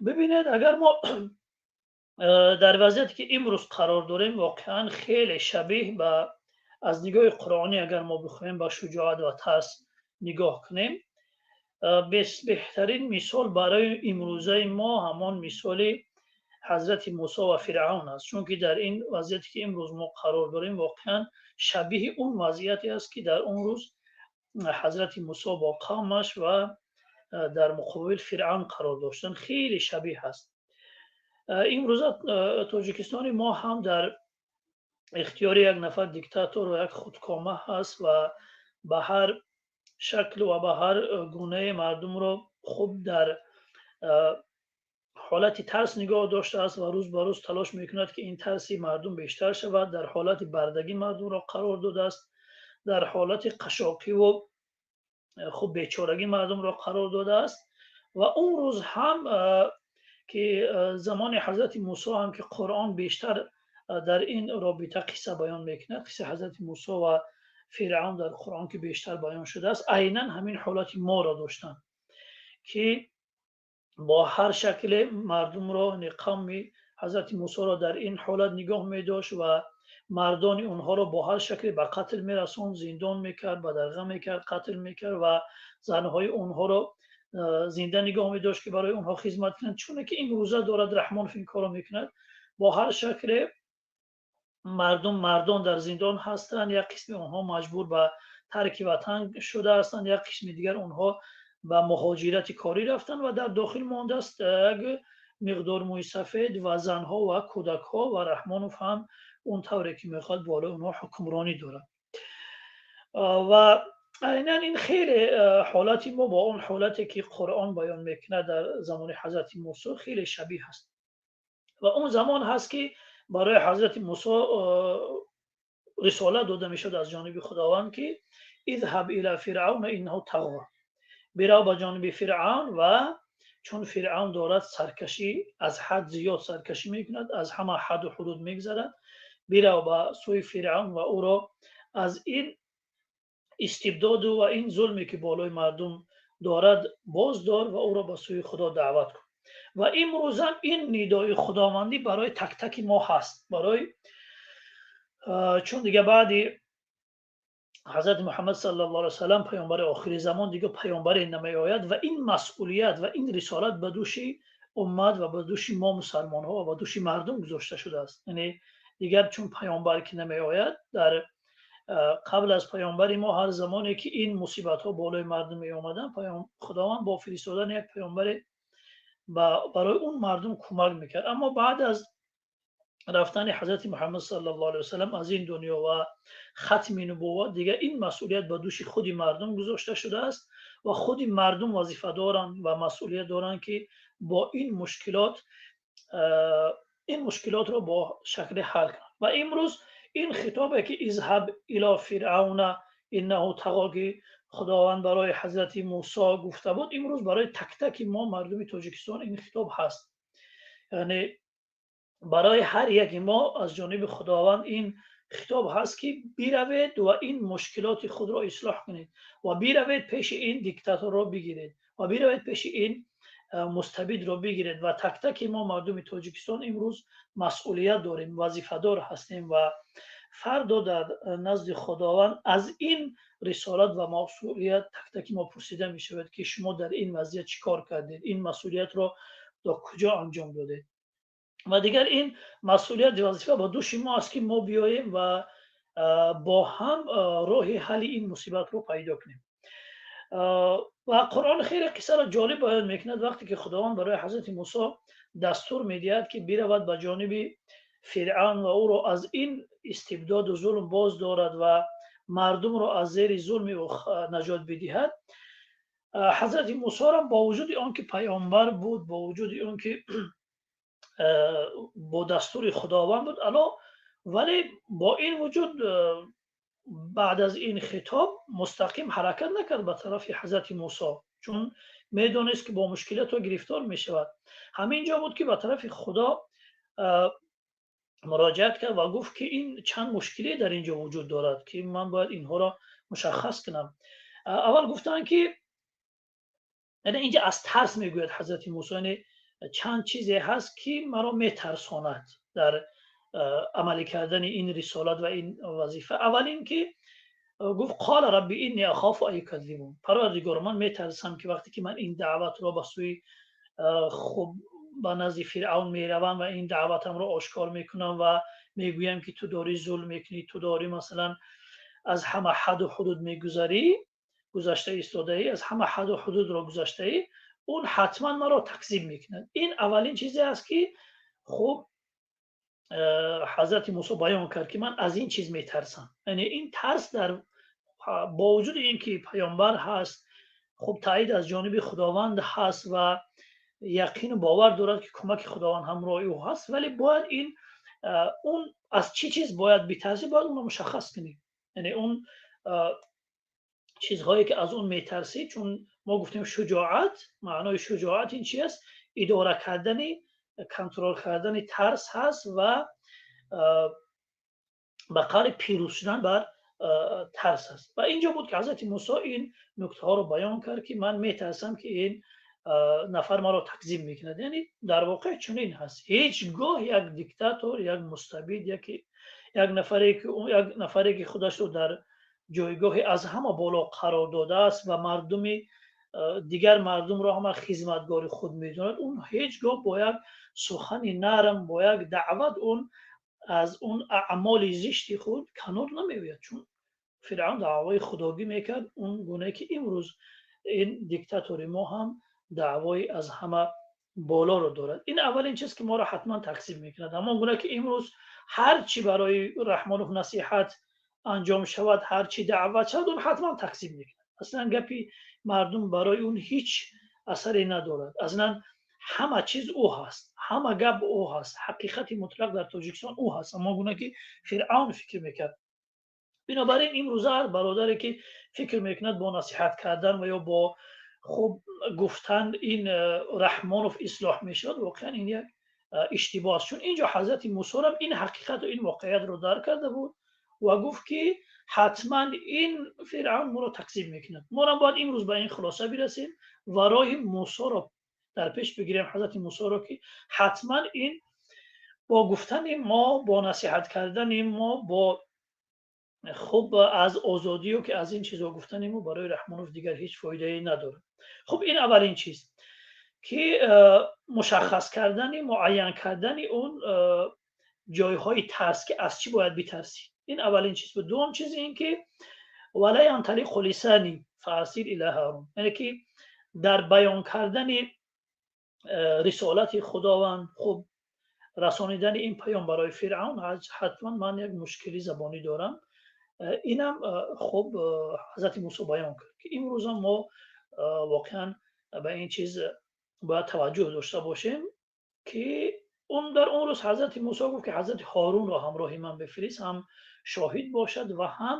Бибинед, агар мо дар вазъияте ки имрӯз қарор дорем, воқеан хеле шабеҳ ба аз нигоҳи қуръонӣ агар мо бихоҳем ба шуҷоат ва тарс нигоҳ кунем, беҳтарин мисол барои имрӯзаи мо ҳамон мисоли ҳазрати Мусо ва Фиръавн аст, чунки дар ин вазъияте ки имрӯз мо қарор дорем, воқеан шабеҳи он вазъияте аст ки дар он рӯз ҳазрати Мусо бо қавмаш ва дар муқобили Фиръавн қарор доштанд, хеле шабеҳ аст. Имрӯза Тоҷикистони мо ҳам дар ихтиёри як нафар диктатор ва як худкома ҳаст ва ба ҳар шакл ва ба ҳар гунаи мардумро хуб дар ҳолати тарс нигоҳ доштааст ва рӯз ба рӯз талош мекунад ки ин тарси мардум бештар шавад, дар ҳолати бардагӣ мардумро қарор додааст, дар ҳолати қашоқиву хуб бечорагӣ мардумро қарор додааст. Ва он рӯз ҳам ки замони ҳазрати Мусо ҳам ки Қуръон бештар дар ин робита қисса баён мекунад, қиссаи ҳазрати Мусо ва Фиръавн дар Қуръон ки бештар баён шудааст, айнан ҳамин ҳолати моро доштанд ки бо ҳар шакле мардумро, яъне қавми ҳазрати Мусоро дар ин ҳолат нигоҳ медошт ва Мардони онҳоро бо ҳар шакле ба қатл мерасонд, зиндон мекард, бадарға мекард, қатл мекард ва занҳои онҳоро зинда нигоҳ медошт, ки барои онҳо хизмат кунанд. Чуне ки имрӯза дорад Раҳмонов ин корро мекунад, бо ҳар шакле мардум, мардон дар зиндон ҳастанд, як қисми онҳо маҷбур ба тарки ватан шуда ҳастанд, як қисми дигар онҳо ба муҳоҷирати корӣ рафтанд ва дар дохил мондааст як миқдор мӯи сафед ва занҳо ва кӯдакҳо, ва Раҳмонов ҳам он тавре ки мехоҳад болои онҳо ҳукмронӣ дорад. Ва айнан ин хеле ҳолати мо бо он ҳолате ки Қуръон баён мекунад дар замони ҳазрати Мусо хеле шабеҳ аст. Ва он замон ҳаст ки барои ҳазрати Мусо рисолат дода мешуд аз ҷониби Худованд, ки اذهب الى فرعون انه طغى, бирав ба ҷониби Фиръавн, ва чун Фиръавн дорад саркашӣ, аз ҳад зиёд саркашӣ мекунад, аз ҳама ҳаду ҳудуд мегзарад, бирав ба сӯи Фиръавн ва ӯро аз ин истибдоду ва ин зулме ки болои мардум дорад боздор ва ӯро ба сӯи Худо даъват кун. Ва имрӯзам ин нидои худовандӣ барои тактаки мо ҳаст, барои чун дига баъди ҳазрати Муҳаммад саллаллоҳу алайҳи васаллам, паёмбари охири замон, дига паёмбаре намеояд ва ин масъулият ва ин рисолат ба дӯши уммат ва ба дӯши мо мусалмонҳо ва ба дӯши мардум гузошта шудааст. Яъне дигар чун паёмбар ки намеояд, дар қабл аз паёмбари мо ҳар замоне ки ин мусибатҳо болои мардум меомаданд, Худованд бо фиристодани як паёмбаре барои он мардум кӯмак мекард. Аммо баъд аз рафтани ҳазрати Муҳаммад саллаллоҳу алайҳи васаллам аз ин дунё ва хатми нубувват, дигар ин масъулият ба дӯши худи мардум гузошта шудааст ва худи мардум вазифа доранд ва масъулият доранд, ки бо ин мушкилот, ин мушкилотро бо шакли ҳал кунанд. Ва имрӯз ин хитобе ки اذهب الى فرعون انه طغى ки Худованд барои ҳазрати Мусо гуфта буд, имрӯз барои тактаки мо мардуми Тоҷикистон ин хитоб ҳаст. Яъне барои ҳар яки мо аз ҷониби Худованд ин хитоб ҳаст, ки биравед ва ин мушкилоти худро ислоҳ кунед ва биравед, пеши ин диктаторро бигиред ва биравед, пеши ин мустабидро бигиред. Ва тактаки мо мардуми Тоҷикистон имрӯз масъулият дорем, вазифадор ҳастем ва фардо дар назди Худованд аз ин рисолат ва масъулият тактаки мо пурсида мешавад, ки шумо дар ин вазъият чӣ кор кардед, ин масъулиятро то куҷо анҷом додед. Ва дигар ин масъулият, вазифа ба дӯши мо аст, ки мо биёем ва бо ҳам роҳи ҳалли ин мусибатро пайдо кунем. Ва Қуръон хеле қиссаро ҷолиб баён мекунад. Вақте ки Худованд барои ҳазрати Мусо дастур медиҳад, ки биравад ба ҷониби Фиръавн ва ӯро аз ин истибдоду зулм боз дорад ва мардумро аз зери зулми ӯ наҷот бидиҳад, ҳазрати Мусоро бо вуҷуди он ки паёмбар буд, бо вуҷуди он ки бо дастури Худованд буд, ало вале бо ин вуҷуд баъд аз ин хитоб мустақим ҳаракат накард ба тарафи ҳазрати Мусо, чун медонист, ки бо мушкилото гирифтор мешавад. Ҳамин ҷо буд, ки ба тарафи Худо муроҷиат кард ва гуфт, ки ин чанд мушкиле дар ин ҷо вуҷуд дорад, ки ман бояд инҳоро мушаххас кунам. Аввал гуфтанд, ки яъне инҷа аз тарс мегӯяд ҳазрати Мусо, яъне чанд чизе ҳаст, ки маро метарсонад дар амалӣ кардани ин рисолат ва ин вазифа. Аввал ин ки гуфт: قال رب إني أخاف أن يكذبون. Парвардигор, ман метарсам, ки вақте ки ман ин даъватро ба сӯи хуб ба назди Фиръавн меравам ва ин даъватамро ошкор мекунам ва мегӯям, ки ту дорӣ зулм мекунӣ, ту дорӣ масалан аз ҳама ҳаду ҳудуд мегузарӣ, гузашта истодаӣ, аз ҳама ҳаду ҳудудро гузаштаӣ, он ҳатман маро такзиб мекунад. Ин аввалин чизе аст, ки хуб ҳазрати Мусо баён кард, ки ман аз ин чиз метарсам. Яъне ин тарс дар бо вуҷуди ин ки паёмбар ҳаст, хуб таъид аз ҷониби Худованд ҳаст ва яқину бовар дорад, ки кӯмаки Худованд ҳамроҳи ӯ ҳаст, вале бояд ин он аз чӣ чиз бояд битарсӣ, бояд онро мушаххас кунӣ. Яъне он чизҳое ки аз он метарсӣ, чун мо гуфтем шуҷоат, маънои шуҷоат ин чи аст? Идора кардани, контрол кардани тарс ҳаст ва ба қавли пирӯз шудан бар тарс аст. Ва инҷо буд, ки ҳазрати Мусо ин нуктаҳоро баён кард, ки ман метарсам, ки ин нафар маро такзиб мекунад. Яъне дар воқеъ чунин ҳаст: ҳеҷ гоҳ як диктатор, як мустабид, яке Як нафаре ки худашро дар ҷойгоҳи аз ҳама боло қарор додааст ва мардуми дигар мардумро ҳама хизматгори худ медонад, он ҳеҷ гоҳ бо як сухани нарм, бо як даъват он аз он аъмоли зишти худ канор намеояд, чун Фиръавн даъвои худогӣ мекард, он гуна ки имрӯз ин диктатори мо ҳам даъвои аз ҳама болоро дорад. Ин аввалин чиз, ки моро ҳатман такзиб мекунад. Ҳамон гуна ки имрӯз ҳар чӣ барои Раҳмонов насиҳат анҷом шавад, ҳар чӣ даъват шавад, он ҳатман такзиб мекунад. Аслан гапи мардум барои он ҳеҷ асаре надорад. Аслан ҳама чиз ӯ ҳаст, ҳама гап ӯ ҳаст, ҳақиқати мутлақ дар Тоҷикистон ӯ ҳаст, ҳамон гуна ки Фиръавн фикр мекард. Бинобар ин имрӯза ҳар бародаре ки фикр мекунад, бо насиҳат кардан ва ё бо хуб гуфтан ин Раҳмонов ислоҳ мешавад, воқеан ин як иштибоҳ аст, чун инҷо ҳазрати Мусорам ин ҳақиқату ин воқеиятро дарк карда буд ва гуфт, ки ҳатман ин Фиръавн моро такзиб мекунад. Морам бояд имрӯз ба ин хулоса бирасем ва роҳи Мусоро дар пеш бигирем, ҳазрати Мусоро, ки ҳатман ин бо гуфтани мо, бо насиҳат кардани мо, бо хуб аз озодию ки аз ин чизо гуфтани мо барои Раҳмонов дигар ҳеҷ фоидае надорад. Хуб, ин аввалин чиз, ки мушаххас кардани, муайян кардани он ҷойҳои тарс, ки аз чӣ бояд битарсӣ, ин аввалин чиз буд. Дуввум чиз ин ки ولا ينطلق لساني فأرسل إلى هارون, яъне ки дар баён кардани рисолати Худованд, хуб расонидани ин паём барои Фиръавн, ҳатман ман як мушкили забонӣ дорам. Инам хуб ҳазрати Мусо баён кард, ки имрӯзам мо воқеан ба ин чиз бояд таваҷҷӯҳ дошта бошем, ки он дар он рӯз ҳазрати Мусо гуфт, ки ҳазрати Ҳорунро ҳамроҳи ман бифирист, ҳам шоҳид бошад ва ҳам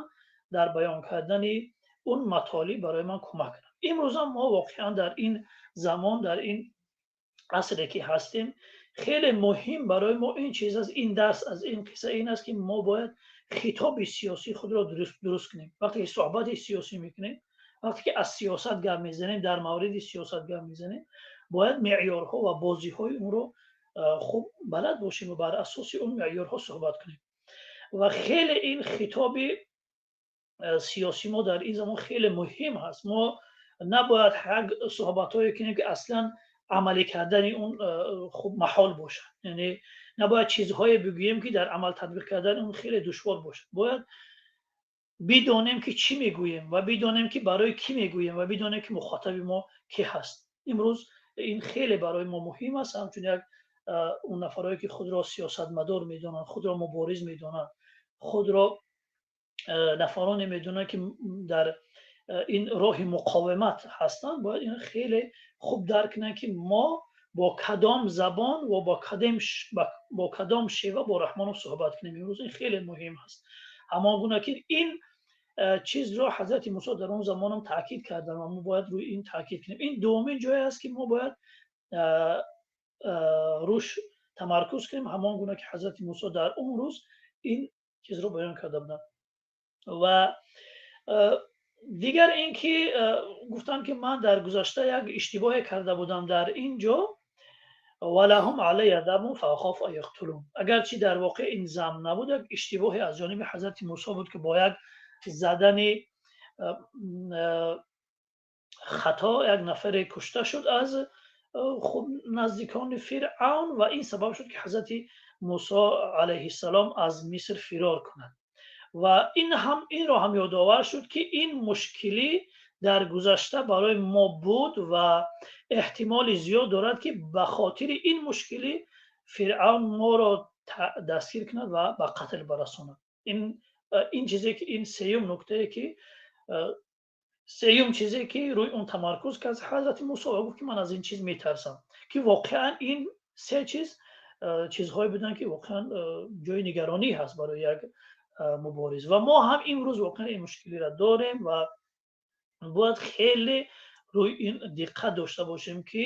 дар баён кардани он матолиб барои ман кӯмак кунад. Имрӯзам мо воқеан дар ин замон, дар ин асре ки ҳастем, хеле муҳим барои мо ин чиз аст, ин дарс аз ин қисса ин аст, ки мо бояд хитоби сиёсии худро дуруст кунем. Вақте ки суҳбати сиёсӣ мекунем, вақте ки аз сиёсат гап мезанем, дар мавриди сиёсат гап мезанем, бояд меъёрҳо ва бозиҳои онро хуб балад бошем ва бар асоси он меъёрҳо суҳбат кунем. Ва хеле ин хитоби сиёсӣ мо дар ин замон хеле муҳим ҳаст. Мо набояд як суҳбатҳое кунем, ки аслан амалӣ кардани он хуб маҳол бошад, яъне набояд чизҳое бигӯем, ки дар амал татбиқ кардани он хеле душвор бошад. Бояд бидонем, ки чӣ мегӯем, ва бидонем, ки барои кӣ мегӯем, ва бидонем, ки мухотаби мо кӣ ҳаст. Имрӯз ин хеле барои мо муҳим аст. Ҳамчун як он нафарое ки худро сиёсатмадор медонанд, худро мубориз медонанд, худро нафароне медонанд, ки дар ин роҳи муқовимат ҳастанд, бояд ин хеле хуб дарк кунанд, ки мо бо кадом забон ва бо кадом шева бо Раҳмонов суҳбат кунем. Имрӯз ин хеле муҳим аст, ҳамон гуна ки ин чизро ҳазрати Мусо дар он замонам таъкид карданд ва мо бояд рӯи ин таъкид кунем. Ин дуввумин ҷое аст, ки мо бояд рӯш тамаркуз кунем, ҳамон гуна ки ҳазрати Мусо дар он рӯз ин чизро баён карда буданд. Ва дигар ин ки гуфтам, ки ман дар гузашта як иштибоҳе карда будам дар ин ҷо: ولهم علي ذنب فأخاف أن يقتلون. Агарчи дар воқеъ ин замн набуд, як иштибоҳе аз ҷониби ҳазрати Мусо буд, ки бо як задани хато як нафаре кушта шуд аз хуб наздикони Фиръавн ва ин сабаб шуд, ки ҳазрати Мусо алайҳиссалом аз Миср фирор кунад. Ва ин ҳам инро ҳам ёдовар шуд, ки ин мушкилӣ дар гузашта барои мо буд ва эҳтимоли зиёд дорад, ки ба хотири ин мушкилӣ Фиръавн моро дастгир кунад ва ба қатл барасонад. Ин чизе ки ин сеюм нуктае, ки сеюм чизе ки рӯи он тамаркуз кард ҳазрати Мусо ва гуфт, ки ман аз ин чиз метарсам, ки воқеан ин се чиз чизҳое буданд, ки воқеан ҷои нигаронӣ ҳаст барои як мубориз. Ва мо ҳам имрӯз воқеан ин мушкилиро дорем ва бояд хеле рӯи ин диққат дошта бошем, ки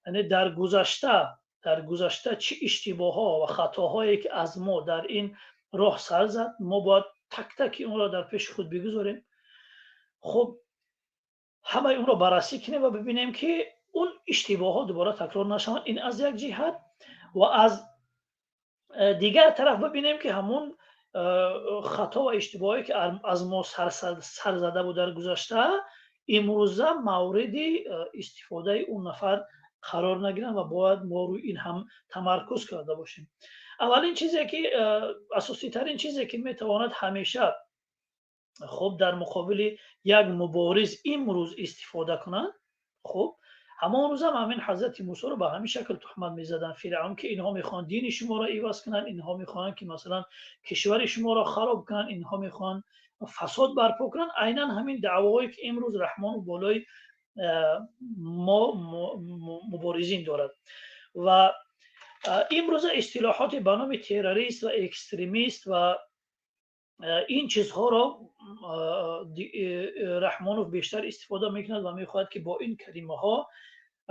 яъне дар гузашта чӣ иштибоҳҳо ва хатоҳое ки аз мо дар ин роҳ сар зад, мо бояд так таки онро дар пеши худ бигузорем, хуб ҳамаи онро баррасӣ кунем ва бибинем, ки он иштибоҳҳо дубора такрор нашаванд. Ин аз як ҷиҳат, ва аз дигар тараф бибинем, ки ҳамун хато ва иштибоҳое ки аз мо сар зада буд дар гузашта, имрӯза мавриди истифодаи он нафар қарор нагиранд ва бояд мо рӯи ин ҳам тамаркуз карда бошем. Аввалин чизе ки, асоситарин чизе ки метавонад ҳамеша хуб дар муқобили як мубориз имрӯз истифода кунанд, хуб ҳамон рӯзам ҳамин ҳазрати Мусоро ба ҳамин шакл туҳмат мезаданд Фиръавн, ки инҳо мехоҳанд дини шуморо иваз кунанд, инҳо мехоҳанд ки масалан кишвари шуморо хароб кунанд, инҳо мехоҳанд фасод барпо кунанд. Айнан ҳамин даъвоҳое ки имрӯз Раҳмонов болои мо муборизин дорад. Ва имрӯза истилоҳоте ба номи террорист ва экстремист ва ин чизҳоро Раҳмонов бештар истифода мекунад ва мехоҳад ки бо ин калимаҳо,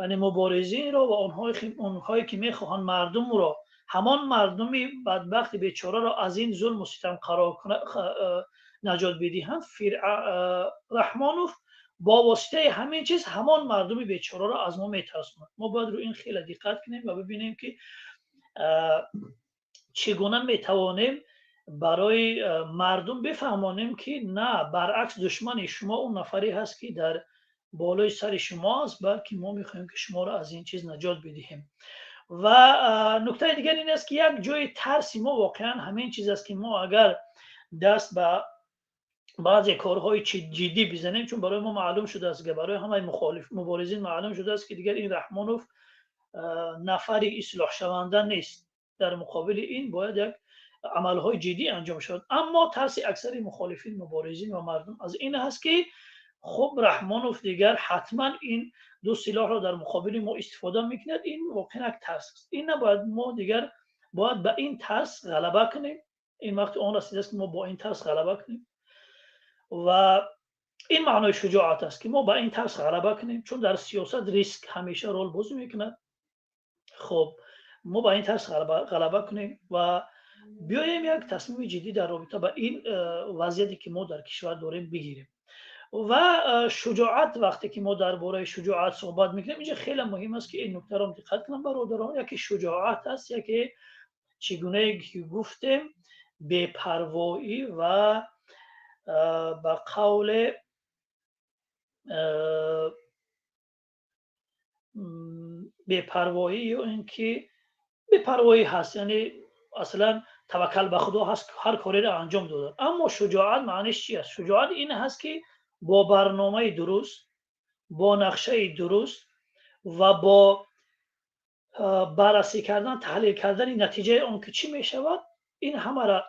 яъне муборизинро ва онҳое ки мехоҳанд мардумро, ҳамон мардуми бадбахти бечораро аз ин зулму ситам қарор наҷот бидиҳанд, Раҳмонов бо воситаи ҳамин чиз ҳамон мардуми бечораро аз мо метарсонад. Мо бояд рӯи ин хеле диққат кунем ва бибинем ки чӣ гуна метавонем барои мардум бифаҳмонем ки на, баръакс, душмани шумо он нафаре ҳаст ки дар болои сари шумо аст, балки мо мехоҳем ки шуморо аз ин чиз наҷот бидиҳем. Ва нуктаи дигар ин аст ки як ҷои тарси мо воқеан ҳамин чиз аст ки мо агар даст ба баъзе корҳои ҷиддӣ бизанем, чун барои мо маълум шудааст ки барои ҳамаи мухолиф муборизин маълум шудааст ки дигар ин Раҳмонов нафари ислоҳшаванда нест. Дар муқобили ин бояд як амалҳои ҷиддӣ анҷом шавад. Аммо тарси аксари мухолифин, муборизин ва мардум аз ин аст ки хуб Раҳмонов дигар ҳатман ин ду силоҳро дар муқобили мо истифода мекунад. Ин воқеан як тарс аст. Ин набояд, мо дигар бояд ба ин тарс ғалаба кунем. Ин вақти он расидааст ки мо бо ин тарс ғалаба кунем ва ин маънои шуҷоат аст ки мо ба ин тарс ғалаба кунем, чун дар сиёсат риск ҳамеша рол бозӣ мекунад. Хуб мо ба ин тарс ғалаба кунем ва биёем як тасмими ҷиддӣ дар робита ба ин вазъияте ки мо дар кишвар дорем бигирем. Ва шуҷоат, вақте ки мо дар бораи шуҷоат суҳбат мекунем, инҷа хеле муҳим аст ки ин нуктаро диққат кунам бародарон. Яке шуҷоат аст, яке чӣ гунае ки гуфтем бепарвоӣ ва ба қавле бепарвоӣ ё ин ки бепарвоӣ ҳаст, яъне аслан таваккал ба Худо ҳаст, ҳар кореро анҷом додад. Аммо шуҷоат маъниш чи аст? Шуҷоат ин ҳаст ки бо барномаи дуруст, бо нақшаи дуруст ва бо баррасӣ кардан, таҳлил кардани натиҷаи он ки чӣ мешавад, ин ҳамаро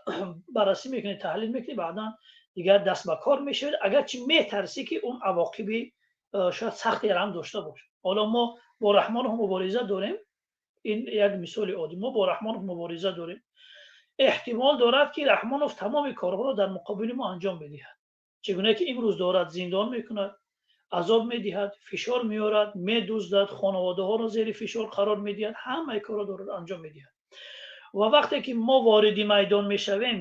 баррасӣ мекунӣ, таҳлил мекунӣ, баъдан дигар даст ба кор мешавед, агарчи метарсӣ ки он авоқиби шояд сахтеро ҳам дошта бошад. Ҳоло мо бо Раҳмонов мубориза дорем, ин як мисоли оддӣ. Мо бо Раҳмонов мубориза дорем, эҳтимол дорад ки Раҳмонов тамоми корҳоро дар муқобили мо анҷом медиҳад, чӣ гуна ки имрӯз дорад зиндон мекунад, азоб медиҳад, фишор меорад, медуздад, хонаводаҳоро зери фишор қарор медиҳад, ҳамаи корро дорад анҷом медиҳад. Ва вақте ки мо вориди майдон мешавем,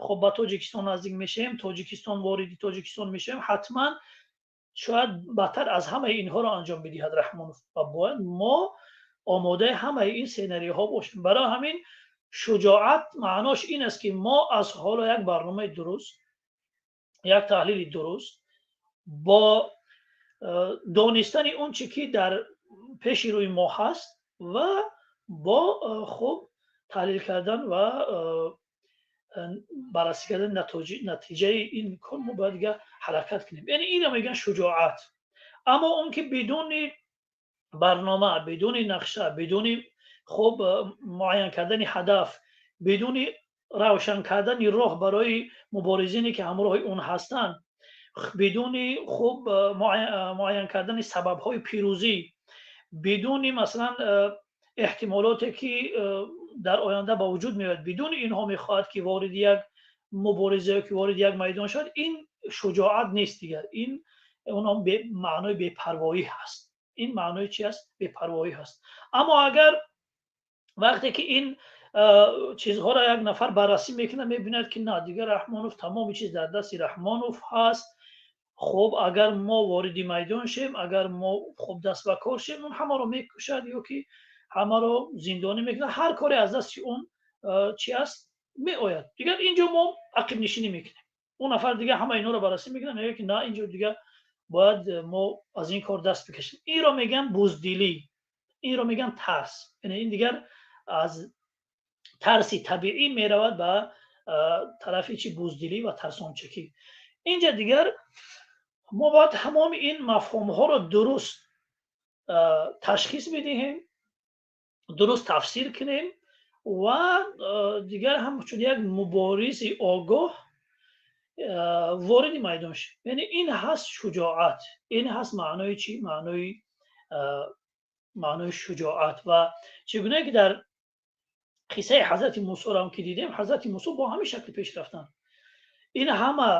хуб ба Тоҷикистон наздик мешавем, Тоҷикистон вориди Тоҷикистон мешавем, ҳатман шояд бадтар аз ҳамаи инҳоро анҷом бидиҳад Раҳмонов ва бояд мо омодаи ҳамаи ин сценарийҳо бошем. Барои ҳамин шуҷоат маънош ин аст ки мо аз ҳоло як барномаи дуруст, як таҳлили дуруст бо донистани он чӣ ки дар пеши рӯи мо ҳаст ва бо хуб таҳлил кардан ва баррасӣ кардани натиҷаи ин кор мо бояд дигар ҳаракат кунем. Яъне инро мегӯянд шуҷоат. Аммо он ки бидуни барнома, бидуни нақша, бидуни хуб муайян кардани ҳадаф, бидуни равшан кардани роҳ барои муборизине ки ҳамроҳи он ҳастанд, бидуни хуб муайян кардани сабабҳои пирӯзӣ, бидуни масалан эҳтимолоте ки дар оянда ба вуҷуд меояд, бидуни инҳо мехоҳад ки вориди як мубориза ё ки вориди як майдон шавад, ин шуҷоат нест дигар. Ин онам маънои бепарвоӣ ҳаст. Ин маънои чи аст? Бепарвоӣ ҳаст. Аммо агар вақте ки ин чизҳоро як нафар баррасӣ мекунад, мебинад ки на, дигар Раҳмонов тамоми чиз дар дасти Раҳмонов ҳаст. Хуб агар мо вориди майдон шем, агар мо хуб даст ба кор шем, он ҳамаро мекушад ё ки ҳамаро зиндонӣ мекунад. Ҳар коре аз дасти он чи аст Меояд, дигар инҷо мо ақибнишинӣ мекунем. Он нафар дигар ҳама инҳоро баррасӣ мекунад, мегӯяд, ки на, инҷо дигар бояд мо аз ин кор даст бикашем. Инро мегӯянд буздилӣ, инро мегӯянд тарс. Яъне ин дигар аз тарси табиӣ меравад ба тарафи чи? Буздилӣ ва тарсончакӣ. Инҷа дигар мо бояд тамоми ин мафҳумҳоро дуруст ташхис бидиҳем, дуруст тафсир кунем ва дигар ҳамчун як муборизи огоҳ вориди майдон шем. Яъне ин ҳаст шуҷоат, ин ҳаст маънои чӣ? Маънои шуҷоат. Ва чӣ гунае ки дар қиссаи ҳазрати Мусоро ҳам ки дидем, ҳазрати Мусо бо ҳамин шакл пеш рафтанд. Ин ҳама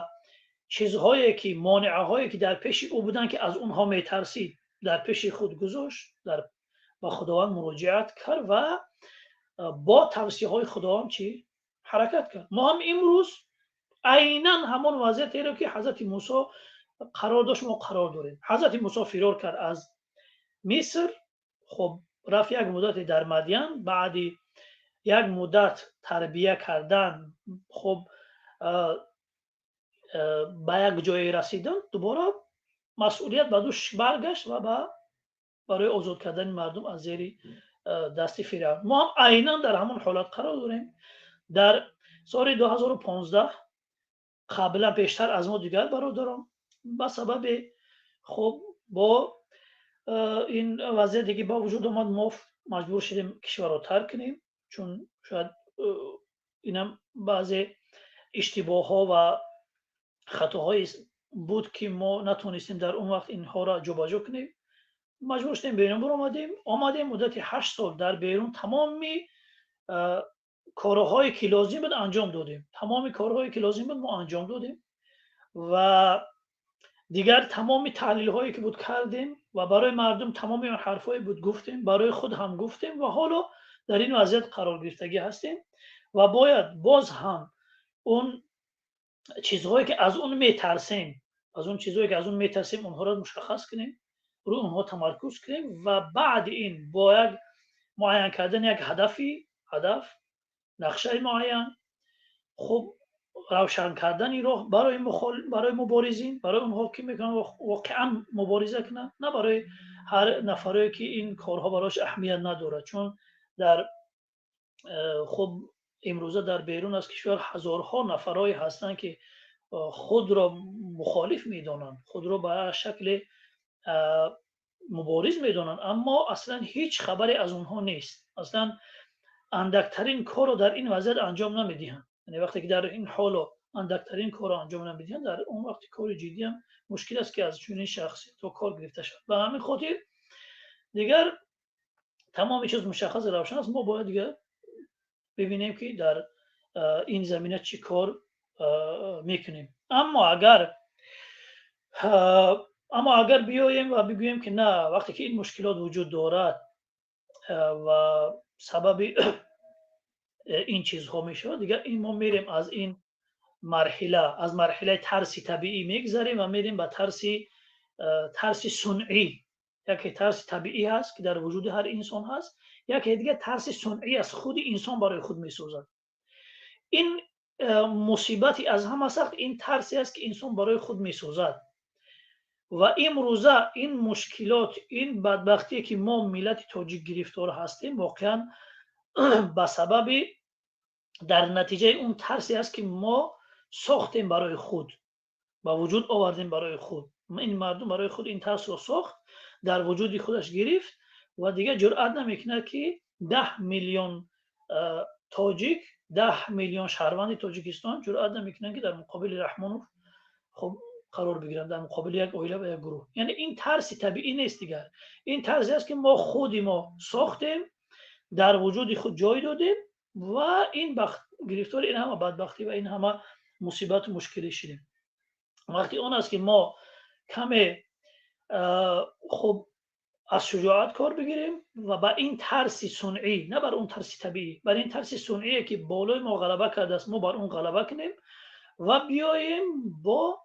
чизҳое ки, монеаҳое ки дар пеши ӯ буданд, ки аз онҳо метарсид, дар пеши худ гузошт, дар ба Худованд муроҷиат кард ва бо тавсияҳои Худованд чӣ ҳаракат кард. Мо ҳам имрӯз айнан ҳамон вазъиятеро, ки ҳазрати Мусо қарор дошт, мо қарор дорем. Ҳазрати Мусо фирор кард аз Миср, хоб, рафт як муддате дар Мадян. Баъди як муддат тарбия кардан, хоб, ба як ҷое расидан, дубора масъулият ба дӯш баргашт ва барои озод кардани мардум аз зери дасти Фиръавн. Мо ҳам айнан дар ҳамон ҳолат қарор дорем. Дар соли 2015 қаблан, пештар аз мо дигар бародарон ба сабаби, хуб, бо ин вазъияте ки ба вуҷуд омад, мо маҷбур шудем кишварро тарк кунем, чун шояд инам баъзе иштибоҳҳо ва хатоҳое буд, ки мо натонистем дар он вақт инҳоро ҷобаҷо кунем. Маҷбур шудем, берун баромадем. Омадем, муддати 8 сол дар берун тамоми корҳое ки лозим буд, анҷом додем. Тамоми корҳое ки лозим буд, мо анҷом додем ва дигар тамоми таҳлилҳое ки буд, кардем ва барои мардум тамоми он ҳарфҳое буд, гуфтем, барои худ ҳам гуфтем ва ҳоло дар ин вазъият қарор гирифтагӣ ҳастем ва бояд боз ҳам он чизҳое ки аз он метарсем, аз он чизҳое ки аз он метарсем, онҳоро мушаххас кунем, рӯи онҳо тамаркуз кунем ва баъди ин бо як муайян кардани як ҳадаф, нақшаи муайян, хуб, равшан кардани роҳ барои муборизин, барои онҳо ки мекунанд, воқеан мубориза кунанд, на барои ҳар нафарое ки ин корҳо барояш аҳамият надорад. Чун дар хуб, имрӯза дар берун аз кишвар ҳазорҳо нафарҳое ҳастанд, ки худро мухолиф медонанд, худро ба шакли мубориз медонанд, аммо аслан ҳеҷ хабаре аз онҳо нест, аслан андактарин корро дар ин вазъият анҷом намедиҳанд. Яъне вақте ки дар ин ҳоло андактарин корро анҷом намедиҳанд, дар он вақти кори ҷиддиам мушкил аст, ки аз чунин шахсиятҳо кор гирифта шавад. Ба ҳамин хотир дигар тамоми чиз мушаххас, равшан аст. Мо бояд дигар бибинем, ки дар ин замина чӣ кор мекунем. Аммо агар биёем ва бигӯем, ки на, вақте ки ин мушкилот вуҷуд дорад ва сабаби ин чизҳо мешавад, дигар ин мо мерем аз ин марҳила, аз марҳилаи тарси табиӣ мегзарем ва мерем ба тарси сунъӣ. Яке тарси табиӣ ҳаст, ки дар вуҷуди ҳар инсон ҳаст, яке дигар тарси сунъӣ аст, худи инсон барои худ месозад. Ин мусибати аз ҳама сахт ин тарсе аст, ки инсон барои худ месозад. Ва имрӯза ин мушкилот, ин бадбахтие, ки мо миллати тоҷик гирифтор ҳастем, воқеан ба сабаби, дар натиҷаи он тарсе аст, ки мо сохтем барои худ, ба вуҷуд овардем барои худ. Ин мардум барои худ ин тарсро сохт, дар вуҷуди худаш гирифт ва дигар ҷуръат намекунад, ки 10 миллион тоҷик, 10 миллион шаҳрванди Тоҷикистон ҷуръат намекунанд, ки дар муқобили Раҳмонов, хуб, қарор бигиранд, дар муқобили як оила ва як гурӯҳ. Яъне ин тарси табиӣ нест дигар, ин тарсе аст, ки мо худи мо сохтем, дар вуҷуди худ ҷой додем ва ин гирифтори ин ҳама бадбахтӣ ва ин ҳама мусибату мушкилӣ шудем. Вақти он аст, ки мо каме, хуб, аз шуҷоат кор бигирем ва ба ин тарси сунъӣ, на бар он тарси табиӣ, бар ин тарси сунъие, ки болои мо ғалаба кардааст, мо бар он ғалаба кунем ва биёем бо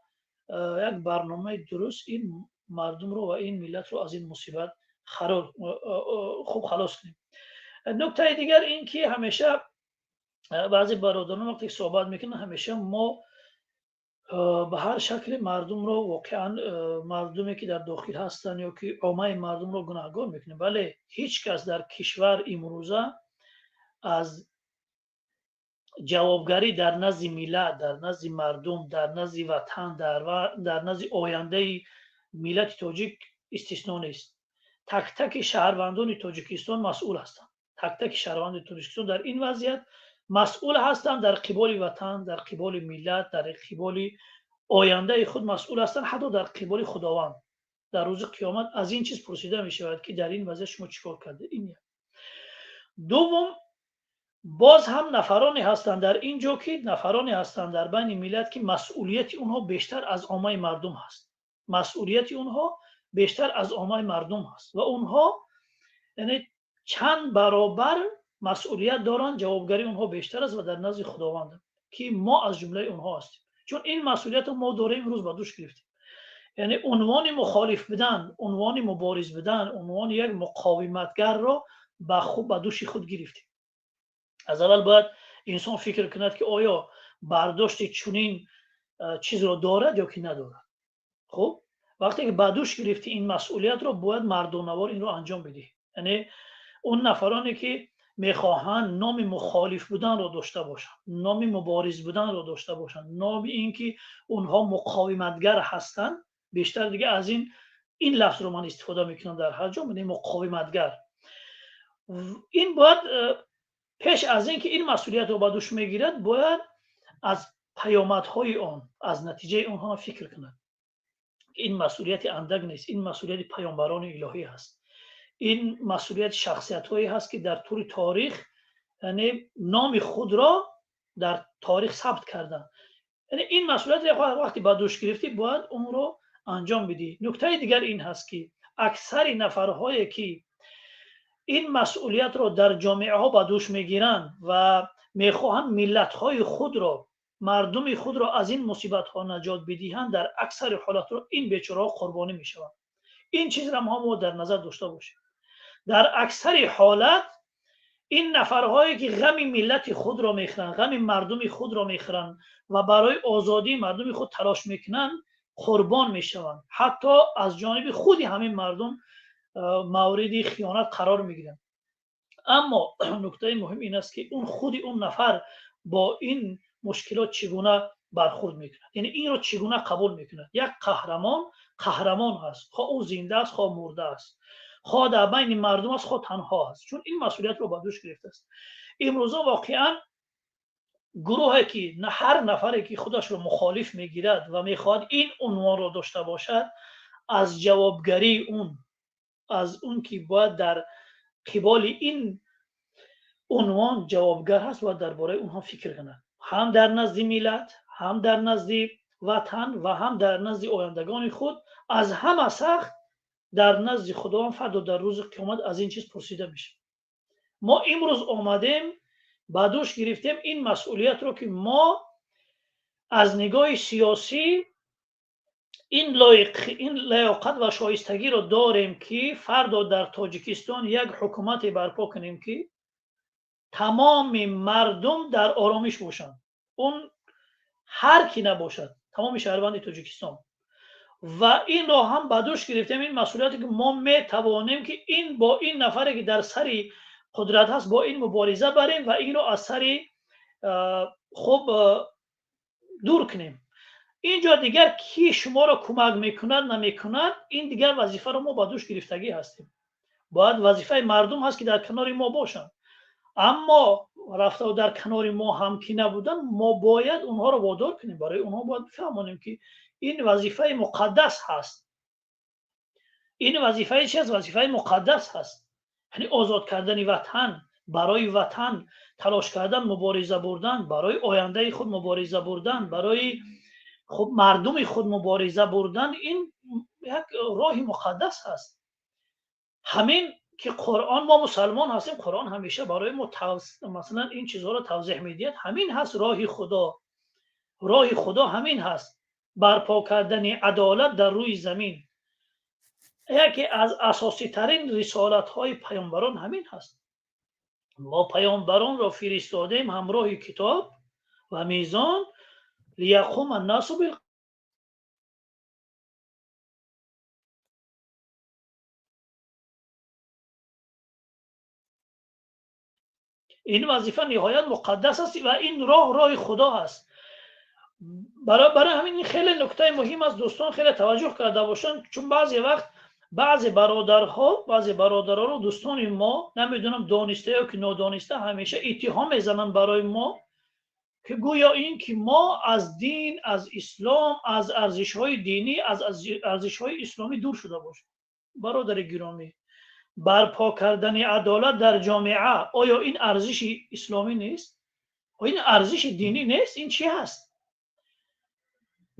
як барномаи дуруст ин мардумро ва ин миллатро аз ин мусибат, хуб, халос кунем. Нуктаи дигар ин ки ҳамеша Баъзе бародарон вақте ки суҳбат мекунанд, ҳамеша мо ба ҳар шакле мардумро, воқеан мардуме ки дар дохил ҳастанд ё ки оммаи мардумро гунаҳгор мекунем. Бале, ҳеҷ кас дар кишвар имрӯза аз ҷавобгарӣ дар назди миллат, дар назди мардум, дар назди ватан, дар назди ояндаи миллати тоҷик истисно нест. Тактаки шаҳрвандони Тоҷикистон масъул ҳастанд. Тактаки шаҳрвандони Тоҷикистон дар ин вазъият масъул ҳастанд, дар қиболи ватан, дар қиболи миллат, дар қиболи ояндаи худ масъул ҳастанд, ҳатто дар қиболи Худованд. Дар рӯзи қиёмат аз ин чиз пурсида мешавад, ки дар ин вазъият шумо чӣ кор кардед. Ин як. Дуввум, боз ҳам нафароне ҳастанд дар ин ҷо, ки нафароне ҳастанд дар байни миллат, ки масъулияти онҳо бештар аз оммаи мардум ҳаст. Масъулияти онҳо бештар аз оммаи мардум ҳаст ва онҳо, яъне, чанд баробар масъулият доранд, ҷавобгарии онҳо бештар аст ва дар назди Худованд, ки мо аз ҷумлаи онҳо ҳастем, чун ин масъулиятро мо дорем, имрӯз ба дӯш гирифтем. Яъне унвони мухолиф будан, унвони мубориз будан, унвони як муқовиматгарро ба хуб ба дӯши худ гирифтем. Аз аввал бояд инсон фикр кунад, ки оё бардошти чунин чизро дорад ё ки надорад. Хуб, вақте ки ба дӯш гирифтӣ ин масъулиятро, бояд мардонавор инро анҷом бидиҳӣ. Яъне он нафароне ки мехоҳанд номи мухолиф буданро дошта бошанд, номи мубориз буданро дошта бошанд, номи ин ки онҳо муқовиматгар ҳастанд, бештар дига аз ин лафзро ман истифода мекунам дар ҳар ҷо, яъне муқовиматгар. Ин бояд пеш аз ин ки ин масъулиятро ба дӯш мегирад, бояд аз паёмадҳои он, аз натиҷаи онҳо фикр кунад. Ин масъулияти андак нест, ин масъулияти паёмбарони илоҳӣ ҳаст, ин масъулияти шахсиятҳое ҳаст, ки дар тӯли таърих, яъне, номи худро дар таърих сабт карданд. Яъне ин масъулият вақте ба дӯш гирифтӣ, бояд онро анҷом бидиҳӣ. Нуктаи дигар ин ҳаст, ки аксари нафарҳое ки ин масъулиятро дар ҷомеаҳо ба дӯш мегиранд ва мехоҳанд миллатҳои худро, мардуми худро аз ин мусибатҳо наҷот бидиҳанд, дар аксари ҳолатҳо ин бечораҳо қурбонӣ мешаванд. Ин чизро мо дар назар дошта бошем. Дар аксари ҳолат ин нафарҳое ки ғами миллати худро мехӯранд, ғами мардуми худро мехӯранд ва барои озодии мардуми худ талош мекунанд, қурбон мешаванд, ҳатто аз ҷониби худи ҳамин мардум мавриди хиёнат қарор мегиранд. Аммо нуктаи муҳим ин аст, ки он худи он нафар бо ин мушкилот чӣ гуна бархурд мекунад, яъне инро чӣ гуна қабул мекунад. Як қаҳрамон қаҳрамон ҳаст, хоҳ ӯ зинда аст, хоҳ мурда аст, хоҳ дар байни мардум аст, хоҳ танҳо аст, чун ин масъулиятро ба дӯш гирифтааст. Имрӯза воқеан гурӯҳе ки ҳар нафаре ки худашро мухолиф мегирад ва мехоҳад ин унвонро дошта бошад, аз ҷавобгарии он, аз он ки бояд дар қиболи ин унвон ҷавобгар ҳаст, бояд дар бораи онҳо фикр кунад, ҳам дар назди миллат, ҳам дар назди ватан ва ҳам дар назди ояндагони худ. Аз ҳама сахт дар назди Худованд фардо дар рӯзи қиёмат аз ин чиз пурсида мешавад. Мо имрӯз омадем, ба дӯш гирифтем ин масъулиятро, ки мо аз нигоҳи сиёсӣ ин лаёқат ва шоистагиро дорем, ки фардо дар Тоҷикистон як ҳукумате барпо кунем, ки тамоми мардум дар оромиш бошанд, он ҳар ки набошад, тамоми шаҳрванди Тоҷикистон. Ва инро ҳам ба дӯш гирифтем, ин масъулияте, ки мо метавонем, ки ин бо ин нафаре ки дар сари қудрат ҳаст, бо ин мубориза барем ва инро аз сари хуб дур кунем. Инҷо дигар ки шуморо кӯмак мекунад, намекунад, ин дигар вазифаро мо ба дӯш гирифтагӣ ҳастем. Бояд вазифаи мардум ҳаст, ки дар канори мо бошанд, аммо рафта дар канори мо ҳам ки набуданд, мо бояд онҳоро водор кунем, барои онҳо бояд бифаҳмонем, ки ин вазифаи муқаддас ҳаст. Ин вазифаи чи аст? Вазифаи муқаддас ҳаст, яъне озод кардани ватан, барои ватан талош кардан, мубориза бурдан, барои ояндаи худ мубориза бурдан, барои хуб мардуми худ мубориза бурдан, ин як роҳи муқаддас ҳаст. Ҳамин ки Қуръон, мо мусалмон ҳастем, Қуръон ҳамеша барои мо масалан ин чизҳоро тавзеҳ медиҳад. Ҳамин ҳаст роҳи Худо, роҳи Худо ҳамин ҳаст: барпо кардани адолат дар рӯи замин. Яке аз асоситарин рисолатҳои паёмбарон ҳамин ҳаст. Мо паёмбаронро фиристодем ҳамроҳи китоб ва мезон ليقوم الناس بالقسط. Ин вазифа ниҳоят муқаддас аст ва ин роҳ роҳи Худо аст. Барои ҳамин ин хеле нуктаи муҳим аст, дӯстон хеле таваҷҷӯҳ карда бошанд, чун баъзе вақт баъзе бародарҳо, баъзе бародарону дӯстони мо, намедонам, дониста ё ки нодониста, ҳамеша иттиҳом мезананд барои мо, ки гӯё ин ки мо аз дин, аз ислом, аз арзишҳои динӣ, аз арзишҳои исломӣ дур шуда бошем. Бародари гиромӣ, барпо кардани адолат дар ҷомеа оё ин арзиши исломӣ нест? Ин арзиши динӣ нест? Ин чӣ ҳаст?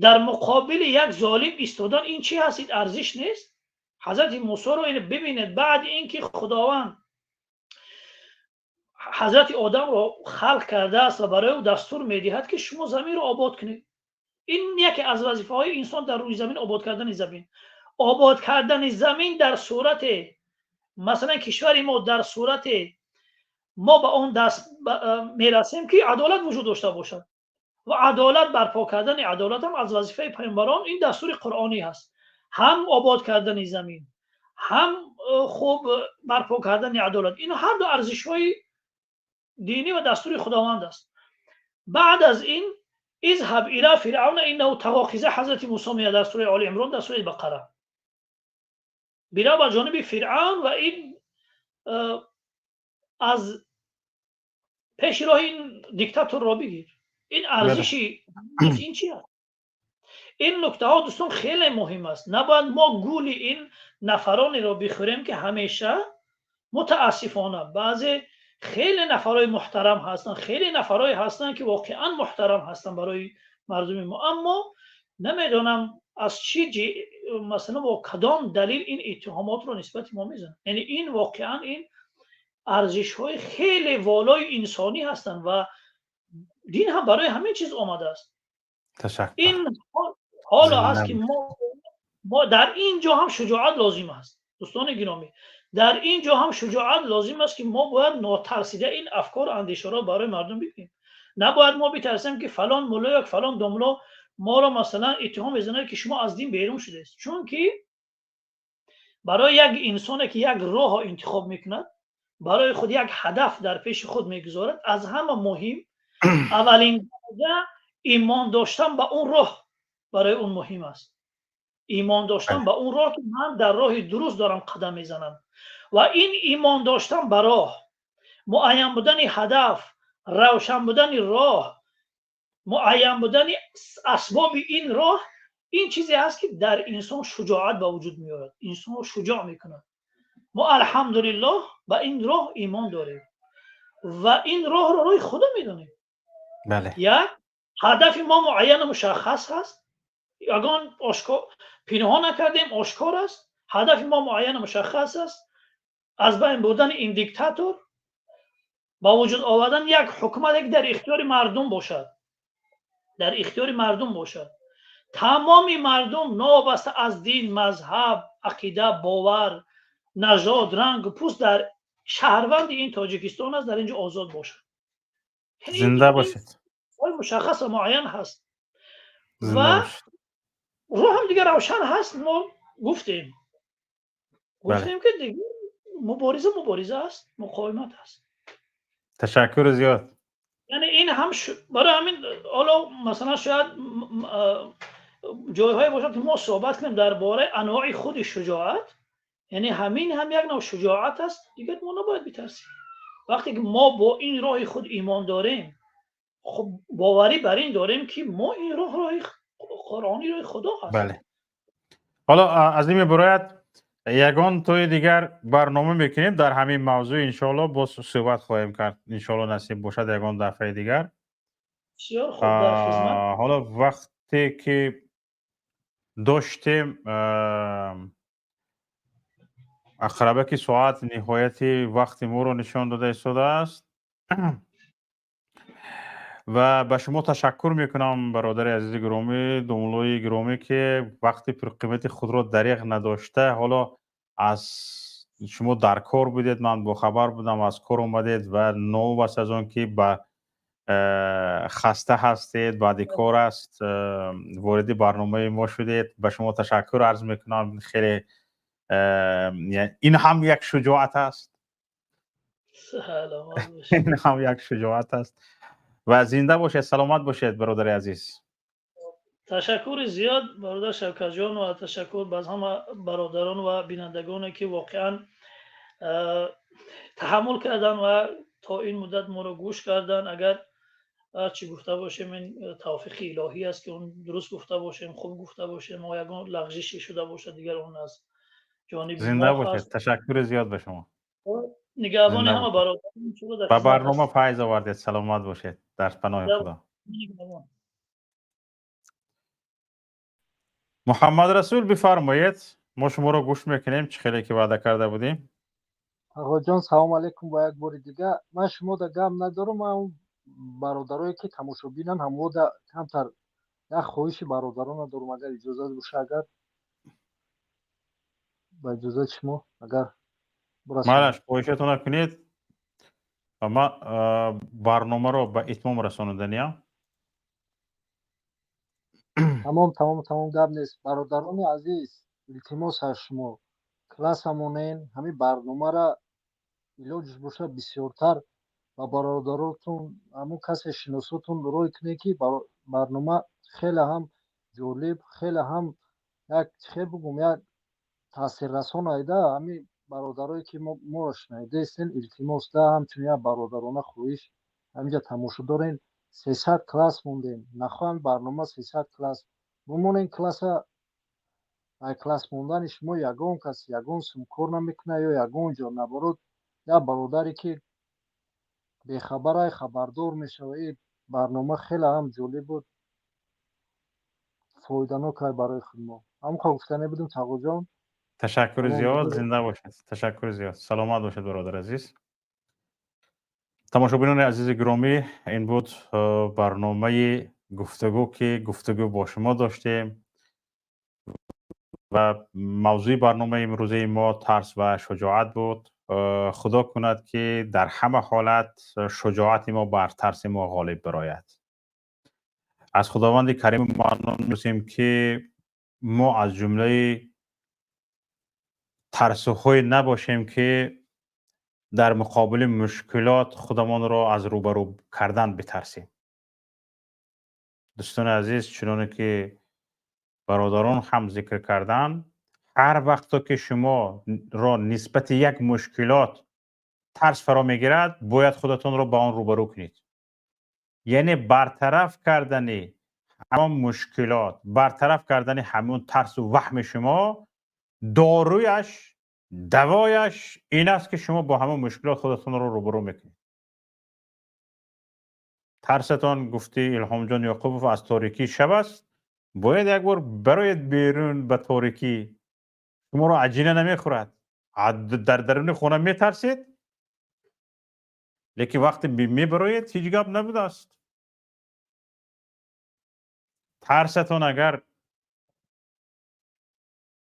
Дар муқобили як золим истодан ин чӣ ҳаст? Ин арзиш нест? Ҳазрати Мусоро бибинед, баъди ин ки Худованд ҳазрати Одамро халқ кардааст ва барои ӯ дастур медиҳад, ки шумо заминро обод кунед. Ин яке аз вазифаҳои инсон дар рӯи замин, обод кардани замин. Обод кардани замин дар сурате, масалан, кишвари мо, дар сурате мо ба он даст мерасем, ки адолат вуҷуд дошта бошад, ва адолат, барпо кардани адолат ҳам аз вазифаи паёмбарон, ин дастури қуръонӣ ҳаст. Ҳам обод кардани замин, ҳам хуб барпо кардани адолат, ин ҳар ду арзишҳои динӣ ва дастури Худованд аст. Баъд аз ин اذهب إلى فرعون إنه طغى хиза ҳазрати Мусо меяд дар сураи Оли Имрон, дар сураи Бақара: бирав ба ҷониби Фиръавн ва ин аз пеши роҳи ин диктаторро бигир. Ин арзиши ин чи аст? Ин нуктаҳо, дӯстон, хеле муҳим аст. Набояд мо гули ин нафаронеро бихӯрем, ки ҳамеша, мутаассифона, баъзе хеле нафарҳои муҳтарам ҳастанд, хеле нафарҳое ҳастанд, ки воқеан муҳтарам ҳастанд барои мардуми мо, аммо намедонам аз чӣ, масалан, бо кадом далил ин иттиҳомотро нисбати мо мезананд. Яъне ин воқеан ин арзишҳои хеле волои инсонӣ ҳастанд ва дин ҳам барои ҳамин чиз омадааст. Ин ҳоло ҳаст, ки мо дар ин ҷо ҳам шуҷоат лозим аст. Дӯстони гиромӣ, дар ин ҷо ҳам шуҷоат лозим аст, ки мо бояд нотарсида ин афкору андешаро барои мардум бигӯем. Набояд мо битарсем, ки фалон мулло ё фалон домло моро, масалан, иттиҳом мезанад, ки шумо аз дин берун шудаед. Чунки барои як инсоне, ки як роҳро интихоб мекунад, барои худ як ҳадаф дар пеши худ мегузорад, аз ҳама муҳим, аввалин дараҷа, имон доштан ба он роҳ барои он муҳим аст. Имон доштан ба он роҳ, ки ман дар роҳи дуруст дорам қадам мезанам, ва ин имон доштан ба роҳ, муайян будани ҳадаф, равшан будани роҳ, муайян будани асбоби ин роҳ, ин чизе ҳаст, ки дар инсон шуҷоат ба вуҷуд меорад, инсонро шуҷоъ мекунад. Мо, алҳамдулиллоҳ, ба ин роҳ имон дорем ва ин роҳро роҳи Худо медонем. Як ҳадафи мо муайяну мушаххас ҳаст, ягон ошкор пинҳон накардем, ошкор аст. Ҳадафи мо муайяну мушаххас аст: аз байн бурдани ин диктатор, ба вуҷуд овардан як ҳукумате, ки дар ихтиёри мардум бошад, дар ихтиёри мардум бошад, тамоми мардум, новобаста аз дин, мазҳаб, ақида, бовар, нажод, рангу пӯст, дар шаҳрванди ин Тоҷикистон аст, дар ин ҷо озод бошад. Зинда бошед. Мушаххас ва муайян ҳаст ва роҳам дигар равшан ҳаст. Мо гуфтем, ки мубориза мубориза аст, муқовимат аст. Ташаккури зиёд. Яъне ин ҳам барои ҳамин ҳоло, масалан, шояд ҷойҳое бошад, ки мо суҳбат кунем дар бораи анвои худи шуҷоат. Яъне ҳамин ҳам як навъ шуҷоат аст. Дигар мо набояд битарсем. Вақте ки мо бо ин роҳи худ имон дорем, хуб, боварӣ бар ин дорем, ки мо ин роҳ роҳи қуръонӣ, роҳи Худо ҳаст. Бале, ҳоло аз ин мебарояд, ягон тои дигар барнома мекунем дар ҳамин мавзӯъ, иншоалло, боз суҳбат хоҳем кард, иншоалло, насиб бошад, ягон дафъаи дигар. Бисёр хуб, дар хизмат. Ҳоло вақте ки доштем, ақрабаки соат ниҳояти вақти моро нишон дода истодааст ва ба шумо ташаккур мекунам, бародари азизи гиромӣ, домуллои гиромӣ, ки вақти пурқимати худро дареғ надошта, ҳоло аз Шумо дар кор будед, ман бохабар будам, аз кор омадед ва новобаста аз он ки ба хаста ҳастед, баъди кор аст, вориди барномаи мо шудед. Ба шумо ташаккур арз мекунам. Хеле ин ҳам як шуҷоат аст. Ин ҳам як шуҷоат аст. Ва зинда бошед, саломат бошед, бародари азиз. Ташаккури зиёд, бародар Шавкатҷон, ва ташаккур ба ҳама бародарон ва бинандагоне, ки воқеан таҳаммул карданд ва то ин муддат моро гӯш карданд. Агар ҳарчи гуфта бошем, ин тавфиқи илоҳӣ аст, ки он дуруст гуфта бошем, хуб гуфта бошем, мо ягон лағжише шуда бошад, дигар он аз ҷониби Зинда мо бошед. ҳаст. Ташаккури зиёд ба шумо. Нигаҳбони Зинда ҳама бошед. бародарон. Ба барнома файз овардед, саломат бошед. Дар паноҳи Худо. Муҳаммад Расул, бифармоед, мо шуморо гӯш мекунем, чӣ хеле ки ваъда карда будем. Ағоҷон, салом алейкум ба як бори дига. Ман шумо да гап надорам, ман он бародарое ки тамошобинан, ҳамво да камтар як хоҳиши бародарона дорам, агар иҷозат боша, агар ба иҷозати шумо, агар бирасонам. Малаш, хоҳишатона кунед ва ман барномаро ба итмом расониданиям. Тамом, тамом, тамом, гап нест. Бародарони азиз, илтимос аз шумо, класса монен, ҳамин барномара илоҷш боша бисёртар ба бародаротун, ҳамун касе шиносотун рой кунед, ки барнома хеле ҳам ҷолиб, хеле ҳам як чӣ бигӯм, як таъсиррасон айда. Ҳамин бародарое ки моро шунаидаистен, илтимос да, ҳамчун як бародарона хоҳиш, ҳаминҷа тамошо дорен, 300 класс мондем, нахоҳам барнома 300 класс бимонен. Класса ай класс мондани шумо ягон кас ягон сум кор намекунад ё ягон ҷо, наоборот, як бародаре ки бехабарай, хабардор мешавад. Ин барнома хеле ҳам ҷолиб буд, фоиданок ай барои худ мо. Ҳамон гуфтане будем, Тағоҷон. Ташаккури Тамом. зиёд, зинда бошед. Ташаккури зиёд, саломат бошед, бародар азиз. Тамошобинони азизи гиромӣ, ин буд барномаи гуфтугӯ, ки гуфтугӯ бо шумо доштем, ва мавзӯи барномаи имрӯзаи мо тарс ва шуҷоат буд. Худо кунад, ки дар ҳама ҳолат шуҷоати мо бар тарси мо ғолиб барояд. Аз Худованди Кариму Маннон мепурсем, ки мо аз ҷумлаи тарсуҳое набошем, ки дар муқобили мушкилот худамонро аз рӯбарӯ кардан битарсем. Дӯстони азиз, чуноне ки бародарон ҳам зикр карданд, ҳар вақто ки шуморо нисбати як мушкилот тарс фаро мегирад, бояд худатонро ба он рӯбарӯ кунед. Яъне бартараф кардани ҳамон мушкилот, бартараф кардани ҳамон тарсу ваҳми шумо, доруяш, давояш ин аст, ки шумо бо ҳамон мушкилот худатонро рӯбарӯ мекунед. Тарсатон, гуфти Илҳомҷон Ёқубов, аз торикии шаб аст, бояд як бор бароед берун ба торикӣ, шуморо аҷина намехӯрад. Дар даруни хона метарсед, лекин вақте мебароед, ҳеҷ гап набудааст. Тарсатон агар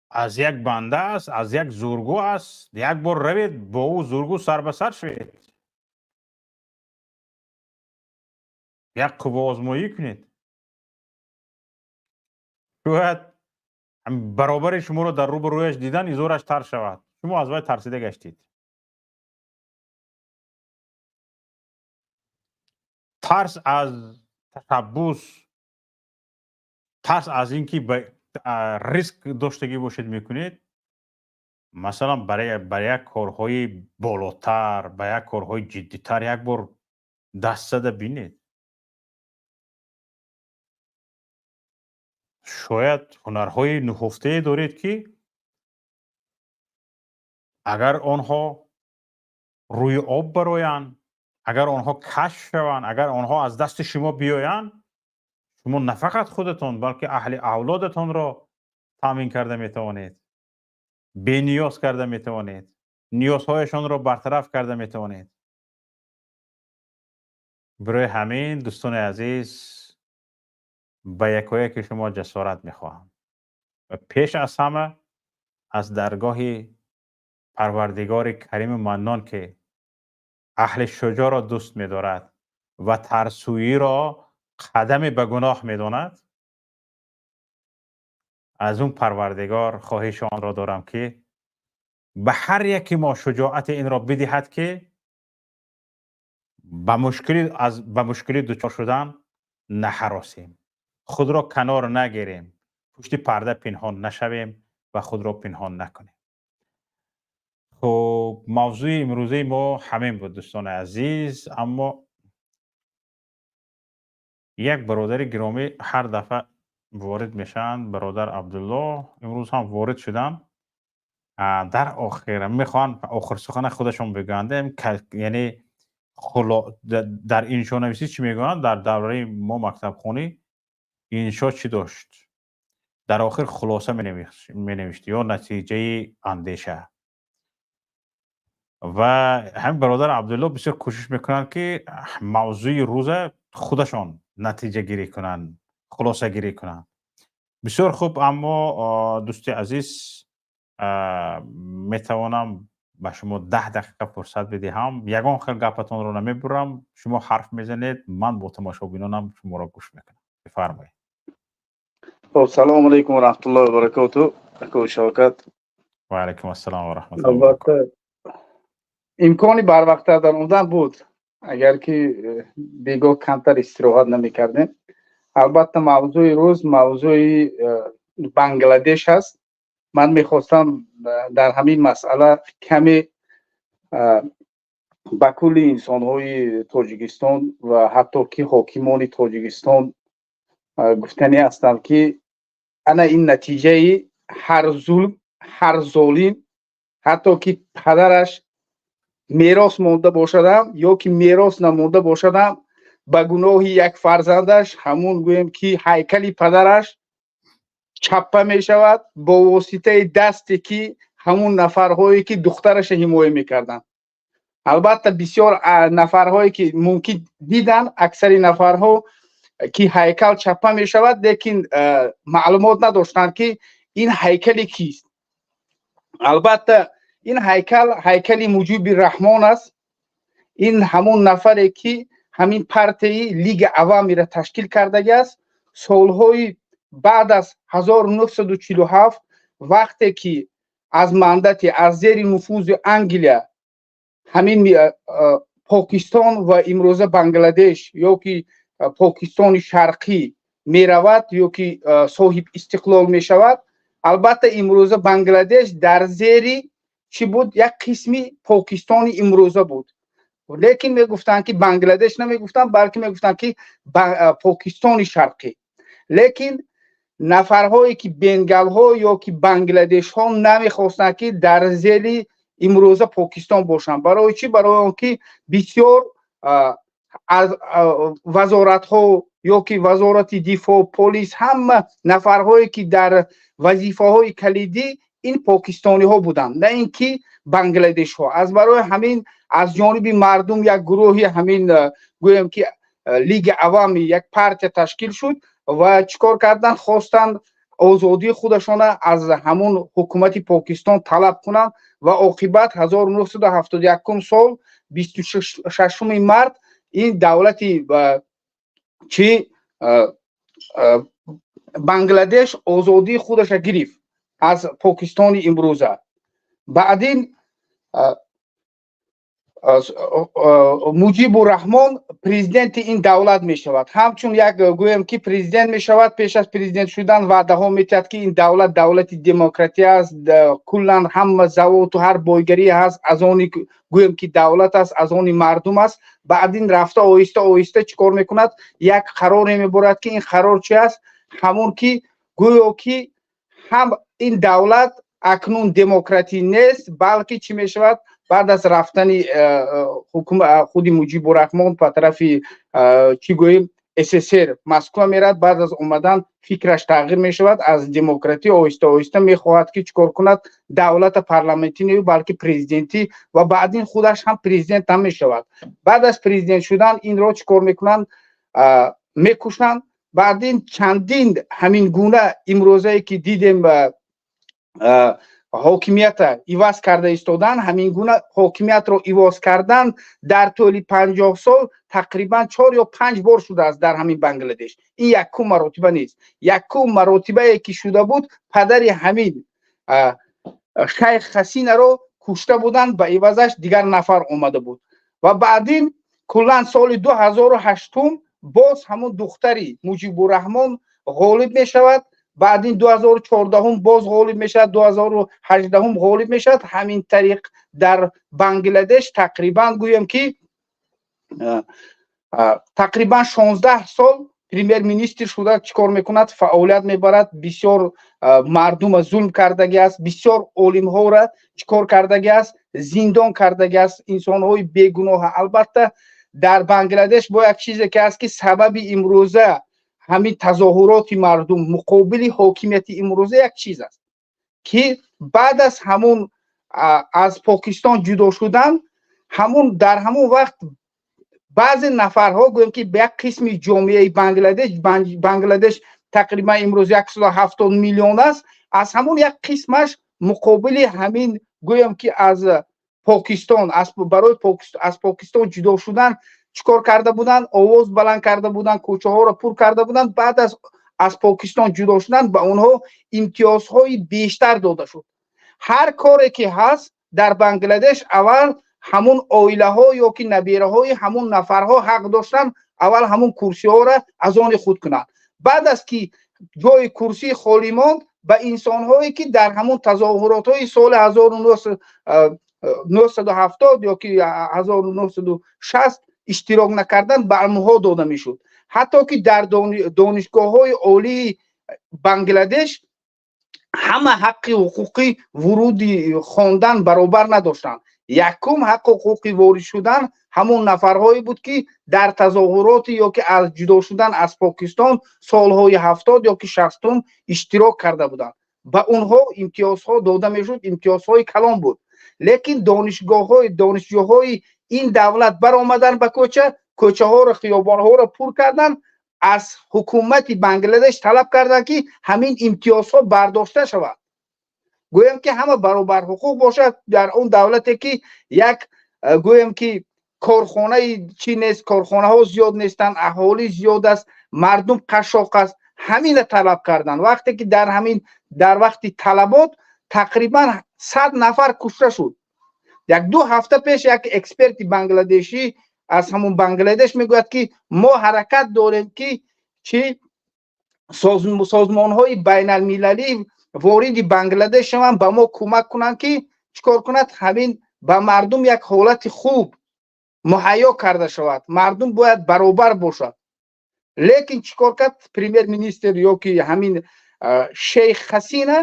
аз як банда аст, аз як зургӯ аст, як бор равед, бо ӯ зургӯ сар ба сар шавед, як қувваозмоӣ кунед. Шояд баробари шуморо дар рӯ ба рӯяш дидан изораш тар шавад, шумо аз вай тарсида гаштед. Тарс аз ташаббус, тарс аз ин ки ба риск доштагӣ бошед мекунед, масалан, ба як корҳои болотар, ба як корҳои ҷиддитар як бор даст зада бинед. Шояд ҳунарҳои нуҳуфтае доред, ки агар онҳо рӯи об бароянд, агар онҳо кашф шаванд, агар онҳо аз дасти шумо биёянд, шумо на фақат худатон, балки аҳли авлодатонро таъмин карда метавонед, бениёз карда метавонед, ниёзҳояшонро бартараф карда метавонед. Барои ҳамин, дӯстони азиз, ба якояки шумо ҷасорат мехоҳам ва пеш аз ҳама аз даргоҳи Парвардигори Кариму Маннон, ки аҳли шуҷоъро дӯст медорад ва тарсӯиро қадаме ба гуноҳ медонад, аз он Парвардигор хоҳиши онро дорам, ки ба ҳар яки мо шуҷоати инро бидиҳад, ки ба мушкилӣ аз ба мушкилӣ дучор шудан наҳаросем, худро канор нагирем, пушти парда пинҳон нашавем ва худро пинҳон накунем. Хуб, мавзӯи имрӯзаи мо ҳамин буд, дӯстони азиз. Аммо як бародари гиромӣ ҳар дафъа ворид мешаванд, бародар Абдулло имрӯз ҳам ворид шуданд. Дар охир мехоҳанд охирсухана худашон бигӯянд, яъне дар иншонависӣ чӣ мегӯянд? Дар давраи мо мактабхонӣ иншо чӣ дошт? Дар охир хулоса менавишт ё натиҷаи андеша. Ва ҳамин бародар Абдулло бисёр кӯшиш мекунанд, ки мавзӯи рӯза худашон натиҷагирӣ кунанд, хулосагирӣ кунанд. Бисёр хуб, аммо, дӯсти азиз, метавонам ба шумо 10 дақиқа фурсат бидиҳам. Ягон хел гапатонро намебурам, шумо ҳарф мезанед, ман бо тамошобинонам шуморо гӯш мекунам. Бифармоед. Хуб, салому алайкум ва раҳматуллоҳи ва баракоту, ако Шавкат. Ва алайкум ассалом ва раҳматуллоҳи. Албатта, имкони барвақттар даромадан буд, агар ки бегоҳ камтар истироҳат намекардем. Албатта, мавзӯи рӯз мавзӯи Бангладеш аст. Ман мехостам дар ҳамин масъала каме ба кулли инсонҳои Тоҷикистон ва ҳатто ки ҳокимони Тоҷикистон гуфтанӣ ҳастам, ки ана ин натиҷаи ҳар зулм, ҳар золим, ҳатто ки падараш мерос монда бошадам ё ки мерос намонда бошадам, ба гуноҳи як фарзандаш ҳамун, гӯем ки, ҳайкали падараш чаппа мешавад бо воситаи дасте ки ҳамун нафарҳое ки духтараша ҳимоя мекарданд. Албатта, бисёр нафарҳое ки мумкин диданд, аксари нафарҳо ки ҳайкал чаппа мешавад, лекин маълумот надоштанд, ки ин ҳайкали кист. Албатта, ин ҳайкал ҳайкали Муҷиби Раҳмон аст. Ин ҳамун нафаре ки ҳамин партияи Лига Авамиро ташкил кардагиаст. Солҳои баъд аз 1947, вақте ки аз мандати, аз зери нуфузи Англия ҳамин Покистон ва имрӯза Бангладеш ё ки Покистони Шарқӣ меравад ё ки соҳиб истиқлол мешавад. Албатта, имрӯза Бангладеш дар зери чӣ буд? Як қисми Покистони имрӯза буд, лекин мегуфтанд, ки Бангладеш намегуфтанд, балки мегуфтанд, ки Покистони Шарқӣ. Лекин нафарҳое ки бенгалҳо ё ки бангладешҳо намехостанд, ки дар зери имрӯза Покистон бошанд. Барои чӣ? Барои он ки бисёр аз вазоратҳо ё ки вазорати дифоъ, полис, ҳама нафарҳое ки дар вазифаҳои калидӣ, ин покистониҳо буданд, на ин ки бангладешҳо. Аз барои ҳамин аз ҷониби мардум як гурӯҳи ҳамин, гӯем ки, Лиги Авами, як партия ташкил шуд ва чӣ кор карданд? Хостанд озодии худашона аз ҳамун ҳукумати Покистон талаб кунанд ва оқибат 1971 сол 26 март ин давлати чӣ, Бангладеш озодии худаша гирифт аз Покистони имрӯза. Баъдин Муҷибу Раҳмон президенти ин давлат мешавад. Ҳамчун як, гӯем ки, президент мешавад. Пеш аз президент шудан ваъдаҳо метиҳад, ки ин давлат давлати демократия аст, куллан ҳама заводу ҳар бойгарӣ ҳаст аз они, гӯем ки, давлат аст, аз они мардум аст. Баъдин рафта оҳиста оҳиста чӣ кор мекунад? Як қароре мебурад, ки ин қарор чи аст? Ҳамон ки гӯё ки ҳам ин давлат акнун демократӣ нест, балки чӣ мешавад? Баъд аз рафтани худи Муҷибу Раҳмон ба тарафи, чӣ гӯем, СССР, Москва мерад, баъд аз омадан фикраш тағйир мешавад. Аз демократӣ оҳиста оҳиста мехоҳад, ки чӣ кор кунад? Давлата парламентӣ не, балки президентӣ. Ва баъдин худаш ҳам президент ҳам мешавад. Баъд аз президент шудан инро чӣ кор мекунанд? Мекушанд. Баъдин чандин ҳамин гуна имрӯзае ки дидем. Ҳокимията иваз карда истодан, ҳамин гуна ҳокимиятро иваз кардан дар тӯли 50 сол тақрибан чор ё панҷ бор шудааст дар ҳамин Бангладеш. Ин якум маротиба нест. Якум маротибае ки шуда буд, падари ҳамин Шайх Хасинаро кушта буданд, ба ивазаш дигар нафар омада буд. Ва баъдин куллан соли 2008-ум боз ҳамун духтари Муҷибурраҳмон ғолиб мешавад. Баъдин 2014-ум боз ғолиб мешавад, 2018-ум ғолиб мешавад. Ҳамин тариқ дар Бангладеш тақрибан, гӯем ки, тақрибан 16 сол премьер-министр шуда чӣ кор мекунад, фаъолият мебарад. Бисёр мардума зулм кардагӣ аст, бисёр олимҳоро чӣ кор кардагӣ аст, зиндон кардагӣ аст, инсонҳои бегуноҳа. Албатта, дар Бангладеш бо як чизе ки аст, ки сабаби имрӯза ҳамин тазоҳуроти мардум муқобили ҳокимияти имрӯза як чиз аст, ки баъд аз ҳамун аз Покистон ҷудо шудан, ҳамун дар ҳамун вақт баъзе нафарҳо, гӯем ки, як қисми ҷомеаи Бангладеш, Бангладеш тақрибан имрӯз 170 миллион аст, аз ҳамун як қисмаш муқобили ҳамин, гӯем ки, аз Покистон, аз барои аз Покистон ҷудо шудан чӣ кор карда буданд, овоз баланд карда буданд, кӯчаҳоро пур карда буданд. Баъд аз Покистон ҷудо шудан ба онҳо имтиёзҳои бештар дода шуд. Ҳар коре ки ҳаст дар Бангладеш, аввал ҳамун оилаҳо ё ки набираҳои ҳамун нафарҳо ҳақ доштанд аввал ҳамун курсиҳоро аз они худ кунанд. Баъд аз ки ҷои курсӣ холӣ монд, ба инсонҳое ки дар ҳамун тазоҳуротҳои соли 1970 ё ки 1960 иштирок накардан, ба онҳо дода мешуд. Ҳатто ки дар донишгоҳҳои олии Бангладеш ҳама ҳаққи ҳуқуқи вуруди хондан баробар надоштанд. Якум ҳаққу ҳуқуқи ворид шудан ҳамон нафарҳое буд, ки дар тазоҳуроти ё ки аз ҷудо шудан аз Покистон солҳои 70 ё ки 60-ум иштирок карда буданд. Ба онҳо имтиёзҳо дода мешуд, имтиёзҳои калон буд. Лекин донишгоҳҳои, донишҷӯҳои ин давлат баромадан ба кӯча, кӯчаҳоро, хиёбонҳоро пур карданд, аз ҳукумати Бангладеш талаб карданд, ки ҳамин имтиёзҳо бардошта шавад, гӯем ки, ҳама баробарҳуқуқ бошад дар он давлате, ки як, гӯем ки, корхонаи чӣ нест, корхонаҳо зиёд нестанд, аҳолӣ зиёд аст, мардум қашшоқ аст. Ҳамина талаб карданд. Вақте ки дар ҳамин, дар вақти талабот тақрибан 100 нафар кушта шуд. Як ду ҳафта пеш як эксперти бангладешӣ аз ҳамун Бангладеш мегӯяд, ки мо ҳаракат дорем, ки чӣ созмонҳои байналмилалӣ вориди Бангладеш шаванд, ба мо кӯмак кунанд, ки чӣ кор кунад, ҳамин ба мардум як ҳолати хуб муҳайё карда шавад, мардум бояд баробар бошад. Лекин чӣ кор кард премьер-министр ё ки ҳамин Шейх Хасина?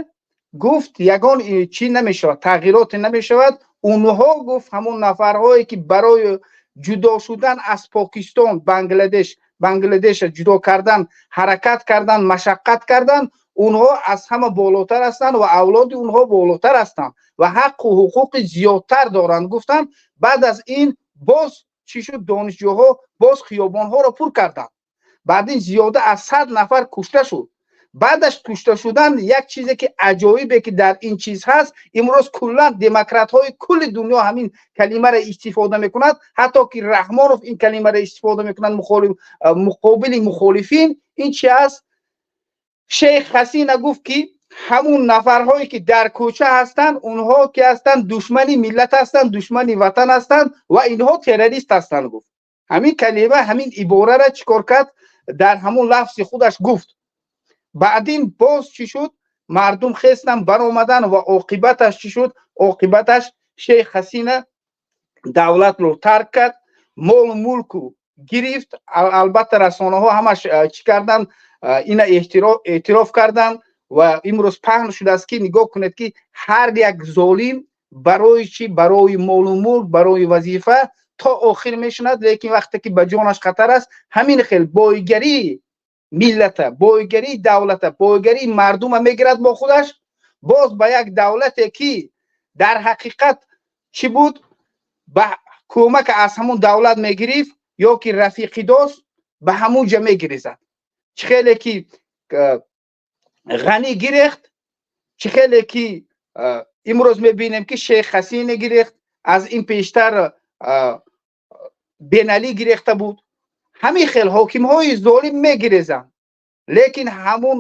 Гуфт, ягон чӣ намешавад, тағйироте намешавад. Онҳо, гуфт, ҳамон нафарҳое ки барои ҷудо шудан аз Покистон Бангладеш, Бангладеша ҷудо кардан ҳаракат кардан, машаққат кардан, онҳо аз ҳама болотар ҳастанд ва авлоди онҳо болотар ҳастанд ва ҳаққу ҳуқуқи зиёдтар доранд, гуфтанд. Баъд аз ин боз чӣ шуд? Донишҷӯҳо боз хиёбонҳоро пур карданд. Баъдин зиёда аз 100 нафар кушта шуд. Баъд аз кушта шудан як чизе ки аҷоибе ки дар ин чиз ҳаст, имрӯз куллан демократҳои кулли дунё ҳамин калимаро истифода мекунад, ҳатто ки Раҳмонов ин калимаро истифода мекунад муқобили мухолифин. Ин чи аст? Шейх Хасина гуфт, ки ҳамун нафарҳое ки дар кӯча ҳастанд, онҳо ки ҳастанд, душмани миллат ҳастанд, душмани ватан ҳастанд ва инҳо террорист ҳастанд, гуфт. Ҳамин калима, ҳамин ибораро чӣ кор кард, дар ҳамун лафзи худаш гуфт. Баъдин боз чӣ шуд? Мардум хестан, баромадан ва оқибаташ чӣ шуд? Оқибаташ Шейх Хасина давлатро тарк кард, молу мулку гирифт. Албатта, расонаҳо ҳамаш чӣ карданд, ина эътироф карданд ва имрӯз паҳн шудааст, ки нигоҳ кунед, ки ҳар як золим барои чӣ, барои молу мулк, барои вазифа то охир мешунад, лекин вақте ки ба ҷонаш хатар аст, ҳамин хел бойгарии миллата, бойгарии давлата, бойгарии мардума мегирад бо худаш, боз ба як давлате ки дар ҳақиқат чӣ буд, ба кӯмак аз ҳамун давлат мегирифт ё ки рафиқи дост, ба ҳамун ҷа мегирезад. Чӣ хеле ки Ғанӣ гирехт, чӣ хеле ки Имрӯз мебинем, ки Шейх Хасина гирехт, аз ин пештар Беналӣ гирехта буд. Ҳамин хел ҳокимҳои золим мегирезанд, лекин ҳамун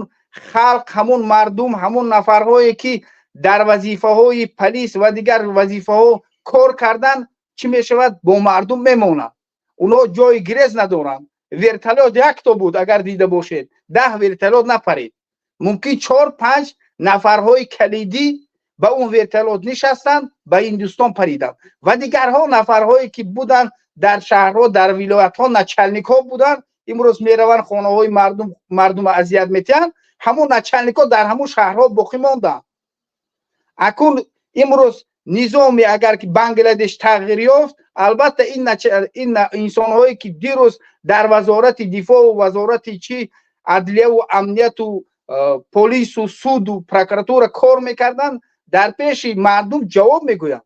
халқ, ҳамун мардум, ҳамун нафарҳое, ки дар вазифаҳои полис ва дигар вазифаҳо кор кардан, чӣ мешавад? Бо мардум мемонанд. Онҳо ҷои гирез надоранд. Вертолёт якто буд, агар дида бошед, 10 вертолёт напарид. Мумкин, чор панҷ нафарҳои калидӣ ба он вертолёт нишастанд, ба Ҳиндустон париданд ва дигарҳо, нафарҳое, ки буданд дар шаҳрҳо, дар вилоятҳо, начальникҳо буданд, имрӯз мераванд хонаҳои мардум, мардума азият метиҳанд. Ҳамун начальникҳо дар ҳамун шаҳрҳо боқӣ монданд. Акун имрӯз низоми агар ки Бангладеш тағйир ёфт, албатта, ин инсонҳое, ки дирӯз дар вазорати дифоъу вазорати чи, адлияву амнияту полису суду прокуратура кор мекарданд, дар пеши мардум ҷавоб мегӯянд.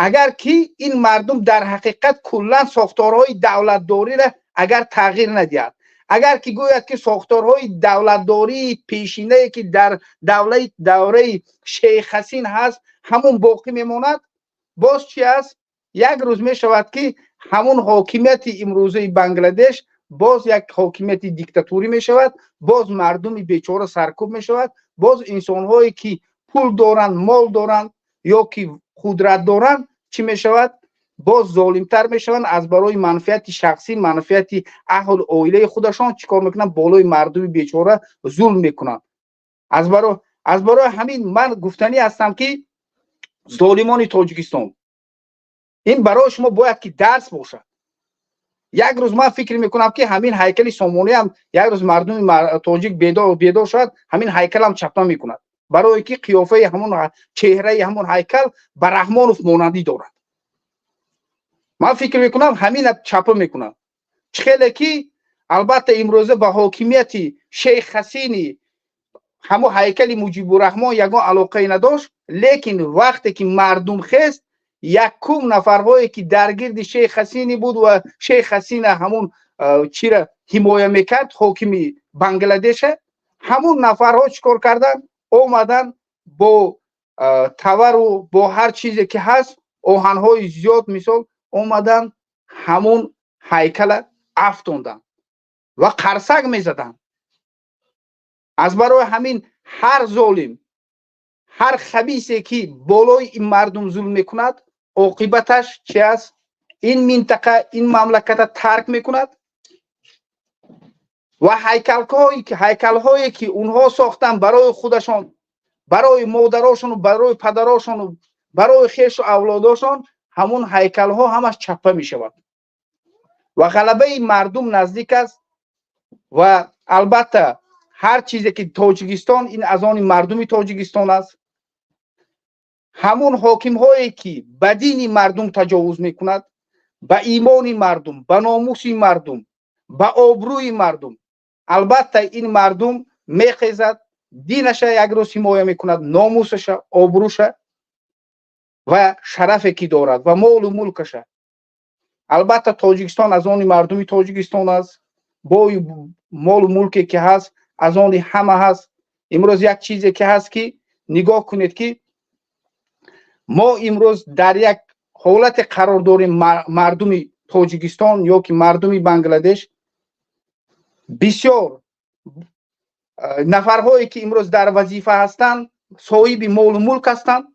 Агар ки ин мардум дар ҳақиқат куллан сохторҳои давлатдориро агар тағйир надиҳад, агар ки гӯяд, ки сохторҳои давлатдории пешинае, ки дар давраи Шейх Ҳасин ҳаст, ҳамун боқӣ мемонад, боз чи аст? Як рӯз мешавад, ки ҳамун ҳокимияти имрӯзаи Бангладеш боз як ҳокимияти диктатурӣ мешавад. Боз мардуми бечора саркӯб мешавад. Боз инсонҳое, ки пул доранд, мол доранд ё ки қудрат доранд, чӣ мешавад? Боз золимтар мешаванд. Аз барои манфиати шахсӣ, манфиати аҳлу оилаи худашон чӣ кор мекунанд? Болои мардуми бечора зулм мекунанд. Аз барои ҳамин ман гуфтанӣ ҳастам, ки золимони Тоҷикистон, ин барои шумо бояд ки дарс бошад. Як рӯз ман фикр мекунам, ки ҳамин ҳайкали Сомониам як рӯз мардуми тоҷик бедор шавад, ҳамин ҳайкалам чапа мекунад, барое ки қиёфаи ҳамон, чеҳраи ҳамон ҳайкал ба Раҳмонов монандӣ дорад. Ман фикр мекунам, ҳамина чапа мекунад. Чӣ хеле ки, албатта, имрӯза ба ҳокимияти Шейх Хасини ҳамон ҳайкали Муҷибурраҳмон ягон алоқае надошт, лекин вақте ки мардум хест, якум нафарҳое, ки дар гирди Шейх Хасини буд ва Шейх Хасина ҳамун чира ҳимоя мекард, ҳокими Бангладеша, ҳамун нафарҳо чӣ кор карданд? Омаданд бо тавару бо ҳар чизе ки ҳаст, оҳанҳои зиёд, мисол, омаданд, ҳамун ҳайкала афтонданд ва қарсак мезаданд. Аз барои ҳамин ҳар золим, ҳар хабисе, ки болои ин мардум зулм мекунад, оқибаташ чи аст? Ин минтақа, ин мамлаката тарк мекунад ва ҳайкалҳое, ки онҳо сохтанд барои худашон, барои модарошону барои падарошону барои хешу авлодошон, ҳамун ҳайкалҳо ҳамаш чаппа мешавад. Ва ғалабаи мардум наздик аст. Ва албатта, ҳар чизе ки Тоҷикистон, ин аз они мардуми Тоҷикистон аст. Ҳамун ҳокимҳое, ки ба дини мардум таҷовуз мекунад, ба имони мардум, ба номуси мардум, ба обрӯи мардум, албатта, ин мардум мехезад, динаша як рӯз ҳимоя мекунад, номусаша, обрӯша ва шарафе, ки дорад, ва молу мулкаша. Албатта, Тоҷикистон аз они мардуми Тоҷикистон аст. Бою молу мулке, ки ҳаст, аз они ҳама ҳаст. Имрӯз як чизе, ки ҳаст, ки нигоҳ кунед, ки мо имрӯз дар як ҳолате қарор дорем, мардуми Тоҷикистон ё ки мардуми Бангладеш, бисёр нафарҳое, ки имрӯз дар вазифа ҳастанд, соҳиби молу мулк ҳастанд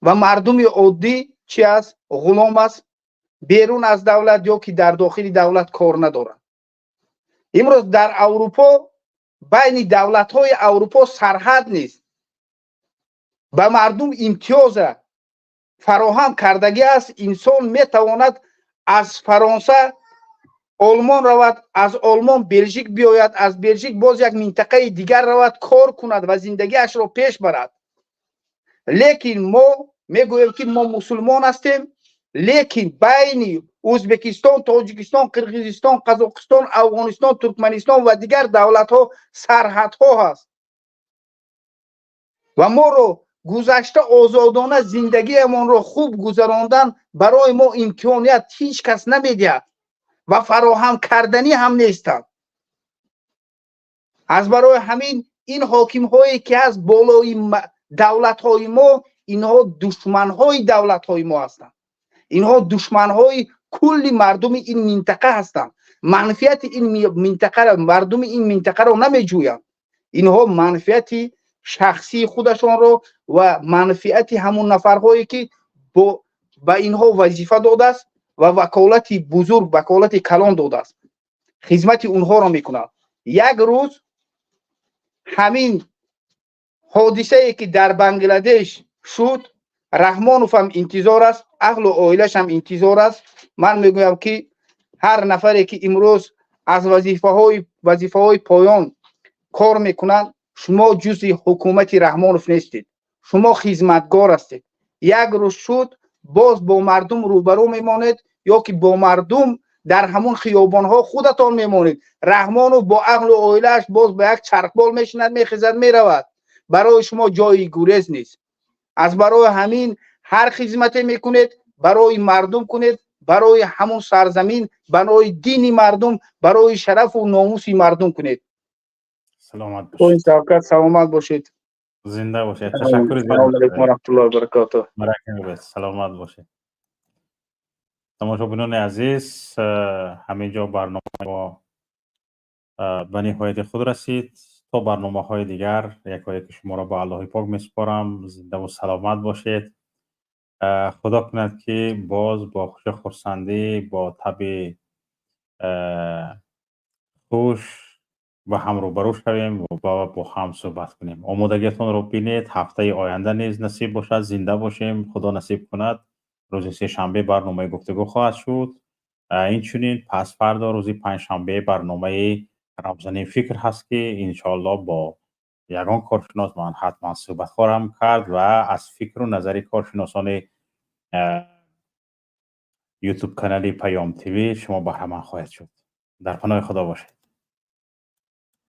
ва мардуми оддӣ чи аст? Ғулом аст. Берун аз давлат ё ки дар дохили давлат кор надоранд. Имрӯз дар Аврупо, байни давлатҳои Аврупо сарҳад нест. Ба мардум имтиёза фароҳам кардагӣ аст. Инсон метавонад аз Фаронса Олмон равад, аз Олмон Белжик биёяд, аз Белжик боз як минтақаи дигар равад, кор кунад ва зиндагиашро пеш барад. Лекин мо мегӯем, ки мо мусулмон ҳастем, лекин байни Ӯзбекистон, Тоҷикистон, Қирғизистон, Қазоқистон, Афғонистон, Туркманистон ва дигар давлатҳо сарҳадҳо ҳаст ва моро гузашта озодона зиндагиамонро хуб гузарондан барои мо имконият ҳеҷ кас намедиҳад ва фароҳам карданӣ ҳам нестанд. Аз барои ҳамин ин ҳокимҳое, ки ҳаст, болои Давлатҳои мо, инҳо душманҳои давлатҳои мо ҳастанд, инҳо душманҳои кулли мардуми ин минтақа ҳастанд. Манфиати ин минтақаро, мардуми ин минтақаро намеҷӯянд. Инҳо манфиати шахсии худашонро ва манфиати ҳамун нафарҳое, ки бо ба инҳо вазифа додааст ва ваколати бузург, ваколати калон додааст, хизмати онҳоро мекунанд. Як рӯз ҳамин ҳодисае, ки дар Бангладеш шуд, Раҳмонов ҳам интизор аст, аҳлу оилашам интизор аст. Ман мегӯям, ки ҳар нафаре, ки имрӯз аз вазифаҳои поён кор мекунанд, шумо ҷузъи ҳукумати Раҳмонов нестед, шумо хизматгор ҳастед. Як рӯз шуд, боз бо мардум рӯбарӯ мемонед ё ки бо мардум дар ҳамун хиёбонҳо худатон мемонед. Раҳмонов бо аҳлу оилааш боз ба як чархбол мешинад, мехезад, меравад. Барои шумо ҷои гурез нест. Аз барои ҳамин ҳар хизмате мекунед, барои мардум кунед, барои ҳамун сарзамин, барои дини мардум, барои шарафу номуси мардум кунед. Саломат бошед. Шавкат, саломат бошед. Зинда бошед, ташаккури. Ассалому алайкум ва раҳматуллоҳи ва баракотуҳ. Баракат, саломат бошед. Тамошобинони азиз, ҳамин ҷо барнома мо ба ниҳояти худ расид. То барномаҳои дигар якояки шуморо ба Аллоҳи пок месупорам. Зиндаву саломат бошед. Худо кунад, ки боз бо хушу хурсандӣ, бо таби хуш ба ҳам рӯбарӯ шавем ва бо ҳам суҳбат кунем. Омодагиатонро бинед. Ҳафтаи оянда низ насиб бошад, зинда бошем, Худо насиб кунад, рӯзи сешанбе барномаи гуфтугӯ хоҳад шуд. Инчунин пас фардо, рӯзи панҷшанбе, барномаи рамзани фикр ҳаст, ки иншоалло бо ягон коршинос ман ҳатман суҳбат хоҳам кард ва аз фикру назари коршиносони Ютуб канали Паём ТВ шумо баҳраманд хоҳед шуд. Дар паноҳи Худо бошед.